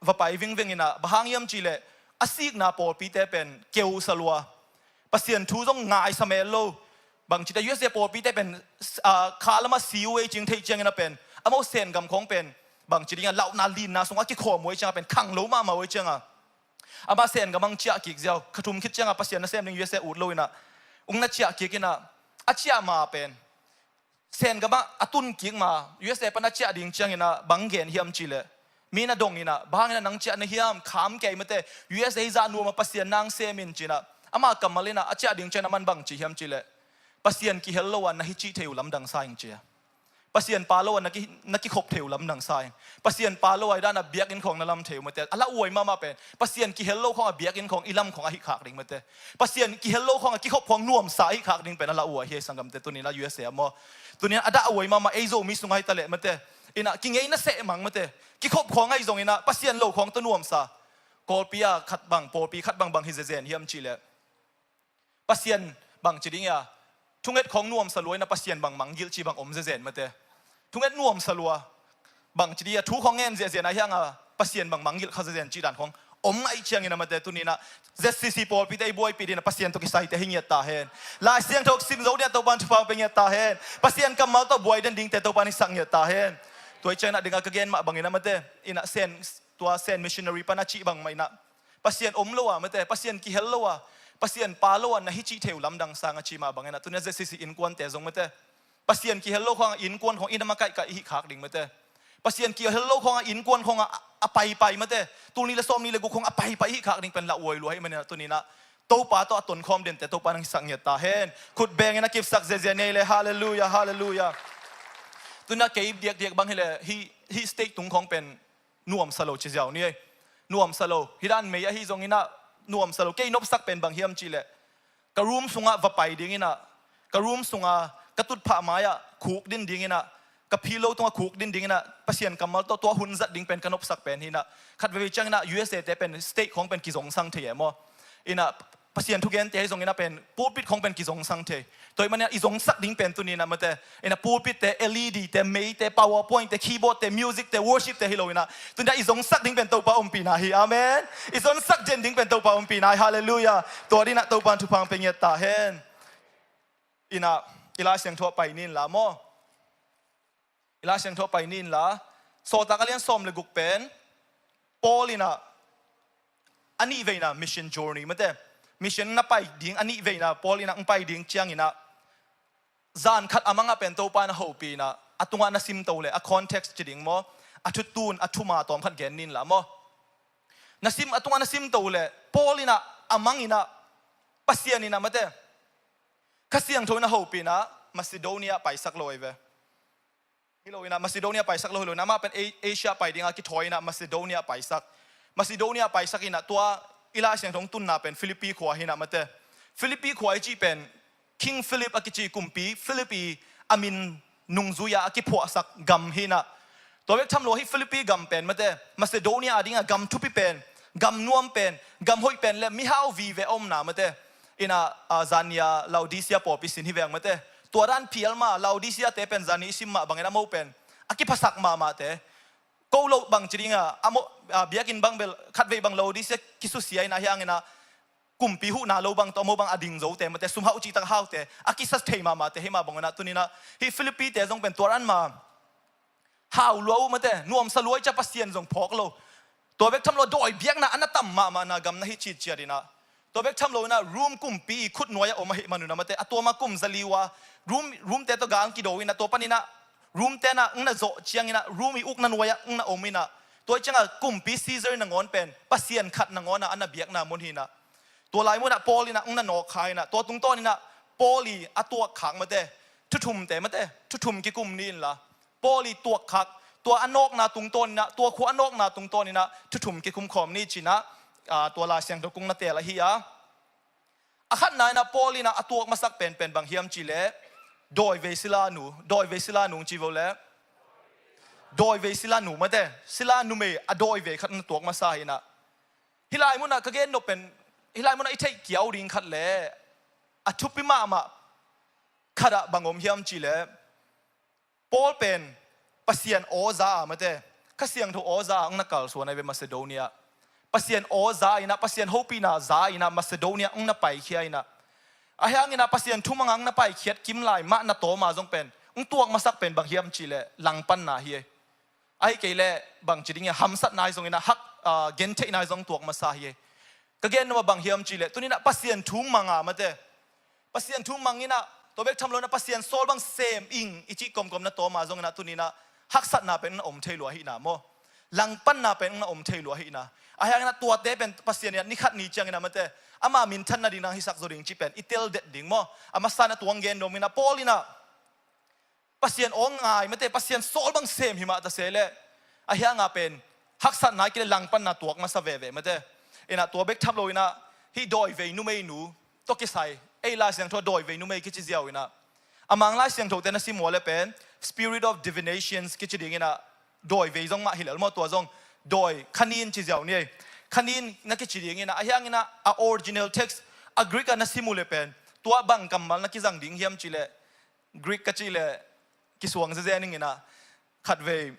va pai vingveng in ah, bang hang hiam cih leh, a sikna pawlpite pen keu sa lua, Pasian thu zong ngaisa mel lo. Bangci ta, U S A pawlpite pen, ah, kha lamah si uh ei cih theih ciangin ah pen, amau Sen gam khawng pen, bangci ding a, launa linna sungah a kikhawm uh ei ciangah pen, khanglo mahmah uh ei ciangah, amah Sen gam hong ciah kik ziau. Kha thum khit ciangah Pasian nasem ding U S A ut lo in ah, hong na ciah kik in ah, a ciah ma pen Sen gamah a tun kik ma, U S A pan a ciah ding ciangin ah bang gen hiam cih leh, mi na dong in ah, "Bang hangin ah nang ciah na hiam, kham kei mate, U S A zah nuam ah Pasian na hong sem in," ci in ah, amah kammal in ah a ciah ding ciangin ah aman bang ci hiam cih leh, "Pasian kihel lo ah na hi cih thei uh lamdang sa ing," ci a. "Pasian pa lo ah na ki, na kikhop thei uh lamdang sa ing. Pasian pa lo ah i dan ah biakinn khawng na lam thei uh mate." A lauhuai mahmah pen, Pasian kihel lo khawng ah biakinn khawng i lam khawng ahi khak ding mate. Pasian kihel lo khawng ah kikhop khawng nuamsa ahi khak ding pen a lauhuai hi, sanggamte, tuni in ah U S A ah maw. Tuni in ah a dauhuai mahmah ei Zomi sungah hi ta leh mate, in ah kingeina seh mang mate, kikhop khawng ahi zongin ah, Pasian lo khawng tawh nuamsa. Kawlpi ah khat bang, pawlpi khat bang bang hi zezen hiam cih leh, Pasian bangci ding a, thunget khawng nuamsa lua in ah Pasian bang manggilh ci bang om zezen mate. Thunget nuamsa lua, bangci ding a, thu khawng ngen ziahziah na hiang a, Pasian bang manggilh kha zezen cih dan khawng om ahih ciangin ah mate, tuni in ah Z C C pawlpite i buaipih ding in ah Pasian tawh kisaite hi ngiat ta hen. Lai Siangtho sim zo ding ah Topa in thupha hong pia ngiat ta hen. Pasian kammal tawh buai den dingte Topa in hong sak ngiat ta hen. Tua ahih ciangin ah ding a ka gen mah bangin ah mate, in ah Sen, tua Sen missionary pan a cih bang mah in ah, Pasian om lo ah mate, Pasian kihel lo ah, Pasian pa lo ah na hi cih thei uh lamdang sa ing a cih mah bangin ah, tuni a Z C C innkuante zong mate, Pasian kihel lo khawng a innkuan khawng inn a makaihkaih i hih khak ding mate. Pasian kihel lo khawng a innkuan khawng a, a paipai mate, tul nih le sawm nih le guk khawng a paipai i hih khak ding pen lauhuai lua ahih manin ah tuni in ah Topa tawh a tonkhawm dente Topa in hong hisak ngiat ta hen. Khut bengin a kipsak ziahziah ni ei le, halleluiah, halleluiah. Tuni in ah kei diakdiak bang hi leh, hih, hih stage tung khawng pen nuamsa lo ci ziau ni ei. Nuamsa lo. Hih dan mei ahi zongin ah nuamsa lo. Kei nopsak pen bang hiam cih leh, ka room sungah va pai ding in ah, ka room sungah ka tutphah mai-ah khuk din ding in ah, ka pillow tungah khuk din ding in ah, Pasian kammal tawh tua hun zat ding pen ka nopsak pen hi in ah. Khat veivei ciangin ah U S A te pen stage khawng pen kizongsang thei e maw. In ah Pasian thugente ahi zongin ah pen pulpit khawng pen kizongsang thei. Tua ahih manin ah i zongsak ding pen tuni in ah mate, in ah pulpit te, L E D te, mei te, PowerPoint te, keyboard te, music te, worship te hi lo in ah, tuni in ah i zongsak ding pen Topa ompihna hi. Amen. I zongsak den ding pen Topa ompihna hi. Halleluiah. Tua ding in ah Topa in thupha hong pia ngiat ta hen. In ah i Lai Siangtho ah pai ni in la maw. I Lai Siangtho ah pai ni in la. Sawltak a lian sawm le guk pen Paul in ah a nihveina mission journey mate, mission na pai ding, a nihveina Paul in ah hong pai ding ciangin ah, zan khat a mang ah pen Topa in a hopih in ah, a tungah na simto leh, a context ci ding maw, a thutun, a thuma tawm khat gen ni in la maw. Na sim, a tungah na simto leh, Paul in ah a mang in ah, Pasian in ah mate, Kha Siangtho in a hopih in ah Macedonia paisak lo ahi ve. Hi lo inah Macedonia paisak lo hi lo inah amah pen A-, Asia pai dinga kithawi inah Macedonia paisak. Macedonia paisak inah tua i Lai Siangtho tunna pen Philippi khua hi inah mate. Philippi khua i cih pen King Philip a kici kumpi Philippi a min nungzui-a a kiphuahsak gam hi inah. Tua bek tham lo hi Philippi gam pen mate Macedonia a dinga gam thupi pen, gam nuam pen, gam hoih pen le mihau vive omna mate. Inah, a, zan ni-a Laodicea pawlpi sin hi veng mate. Tua dan phial ma Laodicea te pen zan ni i sim mah bangin a mo pen a kiphasak mahmahte. Ko lo bang ci dinga a mo, a, biakinn bang bel khatvei bang Laodicea kisusia inah hiang inah kumpi huhna lo bang tawh a mo bang a ding zote mate sum hauh cihtak haute a kisa thei mahmahte hi mah bang inah tuni inah hi Philippi te zong pen tua dan ma hau lua uh mate, nuamsa lua i cia Pasian zong phawk lo. Tua bek tham lo dawi biakna a na tam mahmahna gam na hi citciat inah. Tua bek tham lo inah Rom kumpi i khut nuai-ah om ahih man unah mate, a tuama kum zali uh a Rom, Rom te tawh gal kido inah tua pan inah Rom te inah ng na zawh ciang inah Rom i ukna nuai-ah ng na om inah. Tua i ciangah kumpi Caesar nangawn pen Pasian khat nangawn ah a na biakna mun hi inah. Tua lai munah Paul inah ng na nawk kha inah. Tua tungtawn inah Paul i a tuak khak mate, thuthumte mate, thuthum kikum ni inla. Paul i tuak khak, tua a nawkna tungtawn inah, tua khua a nawkna tungtawn inah thuthum kikum khawm ni cinah, a, tua Lai Siangtho kong na teel ahi a. A khatna inah Paul inah a tuak masak penpen bang hiam cihleh, dawivei sila nu, dawivei sila nu ci vo le. Dawivei sila nu mate, sila numei a dawivei khat na tuak masa hi inah. Hi lai munah ka gen nop pen, hi lai munah i theih kiau ding khat le a thupi mahmah khatah bang om hiam cihleh, Paul pen Pasian aw za a mate, Kha Siangtho aw za a ng na kalsuan ahi ve Macedonia. Pasian aw za inah, Pasian hopihna za inah Macedonia ng na paikhia inah. A hiang inah Pasian thumanga ng na paikhiat kim lai mah na tawma zong pen ng tuak masak pen bang hiam cihleh langpanna hi ei. Ahi kei leh bang ci ding ia hamsatna hi zong inah hak, a, gentheihna hi zong tuak masa hi ei. Ka gen nop a bang hiam cihleh tuni inah Pasian thu manga mate, Pasian thu mang inah, tua bek tham lo inah Pasian sawl bang sem ing i cih komkom na tawma zong inah tuni inah haksatna pen na om thei lua hi inah maw. Langpanna pen na om thei lua hi inah. A hiang inah tuate pen Pasian inah ni khat ni ciang inah mate, ama minthanna ding nang hisak zaw ding cih pen i tel det ding maw. A masa inah tua ng gen nop inah Paul inah Pasian aw ngai mate, Pasian sawl bang sem hi mah ta se leh a hianga pen haksatna hi kei leh langpanna tuak masa veve mate. Inah tua bek tham lo inah hih dawivei numei nu tawh kisai ei Lai Siangtho a dawivei numei kici ziau inah. A Mang Lai Siangtho te na sim ua le pen Spirit of Divinations kici ding inah dawivei zong mah hi lel maw, tua zong dawi khanin ci ziau ni ei. Khanin na kici ding inah a hiang inah a original text a Greek ah na sim uh le pen tua bang kammal na kizang ding hiam cihleh, Greek ka cih leh kisuang zezen ing inah khatvei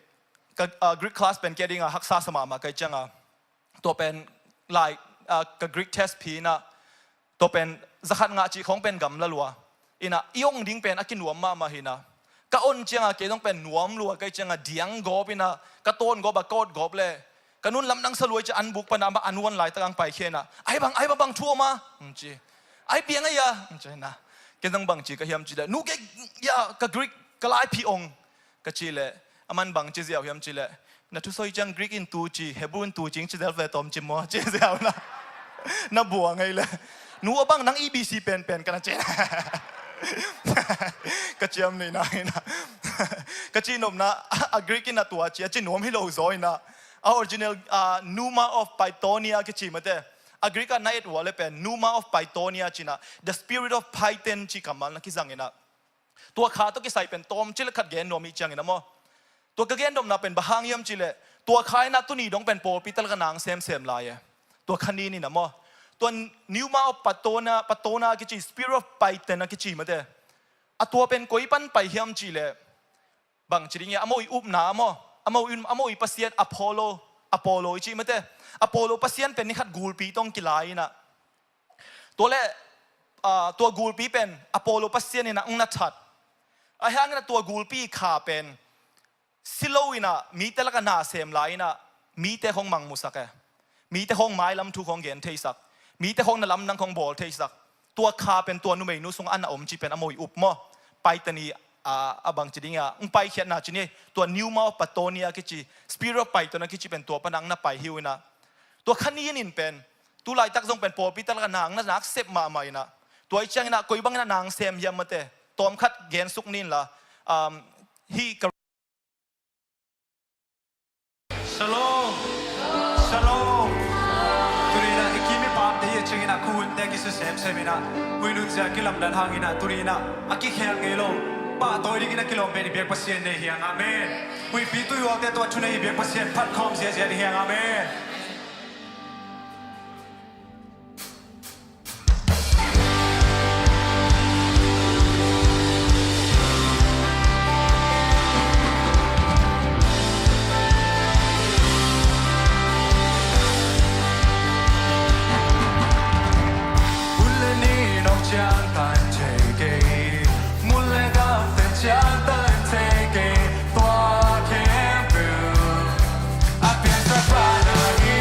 ka, a, Greek class pen kia dinga haksa sa mahmah ka hih cianga tua pen lai, a, ka Greek test phi inah tua pen zakhat ngah cih khawng pen gamla lua inah i ong ding pen a kinuam mahmah hi inah ka on cianga kei zong pen nuam lua ka hih cianga diang gawp inah ka tawn gawp a ka ot gawp leh ka nun lamdang sa lua i ci an buk pana amah an uan laitak ang paikhia inah, ai bang, ai bang, bang thu om a? Ng ci. Ai piang a ia? Ng ci inah. Ken zong bang ci ka hiam cihleh, nu kei ia ka Greek ka lai phi ong ka cih leh, aman bang ci ziau hiam cihleh, na thusawi ciang Greek in tu ci, Hebrew in tu ci, ci zel ve tawm ci maw ci ziau inah. Na buang ei leh. Nu a bang nang E B C penpen ka na ci inah. Ka ciam ni inah inah. Ka cih nopna a Greek in a tua ci a ci nuam hi lo zaw inah. A original, a, pneuma of Pythonia kici mate. A Greek ah na et ua le pen pneuma of Pythonia ci inah, the spirit of Python ci kammal na kizang inah. Tua kha tawh kisai pen tawm ci le khat gen nuam i ciangin a maw. Tua ka gen nopna pen bang hang hiam cihleh, tua kha inah tuni dong pen pawlpi talak a nang semsem lai e. Tua kha nin inah maw. Tua pneuma of Pythonia, Pythonia kici spirit of Python a kici mate. A tua pen koi pan pai hiam cihleh, bang ci ding ia, a mo i upna a maw, a mo i, a mo i pasian Apollo, Apollo i ci mate. Apollo pasian pen ni khat gulpi tawh kilai inah. Tua le, a, tua gulpi pen Apollo pasian inah ng na that. A hiang inah tua gulpi kha pen si lo inah mite lak a na sem lai inah mite khawng mangmusak e. Mite khawng mailam thu khawng gen theisak, mite khawng na lamdang khawng bawl theisak. Tua kha pen tua numeinu sungah a na om ci pen a mo i up maw. Python i, a, a bang ci ding ia, ng paikhiatna ci ni. Tua pneuma of Pythonia kici, spirit of Python a kici pen tua pana ng na pai hi uh inah. Tua kha nin in pen tu laitak zong pen pawlpi talak a nang na nak sep mahmah inah. Tua i ciang inah koi bang inah nang sem hiam mate. Tawm khat gen suk nin la. Um, hih ka Shalom. Shalom. Tuni-in ah i kim i pamte hi a ciangin ah khuhunte kisia semsem in ah, huih nunzia kilamdan hangin ah tuni-in ah a kikhel ngei lo, pahtawi dingin a kilawm pen i biak Pasian nei hi hang. Amen. Huihpi tuihualte tawh a thunei i biak Pasian phat khawm ziazia ding hi hang. Amen. Hun le ni nong ciangtan thei kei, mun le gamte ciangtan thei kei, tua khempeuh a piangsak Pa na hi.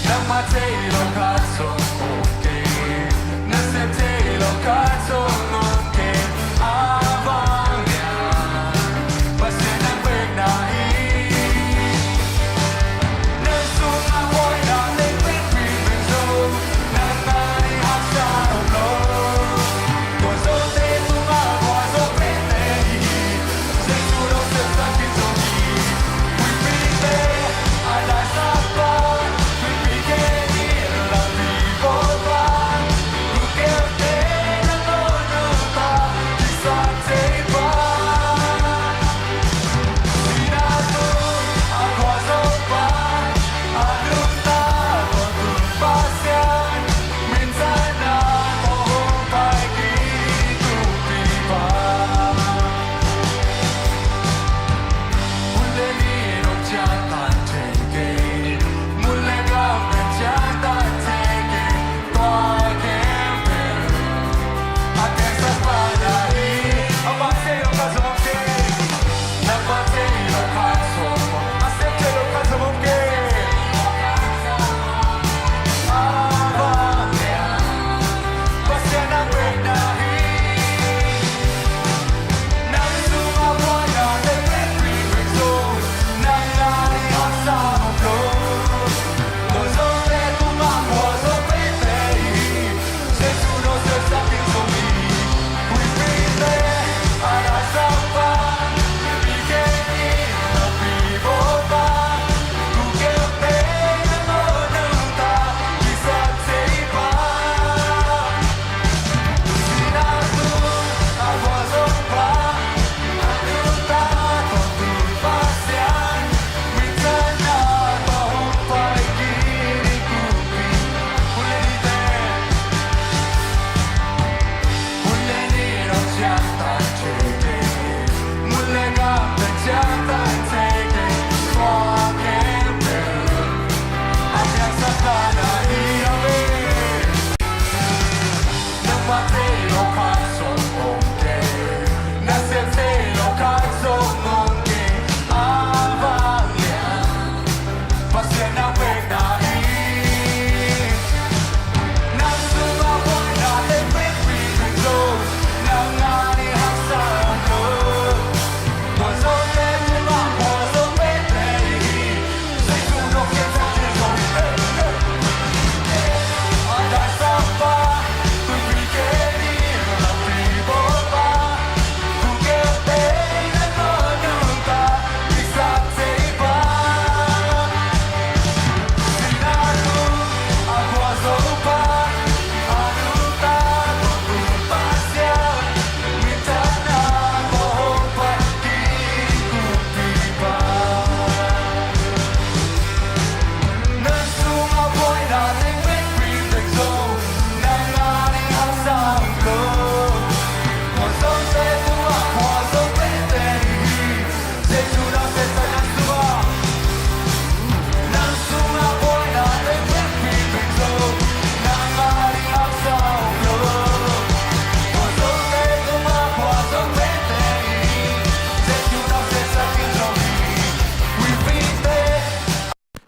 Nangmah thei lo khat zong om kei, na sem thei lo khat zong om kei. A vang lian Pasian nang bek na hi. Nang sungah buaina teng pekpi bek zo, nang a ding haksa om lo. Tua zote tungah kua zo pete hi.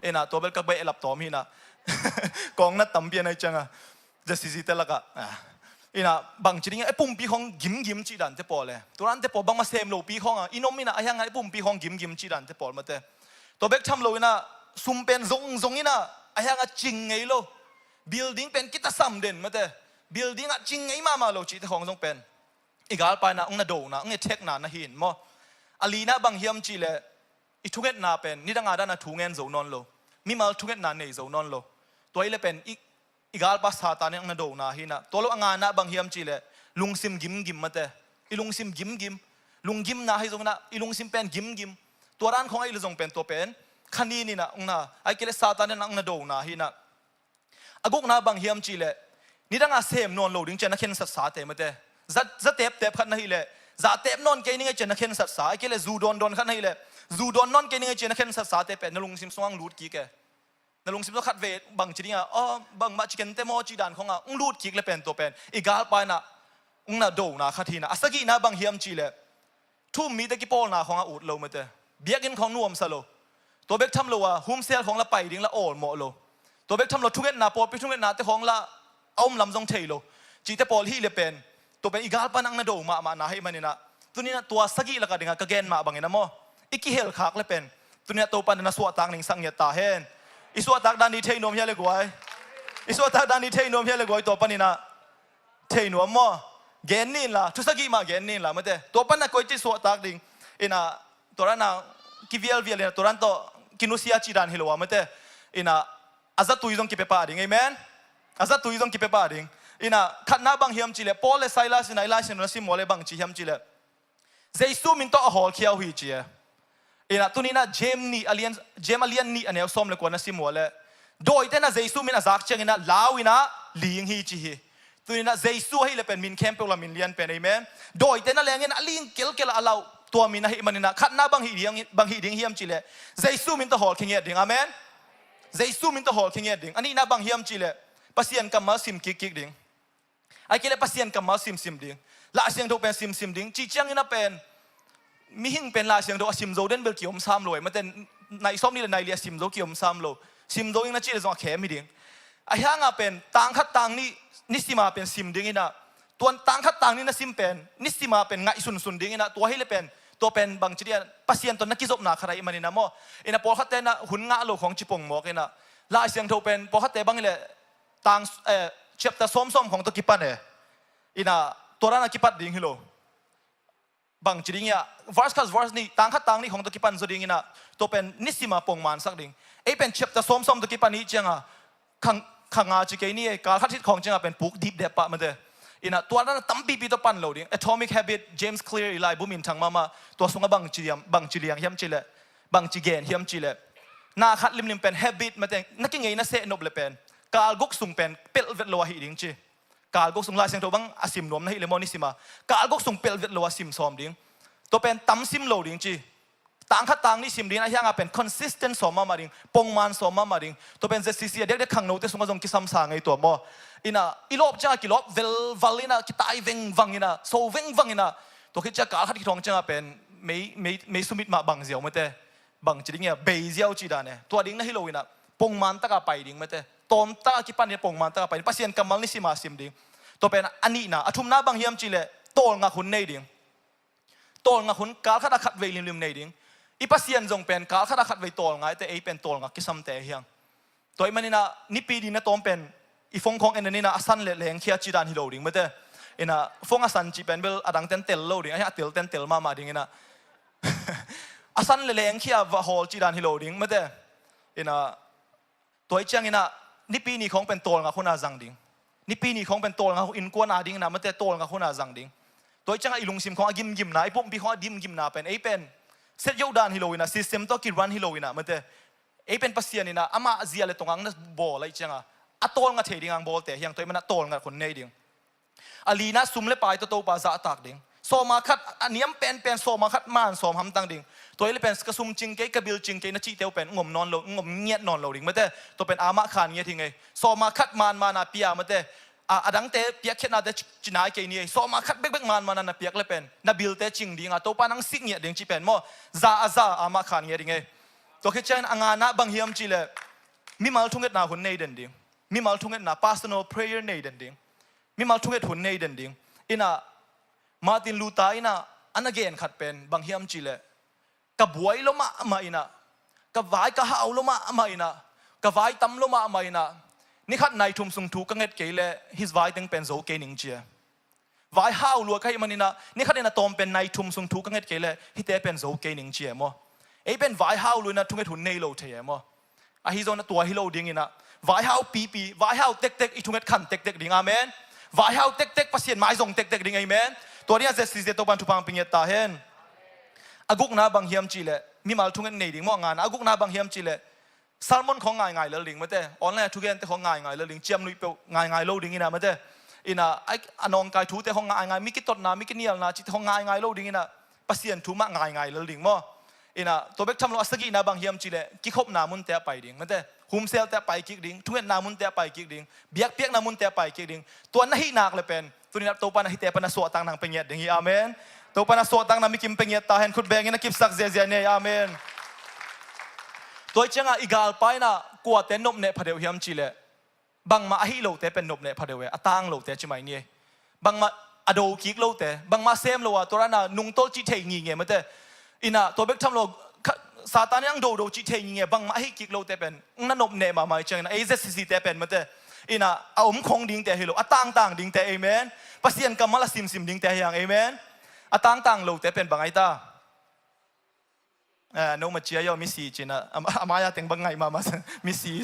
Ina, tua bel ka beh lap tawm hi na. Kong na tampi a nai cianga. Zia sizite lakah. Ah. Ina, bangci ding a, i pumpi khong gimgim cih dante pawl e. Tua dante pawl bangma sem lopi khong a. I nom ina, a hianga i pumpi khong gimgim cih dante pawl mate. Tua bek tham lo ina, sum pen zongzong ina, a hianga cing ngei lo. Building pen kitasam den mate. Building ah cing ngei mahmah lo cihte khong zong pen. I galpa ina, ong na dona, ong i thekna na hin maw. A lina bang hiam cih leh, I thungetna pen nidang a dan a thu ngen zo nawn lo. Mimal thungetna nei zo nawn lo. Tua hi leh pen i, i galpa Satan in ang na dona hi inah. Tua lo a ngana bang hiam cih leh lungsim gimgim mate. I lungsim gimgim. Lunggimna hi zong inah i lungsim pen gimgim. Tua dan khong ahih leh zong pen tua pen khanin inah ang na, ahih kei leh Satan in ang na dona hi inah. A gukna bang hiam cih leh nidang a sem nawn lo ding ci-a na khensatsa te mate. Za, za teptep khat na hih leh za tep nawn kei ning ei ci-a na khensatsa, ahih kei leh zu dawndawn khat na hih leh zu dawn nawn kei ning ei ci-a na khensatsa te pen na lungsim sungah ang lut kik e. Na lungsim sungah khatvei bangci ding a, aw, bangmah ci kei inteh maw cih dan khong ah ang lut kik leh pen tua pen i galpa inah ang na dona khat hi inah. A sagihna bang hiam cih leh thu um mite kipawlna khong a ut lo mate. Biakinn khong nuamsa lo. Tua bek tham lo a homesale khong la pai ding la awlmawh lo. Tua bek tham lo thungetna, pawlpi thungetnate khong la a om lam zong thei lo. Cihte pawl hih leh pen tua pen i galpa in ang na do mahmahna ahih man inah, tuni inah tua sagih lak a ding a ka gen mah bang inah maw, i kihel khak leh pen tuni inah Topa in na suahtak ning sak ngiat ta hen. I suahtak dan i thei nuam hia le guai? I suahtak dan i thei nuam hia le guai? Tua pan inah thei nuam maw? Gen ni inla, thu sagih mah gen ni inla mate. Tua pan a koici suahtak ding? Inah tua dan a kivialvial inah tua dan tawh kinusia cih dan hi lo a mate. Inah a zatui zong kipia pah ding. Amen. A zatui zong kipia pah ding. Inah khatna bang hiam cih leh Paul le Silas inah i Lai Siangtho na sim uh leh bangci hiam cih leh Jesu min tawh a hawlkhia uh hi ci e. Inah tuni inah James nih a lian, James a lian nih a neu sawm le kua na sim uh leh dawite inah Jesu min a zak ciang inah lau inah ling hi ci hi. Tuni inah Jesu ahih leh pen min khempeuh la min lian pen, amen. Dawite inah leng inah a ling kelkel a lau tua min ahih man inah khatna bang hih ding, bang hih ding hiam cih leh Jesu min tawh hawlkhia ngiat ding. Amen. Jesu min tawh hawlkhia ngiat ding. A nihna bang hiam cih leh Pasian kammal sim kikkik ding. Ahih kei leh Pasian kammal simsim ding. Lai Siangtho pen simsim ding. Cih ciang inah pen mihing pen Lai Siangtho a sim zo den bel kiom sam lo e. Mate, nai sawm nih le nai li a sim zo kiom sam lo. Sim zo ing na cih leh zong a khem hi ding. Ahi hang a pen tang khat tang nih nisim a pen sim ding inah. Tua tang khat tang nih na sim pen nisim a pen ngaih sunsun ding inah. Tua hi leh pen tua pen bangci ding a, Pasian tawh na kizopna khat ahih man inah maw. Inah pawlkhatte inah hun ngah lo khong ci pongmawk inah. Lai Siangtho pen pawlkhatte bang hi leh tang, eh, chapter sawmsawm khong tawh kipan e. Inah tua dan a kipat ding hi lo. Bangci ding hiam, verse khat verse nih, tang khat tang nih khong tawh kipan zaw ding inah tua pen nisim a pongmansak ding. Ei pen chapter sawmsawm tawh kipan hi ciang a, kha, kha nga ci kei ni e, kal khat khit khong ciang a pen puk dipdep pah mate. Inah tua dan a tampipi tawh pan lo ding. Atomic Habit, James Clear i laibu minthang mahmah. Tua sungah bangci liang, bangci liang hiam cih leh, bangci gen hiam cih leh, na khat limlim pen habit mate, na kingeina seh nop leh pen kal guk sung pen pelh vet lo ahih ding ci. Kal guk sung Lai Siangtho bang a sim nuam na hih leh maw nisim a, kal guk sung pelh vet lo a sim sawm ding. Tua pen tam sim lo ding ci. Tang khat tang nih sim ding, ahi hang a pen consistent sawm mahmah ding, pongman sawm mahmah ding. Tua pen Z C C a diakdiak khangnote sungah zong kisam sa ngei tua maw. Inah i lawp ciang a kilawp velval inah, kitai vengvang inah, so vengvang inah. Tua khit ciang kal khat khit khong ciang a pen mei, mei, mei sumit mah bang ziau mate. Bangci ding hiam, bei ziau cih dan e. Tua ding na hi lo inah pongman tak a pai ding mate. Tawm tak a kipan inah pongman tak a pai ding. Pasian kammal nisim a sim ding. Tua pen a nihna. A thumna bang hiam cih leh tawlngak hun nei ding. Tawlngak hun, kal khat a khatvei limlim nei ding. I Pasian zong pen kal khat a khatvei tawlngai te, ei pen tawlngak kisamte hi hang. Tua ahih man inah nipi ni na tawm pen i phone khong en en inah a san le lengkhia cih dan hi lo ding mate. Inah phone a san cih pen bel a dangte'n tel lo ding, ahi a telte'n tel mahmah ding inah. A san le lengkhia va hawl cih dan hi lo ding mate. Inah tua ahih ciang inah nipi ni khong pen tawlngak hun a zang ding. Nipi ni khong pen tawlngak, innkuan a ding inah mate, tawlngak hun a zang ding. Tua ahih ciang a i lungsim khong a gimgimna, i pumpi khong a gimgimna pen ei pen set yoh dan hi lo inah, system tawh ki run hi lo inah mate. Ei pen Pasian inah amah zia le tong ang na bawl ahih ciang a, a tawlnga thei ding ang bawlte hi hang. Tua ahih man a tawlngat hun nei ding. A lina, sum le pai tawh Topa zahtak ding. Sawma khat a niam penpen, sawma khat man sawm hamtang ding. Tua hi leh pen ka sum cing kei, ka bil cing kei na cihte uh pen ngom nawn lo, ngom ngiat nawn lo ding mate. Tua pen amah khan ngiat hi ngei. Sawma khat manman a pia mate. A, a dangte piakkhiatnate ci, ci nai kei ni ei. Sawma khat bekbek manman a na piak leh pen na bilte cing ding a, Topa nang sik ngiat ding cih pen maw, za a za amah khan ngiat ding ei. Tua khit ciangin a ngana bang hiam cih leh mimal thungetna hun nei den ding. Mimal thungetna, personal prayer nei den ding. Mimal thunget hun nei den ding. Inah Martin Luther inah a na gen khat pen bang hiam cih leh, ka buai lo mahmah inah, ka vai ka hau lo mahmah inah, ka vai tam lo mahmah inah, ni khat nai thum sung thu ka nget kei leh hih vai teng pen zo kei ning ci e. Vai hau lua ka hih man inah ni khat inah tawm pen nai thum sung thu ka nget kei leh hihte pen zo kei ning ci e maw. Ei pen vaihau lo inah thunget hun nei lo thei e maw? Ahi zongin a tua hi lo ding inah vaihau pipi, vaihau tektek, i thunget khan tektek ding. Amen. Vaihau tektek, Pasian mai zong tektek ding. Amen. Tua dingah zia size Topan thupha hong pia ngiat ta hen. A gukna bang hiam cihleh mimal thunget nei ding maw, a ngana. A gukna bang hiam cihleh sermon khong ngaingai lel ding mate. Online a thugente khong ngaingai lel ding, ciamnuih peuh ngaingai lo ding inah mate. Inah a nawngkai thute khong ngaingai, mi kitotna, mi kinialna cihte khong ngaingai lo ding inah Pasian thu mah ngaingai lel ding maw? Inah tua bek tham lo a sagihna bang hiam cihleh kikhopna munte a pai ding mate. Humselte a pai kik ding, thungetna munte a pai kik ding, biakpiakna munte a pai kik ding. Tua na hih nak le pen tuni inah Topa na hihte pan a suahtakna pia ngiat ding hi. Amen. Topa na suahtakna mikim pia ngiat ta hen. Khut bengin a kipsak ziazia ni. Amen. Tua hi ciangah i galpa inah kuate nopneh pha deuh hiam cihleh bangmah ahi lote pen nopneh pha deuh e, a tang lote ci mai ni. Bangmah a do kik lote, bangmah sem lo a tua rana nungtol cih thei ngingei mate. Inah tua bek tham lo Satan in ang dodo cih thei ngingei, bangmah ahi kik lote pen na nopneh mahmah hi ciangin a, ei Z C C te pen mate. Inah a om khong dingte hi lo, a tangtang dingte. Amen. Pasian kammal a simsim dingte hi hang. Amen. A tangtang lote pen bang ai ta? Eh, no ma cia yo, misi cina. Am-, amaya teng bang ngai mama. Misi.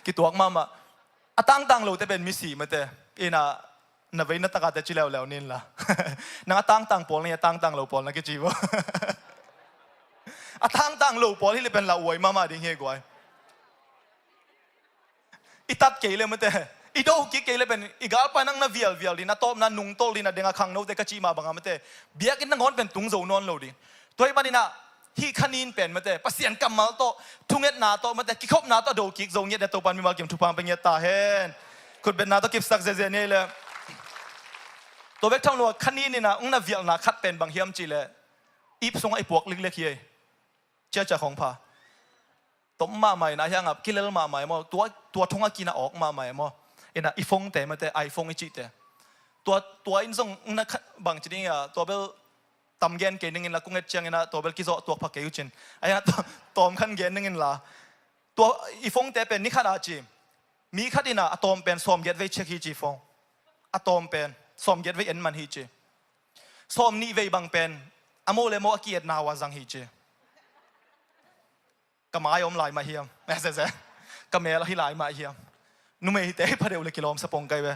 Kituak mama. A tangtang lote pen misi mate. Inah na vei na takate ci leuleu nin la. Nang a tangtang pawl na, a tangtang lo pawl na kici bo. A tangtang lo pawl hi le pen la uai mama ding hi guai. I tat kei le mate, i do kik kei le pen i galpa inah na vialvial ding, a tawpna nungtol ding, a deng a khangnote ka cih mah bangah mate, biakinn nangawn pen tung zo nawn lo ding. Tua hi maninah hih khanin pen mate, Pasian kammal tawh, thungetna tawh mate, kikhopna tawh do kik zo ngiat inah Topan mimal kim thupha pia ngiat ta hen. Khutbetna tawh kipsak ziazia ni le. Tua bek tham lo a khanin inah ung na vialhna khat pen bang hiam cihleh ip sungah i puak liklek hi ei. Ciacia khong pha. Tom mahmah inah hiangah kilel mahmah e maw? Tua, tua thongah kinah awk mahmah e maw? Inah i phone te mate, iPhone i cihte. Tua, tua in zong na kha-, bang ci ding a, tua bel tam gen kei ning inla, kung et ciang inah tua bel kizawh tuak pha kei uh cin. A hiangah to-, tawm khan gen ning inla. Tua i phone te pen ni khat a ci. Mi khat inah a tawm pen sawm giat vei check hi ci phone. A tawm pen sawm giat vei en man hi ci. Sawm nih vei bang pen a mo le mo a ki-etna uh a zang hi ci. Ka mai om lai mah hiam? Ka mel hi lai mah hiam? Numei hite hi pha deuh le kilawm sa pong kai ve.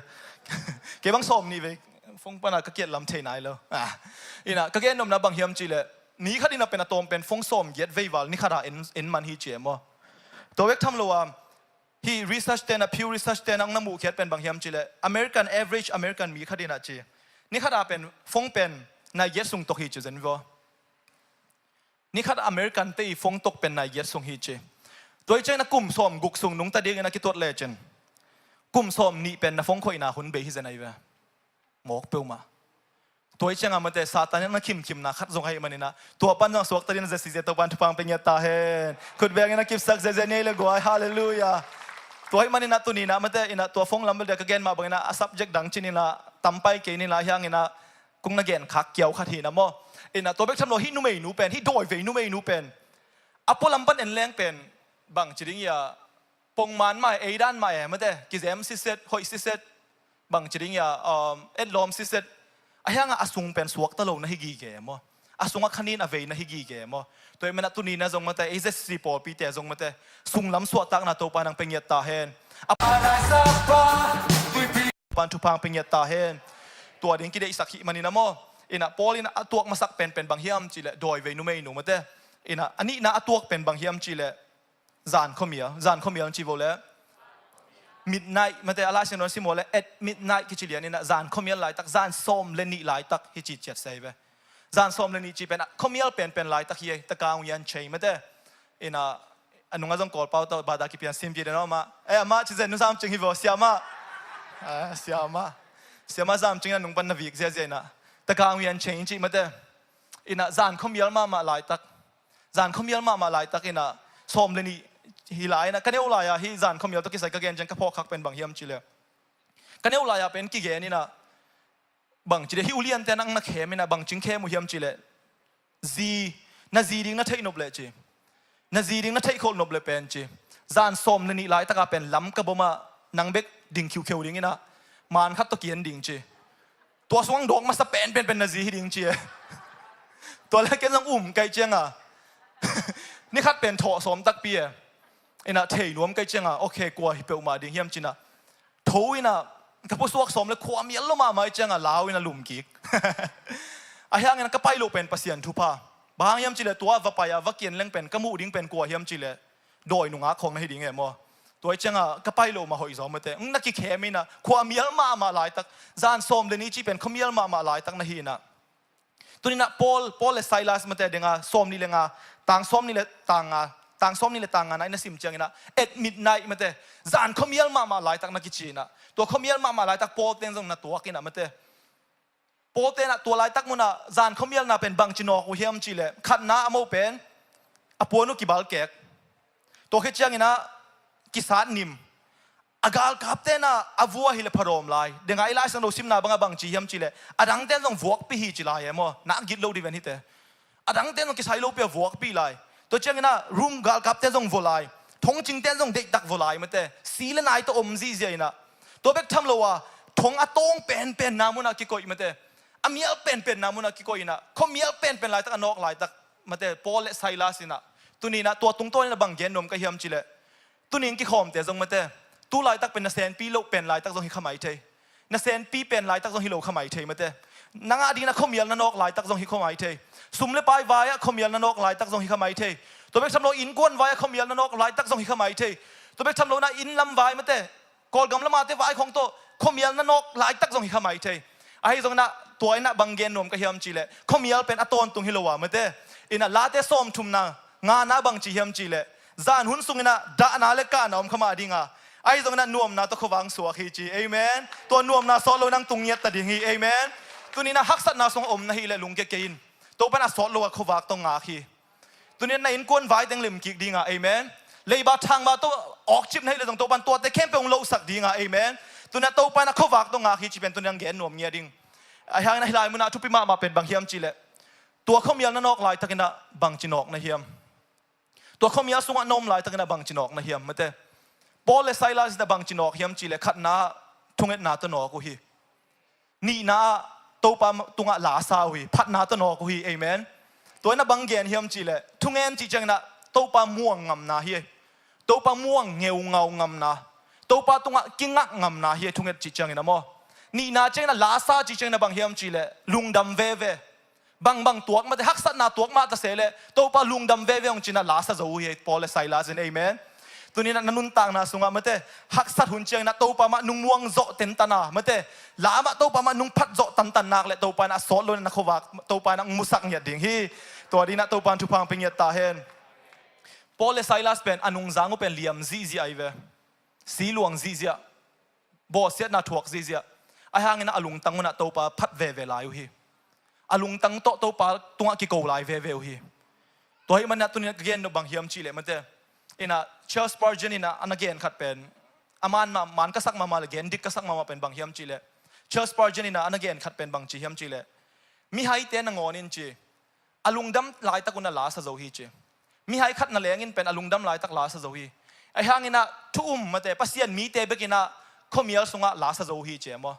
Kei bang sawm nih vei phone pana ka kiat lam thei nai lo. Ah. Inah ka gen nopna bang hiam cihleh, ni khat inah pen a tawm pen phone sawm giat vei val ni khat a en, en man hi ci e maw? Tua bek tham lo a, hih research tena, Pew Research tena ong na muhkhiat pen bang hiam cihleh, American, average American mi khat inah ci, ni khat a pen phone pen nai giat sung tok hi ci zen vaw. Ni khat American te i phone tok pen nai giat sung hi ci. Tua hi ciangin a kum sawm guk sung nungta dingin a kituat lecin kum sawm nih pen na phone khoihna hun bei hi zen ahi ve. Mawk peuhmah. Tua hi ciangah mate, Satan in a na khimkhimna khat zong ahi maninah tua pan zong a suakta dingin a zia size Topan thupha pia ngiat ta hen. Khut bengin a kipsak ziazia ni le guai. Halleluiah. Tua hi maninah tuninah mate inah tua phone lam bel dia ka gen mah banginah a subject dang cininah tampai kei ninah hianginah kung na gen khak kiau khat hinah maw? Inah tua bek tham lo hih numeinu pen, hih dawivei numeinu pen a pualam pan en leng pen bang ci ding ia, pongman mah e, eidan mah e mate, kizem siset, hoih siset, bang ci ding ia, um, etlawm siset. A hiangah a sung pen suakta lo na hi gige maw? A sungah khanin a vei na hi gige maw? Tua hi manah tuninah zong mate, ei Z C C pawlpite zong mate, sunglam suahtakna Topa nang pia ngiat ta hen. A pan thupha pia ngiat ta hen. Tua ding kideihsak hih maninah maw? Inah Paul inah a tuak masak penpen bang hiam cihleh dawivei numeinu mate. Inah a nihna a tuak pen bang hiam cihleh zan khuamial, zan khuamial ci vo le midnight mate, a Lai Siangtho na sim vo le at midnight kici lian inah zan khuamial laitak, zan sawm le nih laitak hi ci ciat sei ve. Zan sawm le nih ci pen a khuamial penpen laitak hi ei, takang wian cei mate. Inah a nungah zong Kawlpau tawh bada kipian sim ci den aw amah. Eh, amah ci zen, nu Zam Cing hi vo, siamah. Ah, siamah. Siamah Zam Cing inah nung pan na vik ziazia inah takang wian cei ci mate. Inah zan khuamial mahmah laitak. Zan khuamial mahmah laitak inah sawm le nih hi lai inah ka neu lai-ah hih zan khuamial tawh kisai ka gen ciang ka phawk khak pen bang hiam cihleh, ka neu lai-ah pen kigen inah bang ci ding, hih uliante nang na khem inah bang cing khem uh hiam cihleh, zi, na zi ding na theih nop leh ci, na zi ding na theih kholh nop leh pen ci, zan sawm le nih laitakah pen Lamka bawmah nang bek ding khiukheu ding inah man khat tawh ki-en ding ci. Tua sungah dawk masa penpen pen na zi hi ding ci e. Tua le ken zong um kaih cianga Ni khat pen thawh sawm takpi e. Inah thei nuam kei cianga, okay, kua hi peuhmah ding hiam cinah, tho inah ka pusuak sawm le khua mial lo mahmah i cianga lau inah lum kik. Ahi hanginah ka pai loh pen Pasian thupha. Bang hang hiam cileh tua va pai a va kian leng pen ka muh ding pen kua hiam cileh dawi nungak khawng na hi ding e maw? Tua i cianga ka pai loh mah hoih zaw mate. Ng na kikhem inah khua mial mahmah laitak, zan sawm le ni ci pen khua mial mahmah laitak na hi inah. Tuninah Paul, Paul le Silas mate dinga sawm nih le nga, tang sawm nih le tang nga, tang sawm nih le tang nga na i na sim cianginah at midnight mate, zan khua mial mahmah laitak na kici inah. Tua khua mial mahmah laitak Paul teng zong na tuak inah mate. Paul tenah tua laitak munah zan khua mialna pen bangci nawk uh hiam cileh, khatna a mo pen a puan uh kibalkek. Tua khit cianginah kisat nim. A galkap tenah a vua hileh phadawm lai. Denga i Lai Siangtho simna banga bangci hiam cileh, a dangten zong vuakpi hi ci lai e maw? Nak git lo diven hite. A dangten zong kisai lopi a vuakpi lai. Tua cianginah Rom galkapten zong vua lai. Thongcingten zong deihtak vua lai mate. Si le nai tawh om zihziah inah. Tua bek tham lo a, thong a tawng penpenna munah kikoih mate. A mial penpenna munah kikoih inah, khua mial penpen laitak a nawk laitak mate, Paul le Silas inah. Tuninah tua tungtawn inah bang gen nuam ka hiam cileh, tuning kikhawmte zong mate, tu laitak pen na senpi loh pen laitak zong hi kha mai thei. Na senpi pen laitak zong hi lo kha mai thei mate. Na ngah dingin a khua mial na nawk laitak zong hi kha mai thei. Sum le pai vai-ah khua mial na nawk laitak zong hi kha mai thei. Tua bek tham lo innkuan vai-ah khua mial na nawk laitak zong hi kha mai thei. Tua bek tham lo na inn lam vai mate, Kawlgam lamate vai khawng tawh khua mial na nawk laitak zong hi kha mai thei. Ahi zonginah tua inah bang gen nuam ka hiam cileh, khua mial pen a tawntung hi lo a mate. Inah Late sawmthumna ngana bangci hiam cileh, zan hun sunginah dahna le kahna om kha mah dinga, ahi zonginah nuamna tawh khuavak suak hi ci. Amen. Tua nuamna sawt lo nang tung ngiat ta ding hi. Amen. Tuninah haksatna sungah om na hileh lungkia kei in. Topan a sawt lo a khuavak tawh ngak hi. Tunin na innkuan vai teng lim kik dinga, amen. Leiba thangba tawh awkcip na hileh zong Topan tuate khempeuh hong losak dinga, amen. Tunin a Topa in a khuavak tawh ngak hi ci pen tunin ang gen nuam ngia ding. Ahi hangin ahi lai munah a thupi mahmah pen bang hiam cileh, tua khua mial na nawk laitakinah bangci nawk na hiam? Tua khua mial sungah na om laitakinah bangci nawk na hiam mate? Paul le Silas inah bangci nawk hiam cileh, khatna thungetna tawh nawk uh hi. Nihna ah Topa tungah la sa uh hi, phatna tawh nawk uh hi. Amen. Tua inah bang gen hiam cihleh, thungen cih cianginah Topa muang ngamna hi. Topa muang ngeungau ngamna, Topa tungah kingak ngamna hi. Thunget cih cianginah maw? Nihna cianginah la sa cih cianginah bang hiam cihleh, lungdam veve. Bangbang tuak mate, haksatna tuak mah ta se leh Topa lungdam veve hong cinah la sa zo uh hi, Paul le Silas in. Amen. Tuninah na nuntakna sungah mate, haksat hun cianginah Topa mah nung muang zawh tentana mate, la mah Topa mah nung phat zawh tantan nak leh Topa inah a sawt lo inah na khuavak Topa inah hong musak ngiat ding hi. Tua dinah Topa in thupha hong pia ngiat ta hen. Paul le Silas pen a nungzang uh pen liam zihziah ahi ve. Si luang zihziah, bawhsiatna thuak zihziah. Ahi hanginah a lungtang unah Topa phat veve lai uh hi. A lungtang tawh Topa tungah kiko lai veve uh hi. Tua hih maninah tuninah ka gen nop bang hiam cihleh mate, inah Charles Spurgeon inah a na gen khat pen, a man mah, man ka sak mahmah le gen dik ka sak mahmah pen bang hiam cihleh, Charles Spurgeon inah a na gen khat pen bang ci hiam cihleh, mihaite nangawn in ci, a lungdam laitak unah la sa zo hi ci. Mihai khat na leng in pen a lungdam laitak la sa zo hi. Ahi hanginah thu um mate, Pasian mite bekinah khuamial sungah la sa zo hi ci e maw?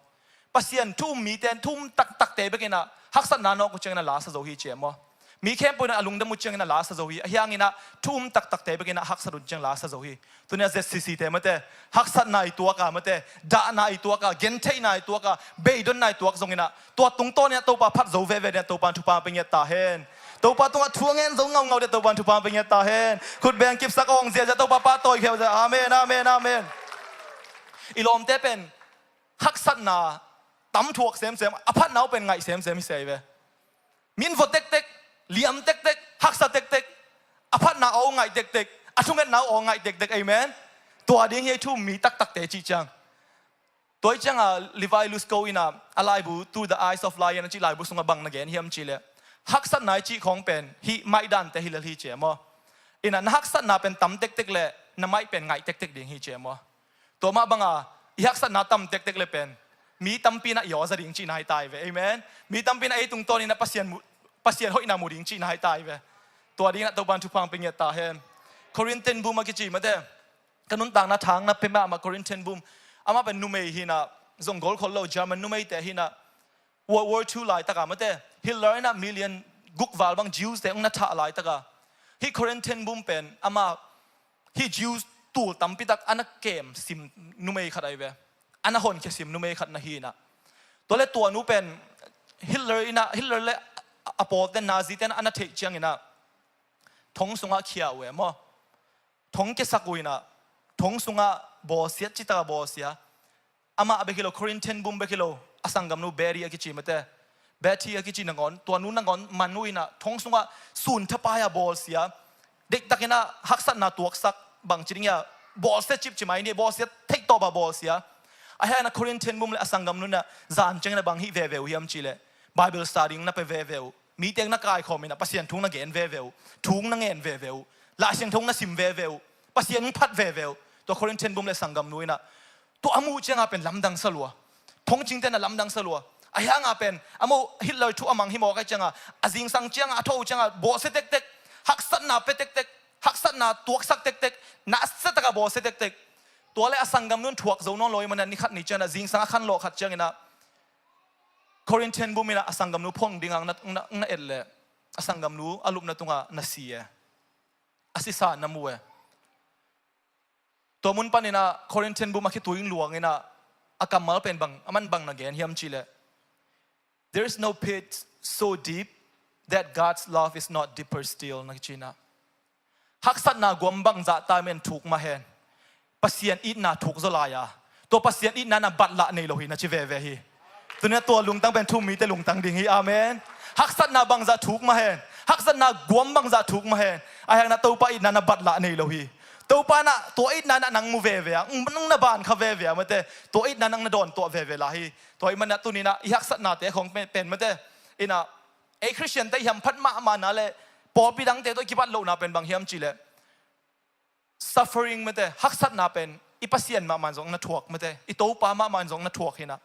Pasian thu um mite, thu um taktakte bekinah haksatna nawk uh cianginah la sa zo hi ci e maw? Mi khempeuh inah a lungdam uh cianginah la sa zo hi. Ahi hanginah thu um taktakte bekinah haksat uh ciang la sa zo hi. Tunia Z C C te mate, haksatna i tuaka mate, dahna i tuaka, gentheihna i tuaka, beidonna i tuak zonginah tua tungtawninah Topa phat zo veve dinah Topa in thupha pia ngiat ta hen. Topa tungah thu a ngen zo ngaungau dinah Topa in thupha pia ngiat ta hen. Khut beng kipsak awng ziazia Topa pahtawi kheu zia. Amen, amen, amen. I lawmte pen haksatna tam thuak semsem, a phatna uh pen ngaih semsem hi se hi ve. Min vua tektek, liam tektek, haksa tektek, a phatna aw ngaih tektek, a thungetna aw ngaih tektek. Amen. Tua ding hi thu um mi taktakte cih ciang. Tua ih cianga Levi Lusko inah a laibu Through the Eyes of Lion a cih laibu sungah bang na gen hiam cihleh, haksatna i cih khawng pen hih maih dante hi lel hi ci e maw? Inah na haksatna pen tam tektek leh na maih pen ngaih tektek ding hi ci e maw? Tua mah banga i haksatna tam tektek le pen mi tampi inah i aw za ding cihna hi ta hi ve. Amen. Mi tampi inah ei tungtawninah Pasian mu, Pasian hoihna mu ding cihna hi ta hi ve. Tua dinginah Topa in thupha pia ngiat ta hen. Corinthian bum a kici mate, ka nuntakna thang na pia mahmah Corinthian bum. Amah pen numei hinah, zong gol khol lo German numeite hinah, World War Two laitaka mate, Hitler inah million guk val bang Jews te hong na thah laitaka, Hih Corinthian bum pen ama hih Jews tul tampitak a na kem sim numei khat ahi ve. A na honkhia sim numei khat na hi inah. Tua le tua nu pen Hitler inah, Hitler le a pawlten, Nazi ten a na theih cianginah thong sungah khia uh e maw. Thong kiasak uh inah, thong sungah bawlsia, citak a bawlsia. Amah bek hi lo, Corinthian bum bek hi lo, a sanggamnu Betty a kici mate. Betty a kici nangawn, tua nu nangawn man uh inah, thong sungah sun thapai a bawlsia. Deihtak inah haksatna tuaksak, bangci ding ia, bawlsia cipci mai ni, bawlsia theihtawp a bawlsia. A hia inah Corinthian bum le a sanggamnu inah zan ciangin a bang hih veve uh hiam cihleh, Bible study na pe veve uh. Mite na kaikhawm inah Pasian thu na gen veve uh. Thu na ngen veve uh. Laisiangtho na sim veve uh. Pasian phat veve uh. Tua Corinthian bum le sanggamnu inah tua a muh cianga pen lamdang sa lua. Thongcingte na lamdang sa lua. A hianga pen, a muh Hitler thu a mang hi mawk ai cianga, a zingsang cianga, a tho uh cianga, bawlsia tektek, haksatna pe tektek, haksatna tuaksak tektek, nasia taka bawlsia tektek. Tua le a sanggamnu in thuak zo nawn lo i mana nikhat ni cianga, zingsang a khanlawh khat cianginah Corinthian bum inah a sanggamnu phong dinga na, na, na et leh, a sanggamnu a lupna tunga na si e. A sisa na mu e. Tua mun paninah Corinthian bum a khitui in luanginah a kammal pen bang, a man bang na gen hiam cihleh, "There is no pit so deep that God's love is not deeper still," na kicinah. Haksatna guam bangzah ta men thuk mah hen. Pasian itna thuk zaw lai a, tua Pasian itna na batlah nei lo hi na ci veve hi. Tuni a tua lungtang pen thu-um mite lungtang ding hi. Amen. Haksatna bangzah thuk mah hen. Haksatna guam bangzah thuk mah hen. A hiangna Topa itna na batlah nei lo hi. Topa na tua itna na nang mu veve a, nang na ban kha veve a mate. Tua itna nang na dawn tuah veve lai hi. Tua i mana tuninah i haksatnate khong pen, pen mate. Inah ei Khristiante i hamphat mahmahna le pawlpi dangte tawh i kibat lohna pen bang hiam cihleh, suffering mate, haksatna pen i Pasian mahmah in zong na thuak mate, i Topa mahmah in zong na thuak hinah.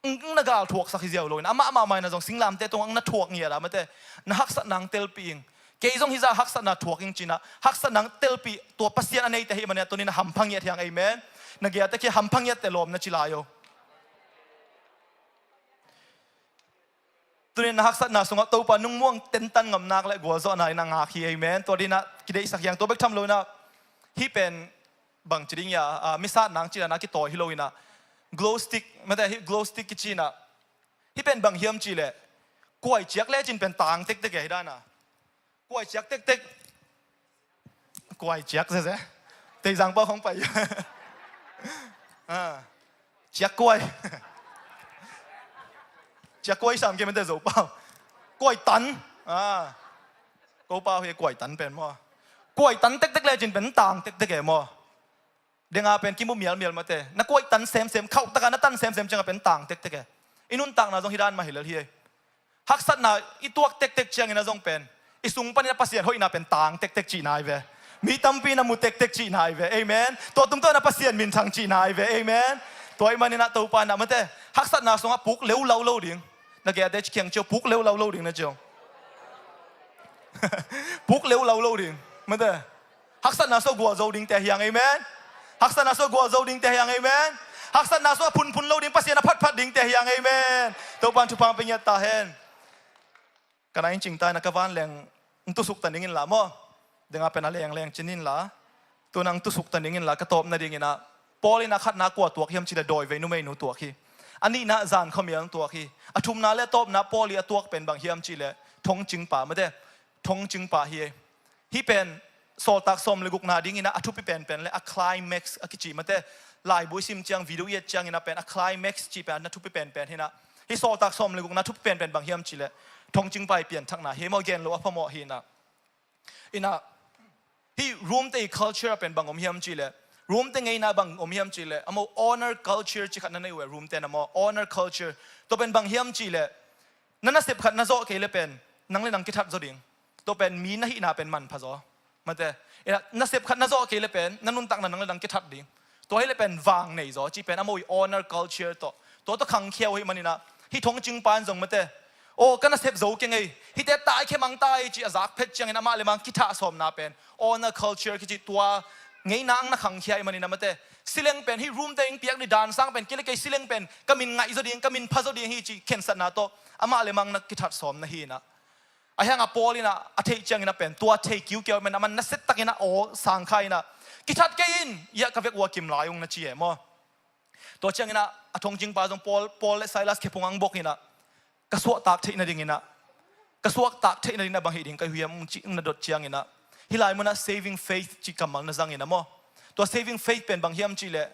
Ng na gal thuaksak hi ziau lo inah, amah mahmah in zong singlamte tungah na thuak ngiat a mate, na haksatna ng telpih ing. Kei zong hi zah haksatna thuak ing cinah, haksatna ng telpih tua Pasian a neite hi mana tuninah hampha ngiat hiang. Amen. Na giate kia hampha ngiat te lawm na ci lai o. Tunin na haksatna sungah Topa nungmuang tentan ngamnak le gualzawhna in a ngak hi. Amen. Tua dinah kideihsak hiang. Tua bek tham lo inah hih pen bangci ding ia, a, misat nang cinah na kitawi hi lo inah glow stick, mate, hih glow stick kicinah. Hih pen bang hiam cihleh, kuai ciak lecin pen tang tektek e hi dana. Kuai ciak tektek. Kuai ciak zeze. Teizang pau khong pai. Ah. Ciak kuai. Ciak kuai sam ke mate Zo pau. Kuai tan. Ah. Ko pau hi kuai tan pen maw. Kuai tan tektek lecin pen tang tektek e maw. Denga pen kimu mialmial mate. Na kuai tan semsem, khauh taka na tan semsem cianga pen tang tektek e. I nuntakna zong hi dan mah hi lel hi. Haksatna i tuak tektek ciangin a zong pen i sung panin a Pasian hoihna pen tang tektek cihna hi ve. Mi tampi na mu tektek cihna hi ve. Amen. Tua tumtawna Pasian minthang cihna hi ve. Amen. Tua i maninah Topa inah mate, haksatna sungah puk leulau lo ding. Na giate ci kiang cio, puk leulau lo ding na cio. Puk leulau lo ding. Mate. Haksatna sua gualzo dingte hiang. Amen. Haksatna sua gualzo dingte hiang. Amen. Haksatna sua phunphun lo ding, Pasian a phatphat dingte hiang. Amen. Topan thupha pia ngiat ta hen. Ka na in cingta inah ka vanleng ng tusuk ta ning inla maw. Denga pen a lengleng cin inla. Tuna ng tusuk ta ning inla ka tawp nadinginah Paul inah khatna kua tuak hiam cihleh dawivei numeinu tuak hi. A nihna zan khuamial tuak hi. A thumna le a tawpna Paul i a tuak pen bang hiam cihleh thongcingpa mate. Thongcingpa hi. Hih pen Sawltak sawm le gukna dinginah a thupi penpen le a climax a kici mate. Laibu i sim ciang, video i et cianginah pen a climax cih pen a thupi penpen hinah. Hih Sawltak sawm le gukna thupi penpen bang hiam cihleh thongcingpa i pianthakna hi maw, gen lo a phamawh hinah. Inah hih Rome te i culture a pen bang om hiam cihleh, Rome te ngeina bang om hiam cihleh, a maw honor culture ci khat na nei uh e Rome te na maw, honor culture. Tua pen bang hiam cihleh, na nasep khat na zawh kei le pen nang le nang kithat zaw ding. Tua pen mi na hihna pen manpha zaw. Mate, inah nasep khat na zawh kei le pen na nuntakna nang le nang kithat ding. Tua hi le pen vang nei zaw cih pen a maw i honor culture tawh, tua tawh khangkhia uh hi maninah hih thongcingpa in zong mate, aw ka nasep zo keng ei, hihte tai khe mang tai cih a zak phet ciangin amah le mang kithah sawmna pen honor culture kici tua ngeina ang na khangkhia i maninah mate. Sileng pen hih Rome te ing piak ni dan sang pen kei le kei sileng pen ka min ngaih zaw ding, ka min pha zaw ding hi cih khensatna tawh amah le mang na kithat sawm na hinah. Ahi hangah Paul in ah a theih ciangin ah pen tua thei kiukiau, man a man nasia takin ah aw sang kha in ah, "Kithat kei in, ia ka vek uh a kim lai ung," na ci e maw. Tua ciangin ah a thongcingpa zong Paul, Paul le Silas khephung ang bok in ah, "Ka suahtak theih nadingin ah, ka suahtak theih nadingin ah bang hih ding ka hiam?" ci na dot ciangin ah, hih lai munah saving faith cih kammal na zangin ah maw. Tua saving faith pen bang hiam cih leh,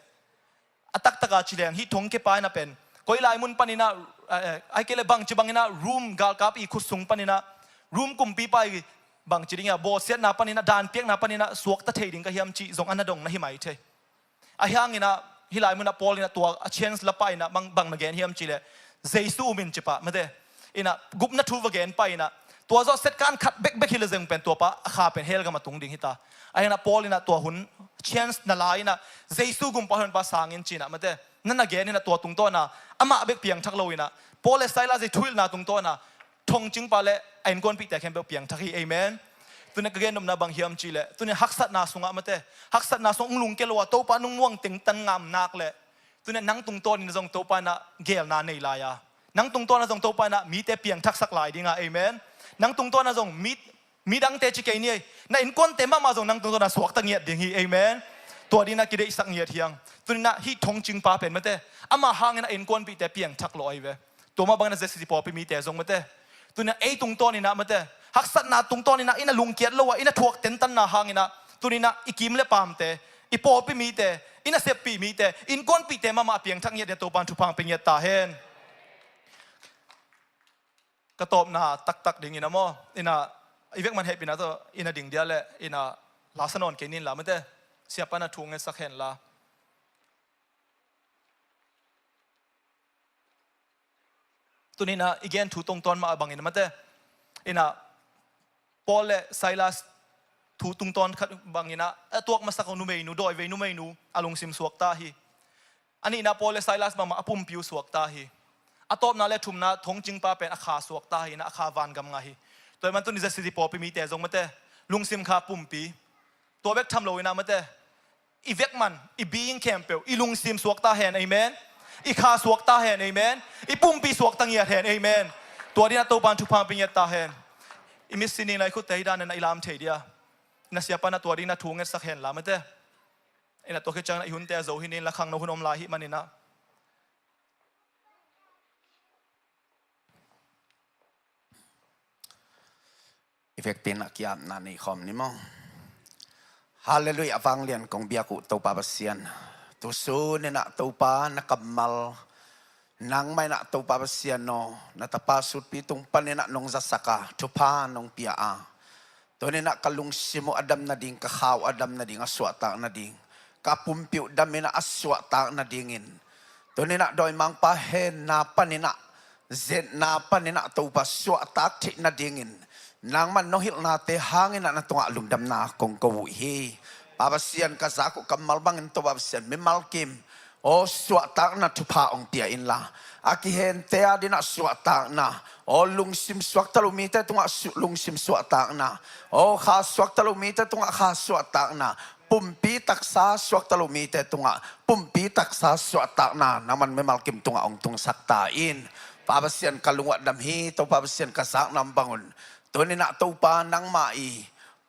a taktak a ci leng hih thongkiapa in ah pen koi lai mun panin ah, eh, eh, ahih kei leh bangci bangin ah room, galkap i khut sung panin ah, room kumpipa i bangci ding a bawlsiatna panin ah, danpiakna panin ah suakta thei ding ka hiam cih zong a na dong na hi mai thei. Ahi hangin ah hih lai munah Paul in ah tua a chance la pah in ah bang, bang na gen hiam cih leh, Jesu min ci pah, mate. In ah gupna thu va gen pah in ah, tua zawh set kan khat bekbek hi leh zong pen tuapa a kha pen hell gam a tung ding hi ta. Ahi hangin ah Paul in ah tua hun chance na la in ah, "Jesu gumpa honpa sang in," ci in ah, mate, na na gen in ah tua tungtawn ah amah bek piangthak lo in ah, Paul le Silas i thuhilhna tungtawn ah thongcingpa le a innkuanpihte khempeuh piangthak hi. Amen. Tuni-in ka gen nopna bang hiam cih leh, tuni-in haksatna sungah, mate, haksatna sungah hong lungkia lo a Topa nong muang teng tan ngam nak leh, tuni-in nang tungtawnin ah zong Topa in ah geelna nei lai a, nang tungtawn ah zong Topa in ah mite piangthaksak lai ding a. Amen. Nang tungtawn ah zong mi, midangte ci kei ni ei, na innkuante mahmah zong nang tungtawn ah suakta ngiat ding hi. Amen. Tua dingin ah kideihsak ngiat hi hang. Tuni-in ah hih thongcingpa pen, mate, amah hangin a innkuanpihte piangthak lo ahi ve. Tua mah bangin ah ZCC pawlpi mite zong, mate, tuni-in ah ei tungtawnin ah, mate, haksatna tungtawnin ah i na lungkiat lo a, i na thuak tentanna hangin ah, tuni-in ah i kim le paamte, i pawlpi mite, i naseppih mite, innkuanpihte mahmah a piangthak ngiat dingin Topa'n thupha hong pia ngiat ta hen. Ka tawpna taktak dingin ah maw, in ah i vekman hehpihna tawh i na ding dia leh, in ah lasa nawn kei ni in la, mate, siapa'n ah thu ngetsak hen la. Tuni-in ah i gen thu tungtawn mah bangin, mate, in ah Paul le Silas thu tungtawn khat bangin ah, a tuak masak uh numeinu, dawivei numeinu a lungsim suakta hi. A nihna, Paul le Silas mahmah a pumpi uh suakta hi. A tawpna le thumna, thongcingpa pen a kha suakta hi in ah, a kha vangam ngah hi. Tua ahih manin tuni ZCC pawlpi mite zong, mate, lungsim kha pumpi. Tua bek tham lo in ah, mate, i vekman, i being khempeuh, i lungsim suakta hen. Amen. I kha suakta hen. Amen. I pumpi suakta ngiat hen. Amen. Tua dingin ah Topa'n thupha hong pia ngiat ta hen. I mitsi ning la, i khutte hi danin ah i lam thei dia. Na siapa'n ah tua dingin ah thu ngetsak hen la, mate. In ah tua khit ciangin ah i hunte a zo hi ni in la, khangno hun om lai ahih manin ah. I vekpi-in ah ki-apna nei khawm ni maw. Halleluiah, a vanglian kong biak uh Topa Pasian. Tusun in ah Topa na kammal, nangmah in ah Topa Pasian aw, na tapa sutpi tung panin ah nong zatsak a, thupha nong pia a, tuni-in ah ka lungsim uh a dam nading, ka kha uh a dam nading, a suahtak nading, ka pumpi uh dam in ah a suahtak nadingin, tuni-in ah dawimangpa henna panin ah, zetna panin ah Topa suahtak theih nadingin, nangmah nong hilhnate hangin ah na tungah lungdamna kong ko uh hi. Pa Pasian, ka zak uh kammal bangin Topa Pasian, mimal kim, aw, suahtakna thupha hong pia in la, a kihente a dingin ah suahtakna, aw, lungsim suakta lo mite tungah su-, lungsim suahtakna, aw, kha suakta lo mite tungah kha suahtakna, pumpi taksa suakta lo mite tungah pumpi taksa suahtakna nangman mimal kim tungah hong tungsak ta in. Pa Pasian, ka lung uh a dam hi. Topa Pasian, ka zakna om bangun, tuni-in ah Topa nangmah i,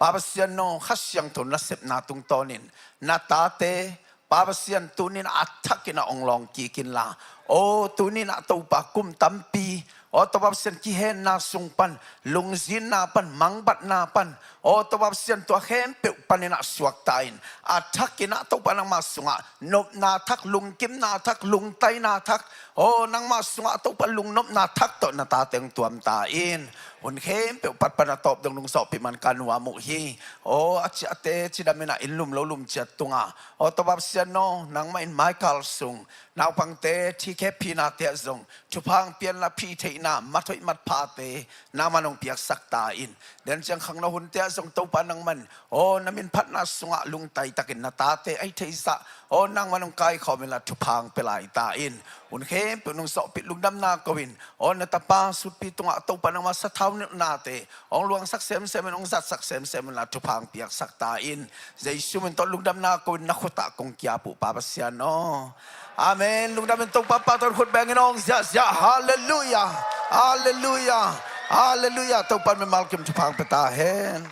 Pa Pasian aw, Kha Siangtho nasepna tungtawnin na tate, Pa Pasian, tuni-in ah a thakin ah hong lawng kik in la, aw, tuni-in ah Topa kum tampi, aw, Topa Pasian, kihenna sung pan, lungzinna pan, mangbatna pan, aw, Topa Pasian, tua khempeuh panin ah suakta in, a thakin ah Topa nangmah sungah nopna thak, lungkimna thak, lungtaina thak, aw, nangmah sungah Topa lungnopna thak tawh na tate hong tuam ta in. Hun khempeuh pat pan a tawp dong nong zawhpih man ka nuam uh hi. Aw, a ciahte cidamin ah inn lum lo lum ciat tungah, aw, Topa Pasian aw, nangmah in Michael sung, naupangte thikhe phinate ah zong thupha hong pia in la, phih theihna, mat hoih mat phate nangman hong piaksak ta in. Denciang khangno hunte ah zong Topa nangman, aw, na min phatna sungah lungtaitakin na tate a hih theihsa, aw, nangman hong kaikhawm in la, thupha hong pia lai ta in. Hun khempeuh nong zawhpih lungdamna ko in, aw, na tapa sutpi tungah Topa nangmah sathau nilhnate hong luangsak semsem in, hong zatsak semsem in la, thupha hong piaksak ta in. Jesu min tawh lungdamna ko in, na khut ah kong ki-ap uh, Pa Pasian aw. Amen. Lungdamin Topa pahtawi in khut bengin hong ziahziah. Halleluiah. Halleluiah. Halleluiah. Topa'n mimal kim thupha pia ta hen.